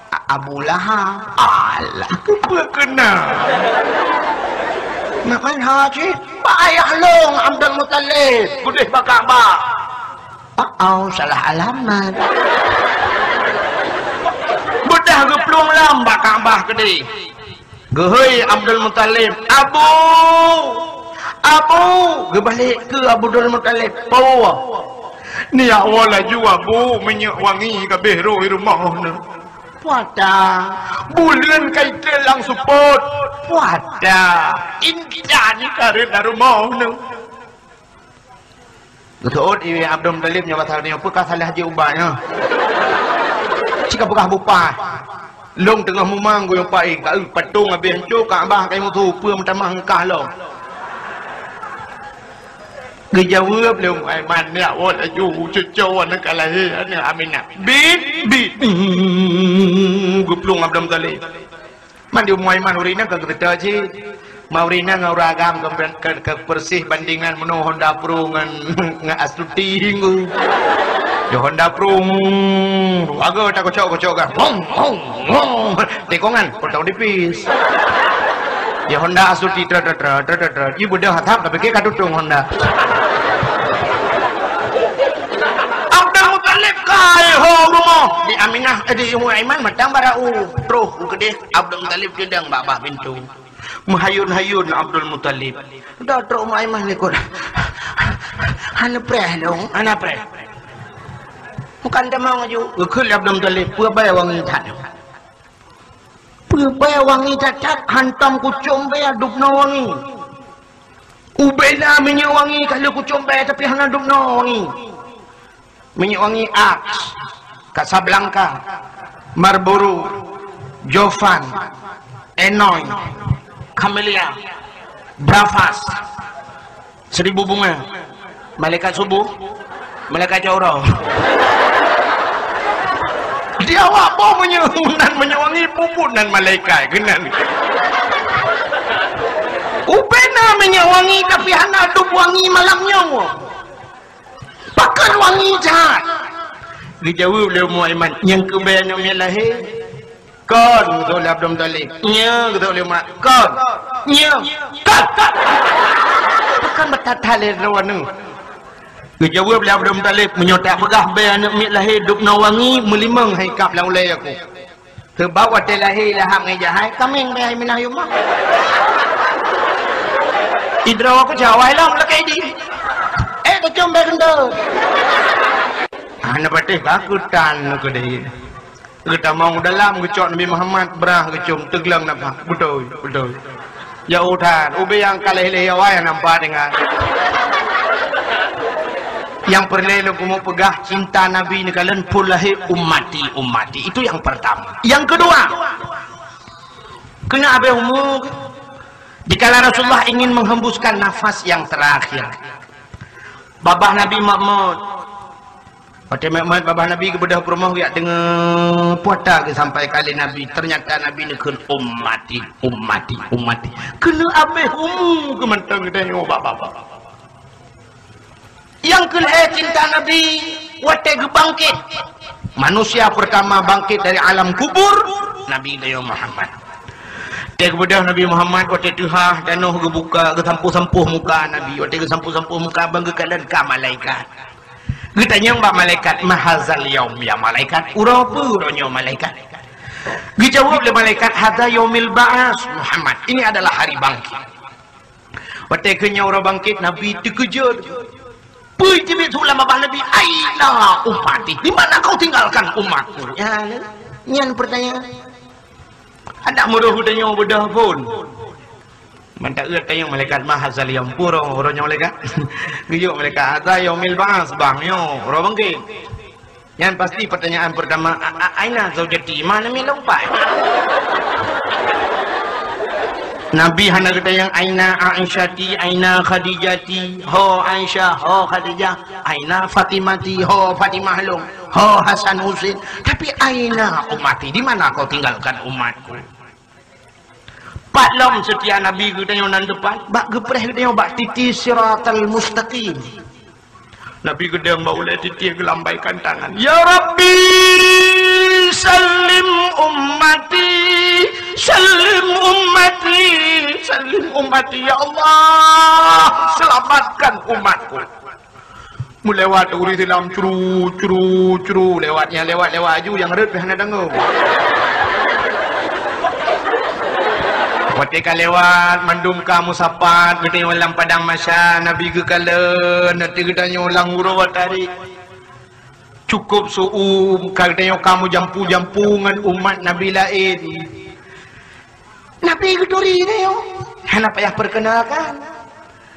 "A-, Abu Lahab." "Alah, keupeue keunan?" "Meu'en ho cit?" "Bak ayah lôn, Abdul Muthalib, keudeh bak Ka'bah." "Oh, oh, salah alamat." Beudôh geuplueng lom bak Ka'bah keudeh. Geuhôi Abdul Muthalib, "Abu! Abu!" Geubalek keu Abdul Muthalib, "Peue?" "Neujak woe laju, Abu, minyeuk wangi ka abéh rhot rumoh neuh." "Peue ata?" "Buleuen ka itrép lam seupôt." "Peue ata?" "Intan ka rhot lam rumoh neuh." Geuseuôt i Abdul Muthalib nyoe pasal nyoe, "Peue ka salah jih ubat nyoe? Cit ka peugah bupah. Lôn teungoh mumang guyue pai, ka eu patong abéh hanco, Ka'bah ka musoh, peue meutamah ngeukah lom?" Geujaweueb lé Ummu Aiman, "Neujak woe laju, cucoe nyoe ka lahé, aneuk Aminah." "Bit, bit." Geuplueng Abdul Muthalib. Man di Ummu Aiman ureueng inong ka geuseutôt cit. Ma ureueng inong ngon ureueng agam ka, ka, ka peureuseh bandingan meunoe Honda Pro ngon, ngon Astuti ngu. Di Honda Pro, hmm, agak takocok-kocok kan. Wong, wong, wong. Tikongan, potong tipis. Di Honda Astuti, trot, trot, trot. Ih, beudôh asap, tapi ka tutong Honda. Abdul Muthalib kai ho rumoh. Di Aminah, eh, di Ummu Aiman matang barô. Troh, keudeh. Abdul Muthalib geudong bak, bak pintoe. Meuhayôn-hayôn Abdul Muthalib. Udah trok Ummu Aiman likot. Hana preh dong, hana preh. Bukan tamong aju. Geukheun lé Abdul Muthalib, "Peue bèe wangi that?" "Peue bèe wangi that-that, hantom kucom bèe dubnoe wangi. Ubena minyeuk wangi ka lheueh kucom bèe, tapi hana dubnoe wangi." Minyeuk wangi Axe, Casablanca, Marlboro, Jovan, Enoy, Camellia. Brafas. Seribu bunga. Malaikat subuh. Malaikat cot uroe. Di awak boh meunyoe nan minyeuk wangi, puput nan malaikat keunan. Ubena minyeuk wangi tapi hana dum wangi malam nyoe. Pakon wangi that? Geujaweueb lé Ummu Aiman, "Nyang keu bèe aneuk miet lahé." "Kon," geutôk lé Abdul Muthalib. "Nyo," geutôk lé Umar. "Kon." "Nyo." "Kon, kon." Pakon beuthat-that lé droeneuh? Geujaweueb lé Abdul Muthalib, "Meunyoe tapeugah bèe aneuk miet lahé dum na wangi, meulimong hai kab lam ulèe aku. Seubab watèe lahé Lahab ngon Jahai, kaméng bèe hai minah yuma." Idroe aku cawai lom lakèe di. Eh, tacôm bèe keuntô. Hana patéh ka keutan keudéh. Geutamong u dalam, geucok Nabi Muhammad, brah geucôm, teugleng nafah. Beutôi, beutôi. Ya udah, ubé nyang ka lheueh-lheueh awai nyang nampak deungon. Nyang peureulèe lôn keumeung peugah, cinta Nabi neukalon phôn lahé, "Ummati, ummati." Itu yang pertama. Yang kedua, keuneuk habéh umu, dikala Rasulullah ingin menghembuskan nafas yang terakhir, babah Nabi mot-mot. Watèe mot-mot babah Nabi geubeudôh peurumoh, geujak deungoe peue ata geusampaikan lé Nabi. Ternyata Nabi neukheun, "Ummati, ummati, ummati." Keuneuk habéh umu keu mantong geutanyoe babah-babah. Nyang keu lhèe cinta Nabi watèe geubangkét. Manusia pertama bangkit dari alam kubur, Nabi geutanyoe Muhammad. Watèe geubeudôh Nabi Muhammad, watèe teuhah tanoh geubuka, geusampôh-sampôh muka Nabi. Watèe geusampôh-sampôh muka, ban geukalon ka malaikat. Geutanyong bak malaikat, "Ma hadzal yaum ya malaikat?" "Uroe peue uroe nyoe malaikat?" Geujaweueb lé malaikat, "Hadza yaumil ba'ats Muhammad." Ini adalah hari bangkit. Watèe keu nyoe uroe bangkét, Nabi teukeujot. Peue jimita lam babah Nabi, "Aina ummati? Di mana kau tinggalkan umatku?" Ya, nyan pertanyaan. Adak meurôh geutanyoe beudôh phôn. Mantap geutanyoe malaikat, "Ma hadzal yaum?" Peue uroe nyoe malaikat? Geuyue malaikat, "Hadza yaumil ba'ats, bang, nyoe uroe bangkét." Nyan pasti pertanyaan pertama, "A-, a-, aina zaujati? Mana mi lompat?" Nabi hana geutanyong, "Aina Aisyati, aina Khadijati?" "Ho Aisyah, ho Khadijah." "Aina Fatimati?" "Ho Fatimah lôn." "Ho Hasan Husin?" Tapi, "Aina ummati? Di mana kau tinggalkan umatku?" Pat lom seutia Nabi geutanyoe nan depan, bak geupreh geutanyoe bak titi siratal mustaqim. Nabi geudong bak ulèe titi geulambaikan tangan. "Ya Rabbi, sallim ummati, sallim ummati, sallim ummati. Ya Allah, selamatkan umatku." Meulewat turi silam, curu, curu, curu, lewat, nyang lewat, lewat aju, nyang rhot pih hana deungoe. Watèe ka lewat, mandum ka meusapat, geutanyoe lam padang mahsyar, Nabi geukalon, watèe geutanyoe lam uroe tarék. Cukup seu-uem, ka geutanyoe ka meujampu-jampu ngon umat Nabi laén. Nabi geuturi nyoe, hana payah perkenalkan.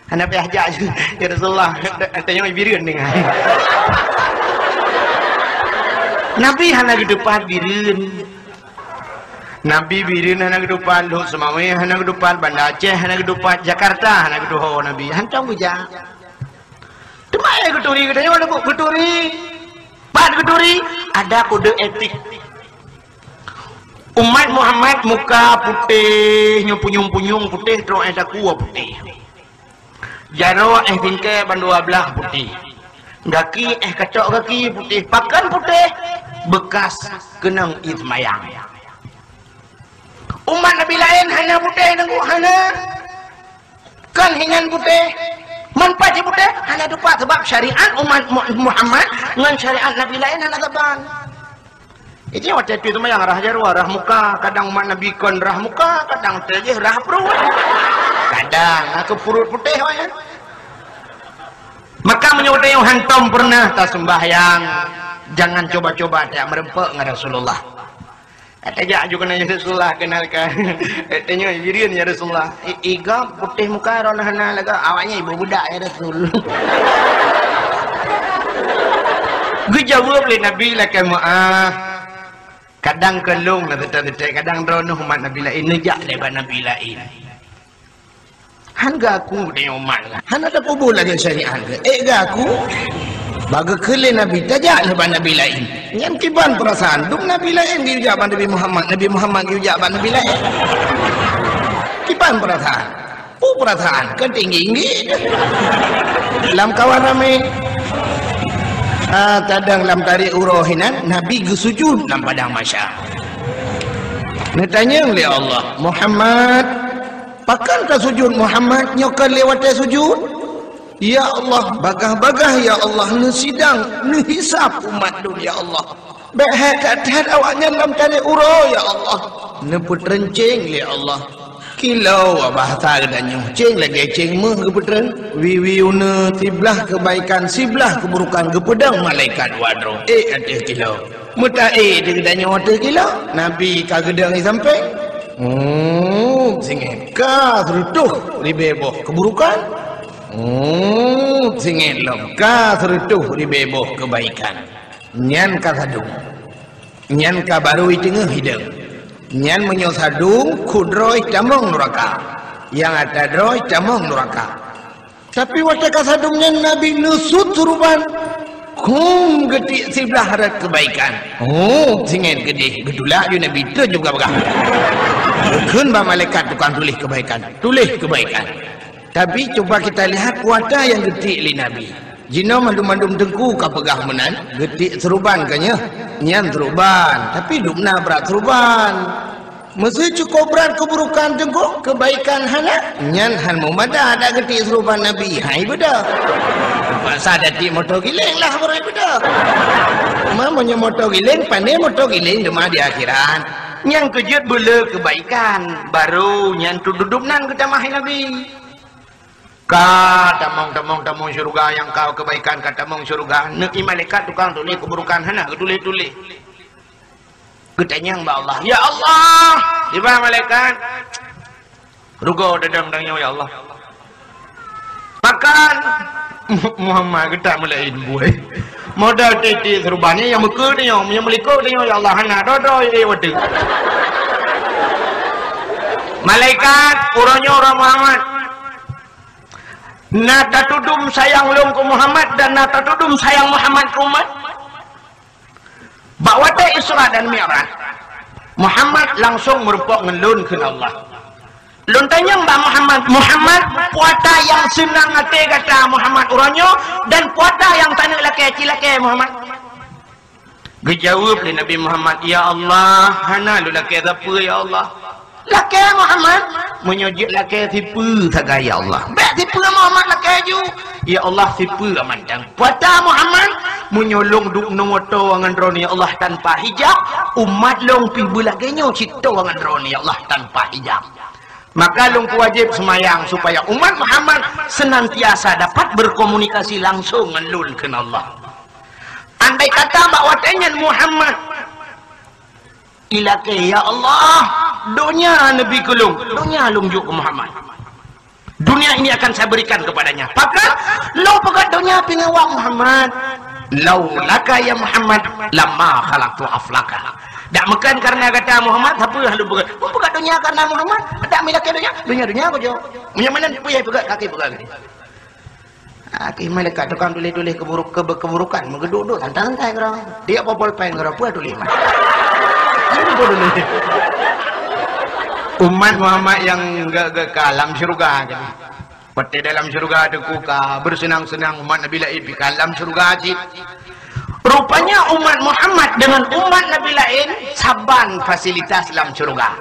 Hana payah jak, "Ya Rasulullah, tanyoe Bireuen deungon." Nabi hana geuteupat Bireuen. Nabi Bireuen hana geuteupat, Lhokseumawe hana geuteupat, Banda Aceh hana geuteupat, Jakarta hana geuteuho Nabi. Hantom geujak. Teuma, eh, geuturi geutanyoe, geuturi. Pat geuturi, ada kode etik. Umat Muhammad muka putéh, nyoe punyueng-punyueng putéh, trok éh takue putéh. Jaroe éh bingkai bandua blaih putéh. Gaki éh kacok gaki putéh. Pakon putéh? Beukas keunong ie seumayang. Umat Nabi laén hana putéh, Teungku, hana. Kon hinan putéh. Man pajan putéh, hana teupat, sabab syariat umat Mu-, Muhammad ngon syariat Nabi laén hana saban. Jadi watèe teuh seumayang rhah jaroe, rhah muka, kadang umat Nabi kon rhah muka, kadang teuh jih rhah pruet. Kadang aku pruet putéh, wah, ya. Maka meunyoe watèe nyoe hantom pernah taseumbahyang, jangan coba-coba tajak meureumpok ngon Rasulullah. Tajak aju keunan, "Ya Rasulullah, kenalkan." Tanyong, "Bireuen, ya Rasulullah." "I-, i gob putéh muka, droeneuh hana lagak." "Awaknyan ibu budak, ya Rasul." Geujaweueb lé Nabi lakèe meu'ah. Kadang keu lôn na teutai-teutai, kadang droeneuh umat Nabi laén neujak lé bak Nabi laén. Han geuaku tanyoe umat lah. Hana tapeubuet lagèe syariat geuh. Ék geuaku? Bak geukheun lé Nabi, tajak lé bak nabi laén. Nyan kiban peurasaan. Dum nabi laén geuyue jak bak Nabi Muhammad, Nabi Muhammad geuyue jak bak nabi laén. Kiban peurasaan. Peue peurasaan, kan tinggi-tinggi. Lam kawan ramé. Ah, tadang lam tarék uroe hinan, Nabi geusujud lam padang mahsyar. Neutanyong lé Allah, "Muhammad, pakon tasujud Muhammad, nyoe kon lé watèe sujud? Ya Allah, bagaih-bagaih ya Allah, neusidang, neuhisab umat lôn ya Allah. Bèk hèk that-that awaknyan lam tarék uroe ya Allah." Neupeutreun céng lé Allah. Kilau bahasa geutanyoe, céng lagèe céng méuh geupeutreun. Wiwi uneue, siblah keubaikan, siblah keuburukan, geupeudong malaikat dua droe. Ék ateueh kilau. Meuta-ék di geutanyoe ateueh kilau, Nabi ka geudong di sampéng. Hmm, singét ka sireutoh ribèe boh keuburukan. Hmm, singét lom ka sireutoh ribèe boh keubaikan. Nyan ka sadum. Nyan ka barô i teungoh idong. Nyan meunyoe sadum, kudroe tamong nuraka. Nyang ata droe tamong nuraka. Tapi watèe ka sadum nyan Nabi neusut suruban, khum geutiek siblah rot keubaikan. Oh, singét geudeh, geutulak ju Nabi, treun ju peugah-peugah. Geukheun bak malaikat tukang tuléh keubaikan, tuléh keubaikan. Tapi cuba kita lihat kuasa nyang geutiek lé Nabi. Jinoe mandum-mandum teungku ka peugah meunan, geutiek suruban ka nyoe, nyan suruban, tapi dum na brat suruban. Meuseu cukôp brat keuburukan teungku, keubaikan hana, nyan han meumada dak geutiek suruban Nabi, hai beudôh. Paksa dak tiek moto giléng lah baru beudôh. Ma meunyoe moto giléng, pané moto giléng teuma di akhirat. Nyang keujeuet beuleu keubaikan, baru nyan tudub nan geutamah Nabi. Ka tamong, tamong, tamong syeuruga nyang ka keubaikan, ka tamong syeuruga. Neuk i malaikat tukang tuléh keuburukan hana geutuléh-tuléh. Geutanyong bak Allah, "Ya Allah, diba malaikat? Rugoe dadong tanyoe ya Allah." Pakon Muhammad geutak meulaén buai. Modal tiek-tiek suruban nyan nyang meukeue tanyoe, nyang meulikot tanyoe ya Allah hana droe-droe ya watèe. Malaikat, uroe nyoe uroe Muhammad. Na tatudum sayang lôn keu Muhammad dan na tatudum sayang Muhammad keu umat. Bak watèe Isra dan Mi'raj, Muhammad langsong meurumpok ngon lôn kheun Allah. Lôn tanyong bak Muhammad, "Muhammad, peue ata nyang seunang até gata Muhammad uroe nyoe dan peue ata nyang taneuk lakèe, ci lakèe Muhammad?" Geujaweueb lé Nabi Muhammad, "Ya Allah, hana lôn lakèe sapeue ya Allah." "Lakèe Muhammad, meunyoe jeuet lakèe sipeue sagai ya Allah." "Bèk sipeue Muhammad lakèe ju." "Ya Allah, sipeue mantong." "Peue ata Muhammad, meunyoe lôn duek ngon moto ngon droeneuh ya Allah tanpa hijab, umat lôn pih beulagèe nyoe cit ngon droeneuh ya Allah tanpa hijab. Maka lôn kuwajéb seumayang supaya umat Muhammad seunantiasa dapat berkomunikasi langsong ngon lôn kheun Allah. Andai kata bak watèe nyan Muhammad ilakèe, ya Allah, donya neubi keu lôn, donya lôn jok keu Muhammad. Dunia ini akan saya berikan kepadanya." "Pakon lôn peugöt donya pih ngon awak Muhammad?" "Laulaka ya Muhammad, lama khalaqtu aflaka." Dak meukon karena gata Muhammad, sapeue lôn peugöt? Lôn peugöt donya karena Muhammad. Dak meulakèe donya, donya-donya kujok. Meunyoe meunan peue nyang peugöt, kaki peugöt. Ah, ki malaikat tukang tuléh-tuléh keburuk-, kebe-, keburukan, meugeuduk-duk, santai-santai keudroe. Tiep po pulpen keudroe, peue tuléh, Mat? Peue tuléh? Umat Muhammad nyang ge-, ge-, ka lam syeuruga kan. Watèe dalam syeuruga teuku ka beuseunang-seunang, umat Nabi laén pih ka lam syeuruga cit. Rupanya umat Muhammad deungon umat Nabi laén saban fasilitas lam syeuruga.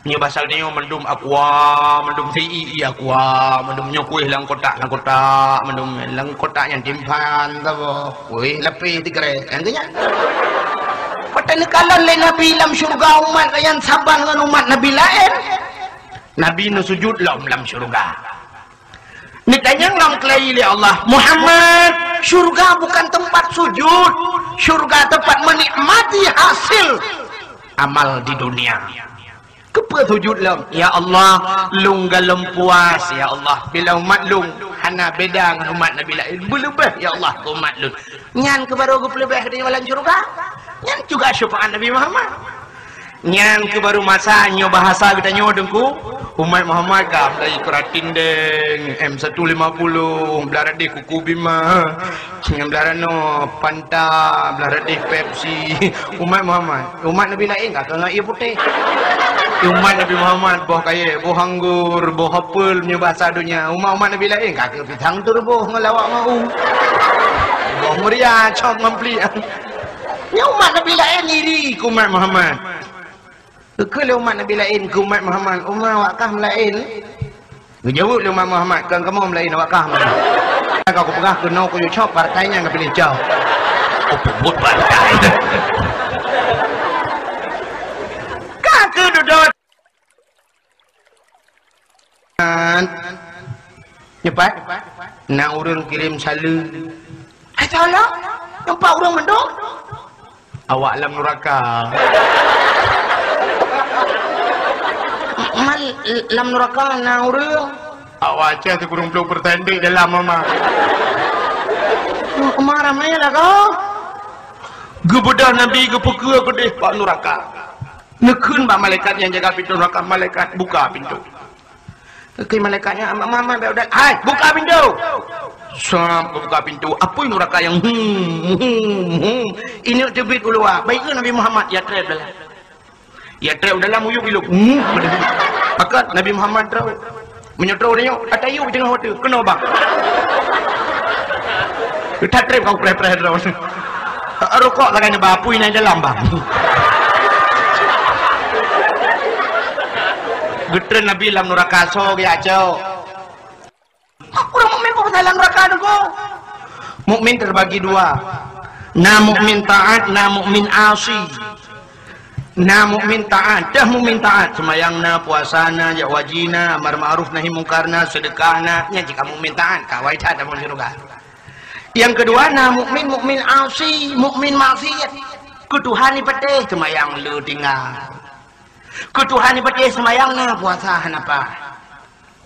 Nyoe basa nyoe mandum aqua, mandum si i aqua, mandum nyoe kueh lam kotak, lam kotak, mandum lam kotak nyang timphan, saboh kueh lapéh tigré, nyang keu nyan. Watèe neukalon lé Nabi lam syeuruga umat nyan saban ngon umat Nabi laén, Nabi neusujud lom lam syeuruga. Neutanyong lom keulayi lé Allah, "Muhammad, syeuruga bukan tempat sujud, syeuruga tempat menikmati hasil amal di dunia." Keupeue sujud lom? "Ya Allah, lôn galom puas, ya Allah, bila umat lôn hana beda ngon umat Nabi laén, beuleubeh, ya Allah, keu umat lôn." Nyan keuh barô geupeuleubeh di dalam syeuruga. Nyan juga syafaat Nabi Muhammad. Nyan keuh baru masa nyoe bahasa geutanyoe Teungku. Umat Muhammad ka mulai Kuratin Deng, M satu lima puluh, blah radeh Kuku Bima, nyan blah ranoe Fanta, blah radeh Pepsi. Umat Muhammad, umat Nabi laén ka keu ngon ié putéh. Umat Nabi Muhammad boh kayèe, boh anggô, boh apel meunyoe bahasa donya. Umat-umat Nabi laén ka keu pisang turboh ngon lawak mau. Boh meuria cok ngon pliek. Nyan umat Nabi laén iri keu umat Muhammad. Geukheun lé umat Nabi laén keu umat Muhammad, "Umat awak kah meulaén?" Geujaweueb lé umat Muhammad, "Kon kamoe meulaén, awak kah meulaén." Ka kupeugah keunoe kuyue cok partai nyang geupiléh cok. Oh, peubuet partai. Ka keuh dudoe. Nyoe pat na ureueng kirém saleuem. Hai, salah. Nyoe pat ureueng mandum. Awak lam nuraka. Man lam nuraka na ureueng? Awak Aceh sikureueng ploh persen di dalam, mama. Marah maya lah kau. Geubeudôh Nabi geupeukeue keudeh bak nuraka. Neukheun bak malaikat nyang jaga pintoe nuraka, "Malaikat, buka pintoe." Kheun malaikat nyan, "Muhammad, bèk udah." "Hai, buka pintoe!" Sab, buka pintoe. Apui nuraka nyang hum, hum, hum. Ineuk teubiet u luwa. Bèk kheun Nabi Muhammad, ya trép dalam. Ya trép u dalam, uyup ilok. Hmm. Pakat Nabi Muhammad trôk. Meunyoe trôk nyoe, ata yub teungoh watèe. Keunoe, bang. That trép kau preh-preh droe. Rukok sagai neuba apui na dalam, bang. Geutreun Nabi lam nuraka, soe geujak cok? Ureueng mukmin peue pasai lam nuraka, Teungku? Mukmin terbagi dua. Na mukmin taat, na mukmin asi. Na mukmin taat, dah mukmin taat, seumayang na, puasa na, jak haji na, amar ma'ruf nahi mungkar na, seudeukah na, nyan jih ka mukmin taat, ka awai that lam syeuruga. Nyang keudua na mukmin, mukmin asi, mukmin maksiat. Keu Tuhan ipatéh seumayang le tinggai. Keu Tuhan ipatéh seumayang na, puasa hana paih.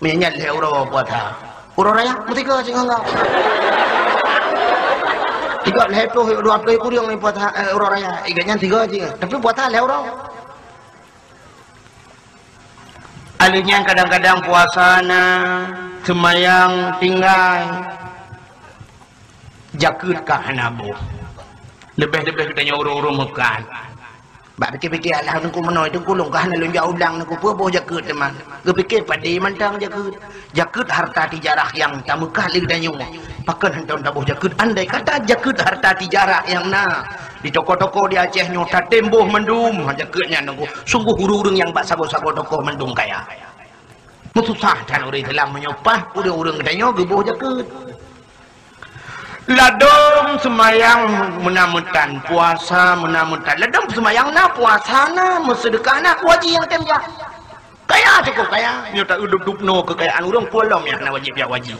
Meunyo nyan lhèe uroe puasa. Uroe raya meusigoe cit ngon gop. Tiga lhèe ploh, dua ploh kureueng ni puasa, eh, uroe raya. Iga nyan sigoe cit. Tapi puasa lhèe uroe. Alèh nyan kadang-kadang puasa na, seumayang tinggai, jakeuet ka hana boh. Leubeh-leubeh geutanyoe ureueng-ureueng meukat. Bak pike-pike, "Alah, Teungku meunoe, Teungku lôn ka hana lôn jak u blang, Teungku, peue boh jakeuet teuma?" Geupike padé mantong jakeuet. Jakeuet harta tijarah nyang tameukah lé geutanyoe. Pakon hantom taboh jakeuet? Andai kata jakeuet harta tijarah nyang na di toko-toko di Aceh nyoe tatem boh mandum, ha, jakeuet nyan, Teungku. Sungguh ureueng-ureueng nyang bak sagoe-sagoe toko mandum kaya. Meususah that ureueng Islam meunyoe paih ureueng-ureueng geutanyoe geuboh jakeuet. Ladôm seumayang meunan meutan, puasa meunan meutan. Ladôm seumayang na, puasa na, meuseudeukah na, keu haji nyang tem jak. Kaya cukup kaya. Nyoe ta-, dub-dub noe keukayaan ureueng, peue lom nyang hana wajéb jak haji.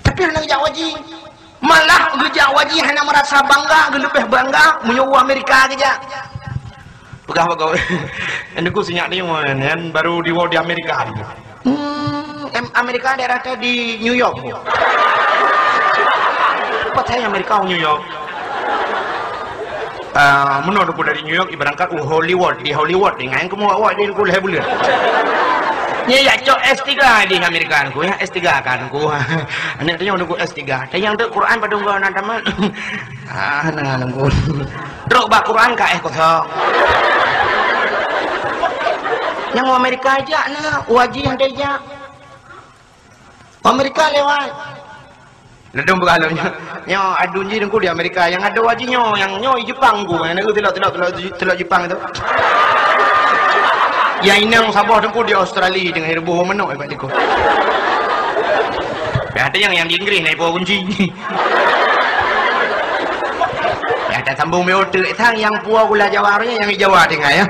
Tapi hana geujak haji. Malah geujak haji hana meurasa bangga, geuleubeh bangga meunyoe u Amerika geujak. Peugah bak gawé. Nyan Teungku sinyak nyoe, nyan baru diwoe di Amerika. Hmm, em, Amerika daerah teuh di New York. Pat hai Amerika u New York? Ah, meunoe Teungku dari New York, iberangkat u Hollywood, di Hollywood, ingat nyang keumu awak di Teungku lhèe buleuen. Nyan jak cok S tiga di Amerika Teungku, ya, S tiga kan Teungku. Aneuk tanyoe Teungku S tiga. Tanyong teuk Quran padum goe na tamat. Ah, na Teungku. Trok bak Quran ka éh kosong. Nyang u Amerika jak na, u haji hana jak. U Amerika lewat. Ladôm beugalom nyoe. Nyoe aduen jih Teungku di Amerika, nyang adoe haji nyoe, nyang nyoe di Jepang Teungku, nyang nyoe tilok, tilok, tilok, tilok Jepang tu. Nyang inong saboh Teungku di Australia, deungon reubôh manok ibat Teungku. Ya, ada nyang, nyang di Inggris na ipo kunci. Ya, tasambong meuoteuk sang nyang puwoe gula Jawa roh nyan nyang di Jawa tinggai, ya.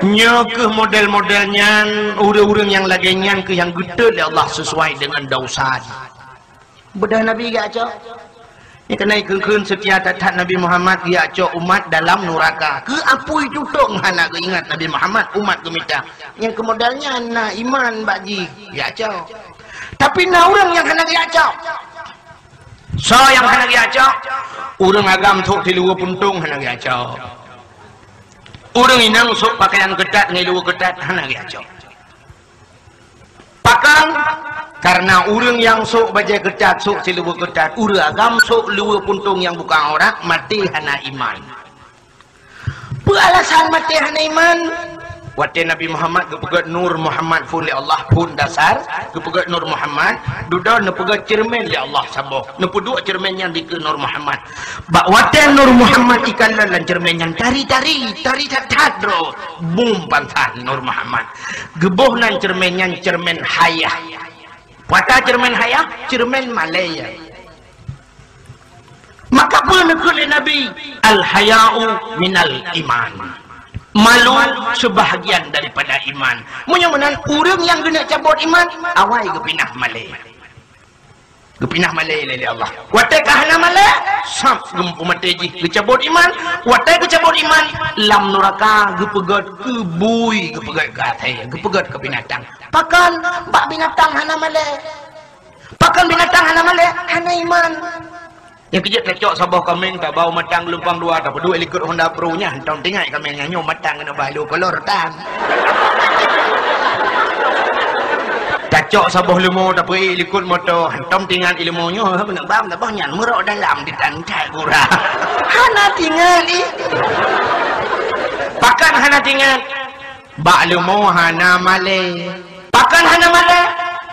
Nyoe keuh model-model nyan, ureueng-ureueng nyang lagèe nyan keuh nyang geutot lé Allah sesuai dengan dosa. Beudôh Nabi geujak cok. Nyan keuh na ikheun-kheun seutia that-that Nabi Muhammad geujak cok umat dalam nuraka. Keu apui tutong hana geuingat Nabi Muhammad, umat geumita. Nyang keu model nyan na iman bak jih geujak cok. Tapi na ureueng nyang hana geujak cok. Soe nyang hana geujak cok? Ureuëng agam sôk siluweue puntông hana geujak cok. Ureuëng inong sôk pakaian keutat ngon luweue keutat hana geujak cok. Pakon? Kareuna ureuëng nyang sôk bajée keutat, sôk siluweue keutat, ureuëng agam sôk luweue puntông nyang buka aurat, maté hana iman. Peue alasan maté hana iman? Watée Nabi Muhammad geupeugét Nur Muhammad phon lé Allah, phon dasar, geupeugét Nur Muhammad, dudoe neupeugét ceureumen lé Allah saboh. Neupeuduek ceureumen nyan dikeue Nur Muhammad. Bak watée Nur Muhammad ikalon lam ceureumen nyan tari-tari, tari that-that droe, bum pansan Nur Muhammad. Geuboh nan ceureumen nyan ceureumen hayah. Peue ata ceureumen hayah? Ceureumen malée. Maka peue neukheun lé Nabi, "Al-haya'u minal iman." Malu sebahagian daripada iman. Meunyoe meunan ureuëng nyang geuneuk cabot iman, awai geupinah malée. Geupinah malée lé, lé Allah. Watée ka hana malée, sab geupeumaté jih geucabot iman. Watée geucabot iman, lam nuraka geupeugét keu bui, geupeugét keu asée, geupeugét keu binatang. Pakon? Bak binatang hana malée. Pakon binatang hana malée? Hana iman. Nyang keujeuet tacok saboh kaméng tabau matang geulumpang dua, tapeuduek likot Honda Pro nyan, hantom tingat kaméng nyan nyoe matang keuneuk bah lheueh kolor tan. Tacok saboh leumo tapeuék likot moto, hantom tingat leumo nyoe keuneuk bam saboh nyan meurok dalam ditan that gura. Hana tingat ih. Pakon hana tingat? Bak leumo hana malée. Pakon hana malée?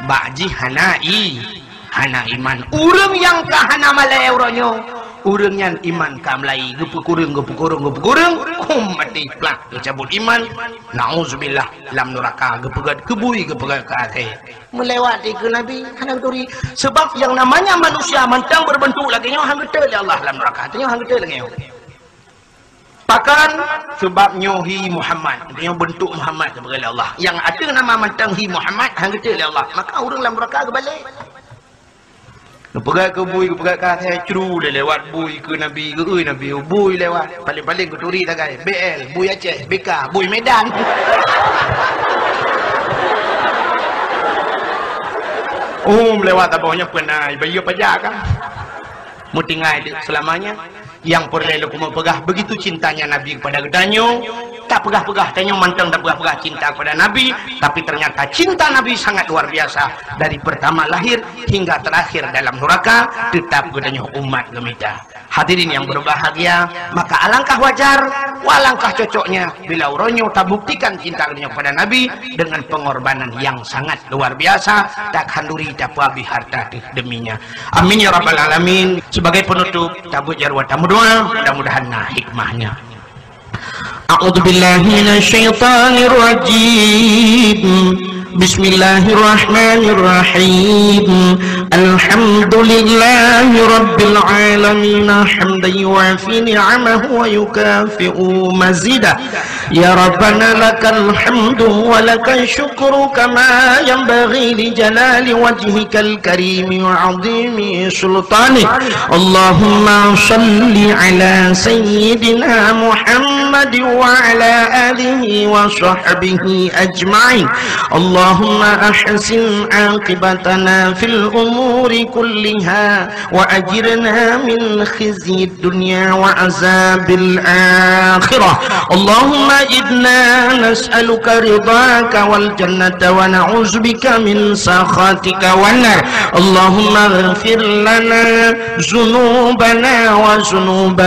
Bak jih hana i, hana iman. Ureuëng nyang ka hana malée uroe nyoe, ureuëng nyan iman ka meulai, geupeukureueng, geupeukureueng, geupeukureueng, hum maté plak geucabot iman. Nauzubillah, lam nuraka geupeugét keu bui, geupeugét keu asée. Meulewat dikeue Nabi hana geuturi. Sebab yang namanya manusia mantong berbentuk lagée nyoe hana geuteu lé Allah lam nuraka. Tanyoe hana geuteu lagée nyoe. Pakon? Sebab nyoe hi Muhammad. Nyoe beuntuk Muhammad geupeugah lé Allah. Nyang ateueh nama mantong hi Muhammad, han geuteu lé Allah. Maka ureuëng lam nuraka geubalek. Geupeugah keu bui, geupeugah keu asée, cru lé lewat bui keu Nabi, geu-eu Nabi, bui lewat. Paléng-paléng geuturi sagai, B L, bui Aceh, B K, bui Medan. Um, lewat saboh nyoe peuna, bayeue paja kan. Meutinggai deuek seulamanya. Nyang peureulée lôn keumeung peugah, begitu cintanya Nabi kepada geutanyoe. Tapeugah-peugah, tanyoe mantong tapeugah-peugah cinta kepada Nabi, tapi ternyata cinta Nabi sangat luar biasa. Dari pertama lahir hingga terakhir dalam nuraka, tetap geutanyoe umat geumita. Hadirin yang berbahagia, maka alangkah wajar, alangkah cocoknya bila uroe nyoe tabuktikan cinta geutanyoe kepada Nabi dengan pengorbanan yang sangat luar biasa, takhanduri tapeuabéh hareuta teuh demi nya. Amin ya rabbal alamin. Sebagai penutup, tabeuet jaroe tameudoa, mudah-mudahan na hikmahnya. A'udzubillahi minasyaitonirrajim. Bismillahirrahmanirrahim. Alhamdulillahi rabbil alamin. Hamdan yuwafi ni'amahu wa yukafi'u mazidah. يا ربنا لك الحمد ولك الشكر كما ينبغي لجلال وجهك الكريم وعظيم سلطانك. اللهم صل على سيدنا محمد وعلى آله وصحبه أجمعين. اللهم أحسن عاقبتنا في الأمور كلها وأجرنا من خزي الدنيا وعذاب الآخرة. اللهم إنا نسألك رضاك والجنة ونعوذ بك من سخطك والنار. اللهم اغفر لنا ذنوبنا وذنوب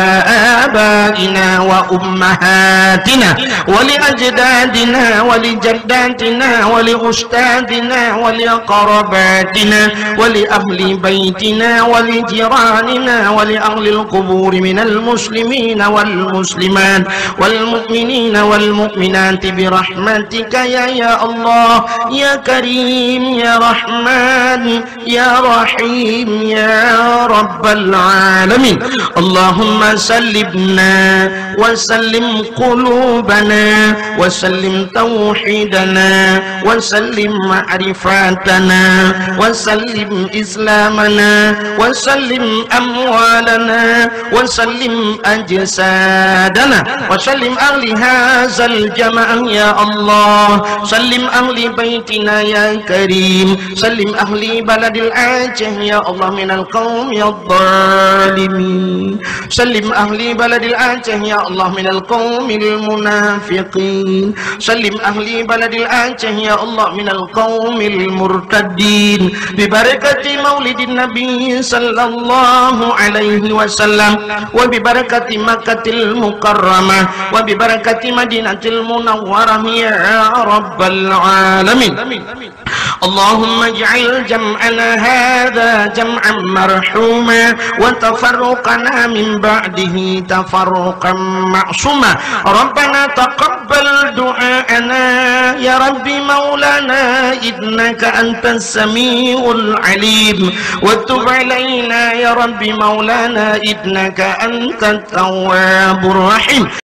آبائنا وأمهاتنا ولأجدادنا ولجداتنا ولأستاذنا ولأقربائنا ولأهل بيتنا ولجيراننا ولأهل القبور من المسلمين والمسلمات والمؤمنين والمؤمنات برحمتك يا، يا الله، يا كريم، يا رحمن، يا رحيم، يا رب العالمين. اللهم سلمنا وسلم قلوبنا، وسلم توحيدنا، وسلم معرفتنا، وسلم إسلامنا، وسلم أموالنا، وسلم أجسادنا، وسلم أهل هذا الجماعة يا الله، سلم أهل بيتنا يا كريم، سلم أهل بلد العاجة يا الله من القوم الظالمين. سلم أهل بلد العاجة يا الله من القوم المنافقين. سلم أهل بلد العاجة يا الله من القوم المرتدين. ببركة مولد النبي صلى الله عليه وسلم، وببركة مكة المكرمة، وببركة مدينة المنورة يا رب العالمين. اللهم اجعل جمعنا هذا جمعا مرحوما، وتفرقنا من بعده تفرقا معصوما. ربنا تقبل دعاءنا يا رب مولانا، إنك أنت السميع العليم، وتب علينا يا رب مولانا، إنك أنت التواب الرحيم.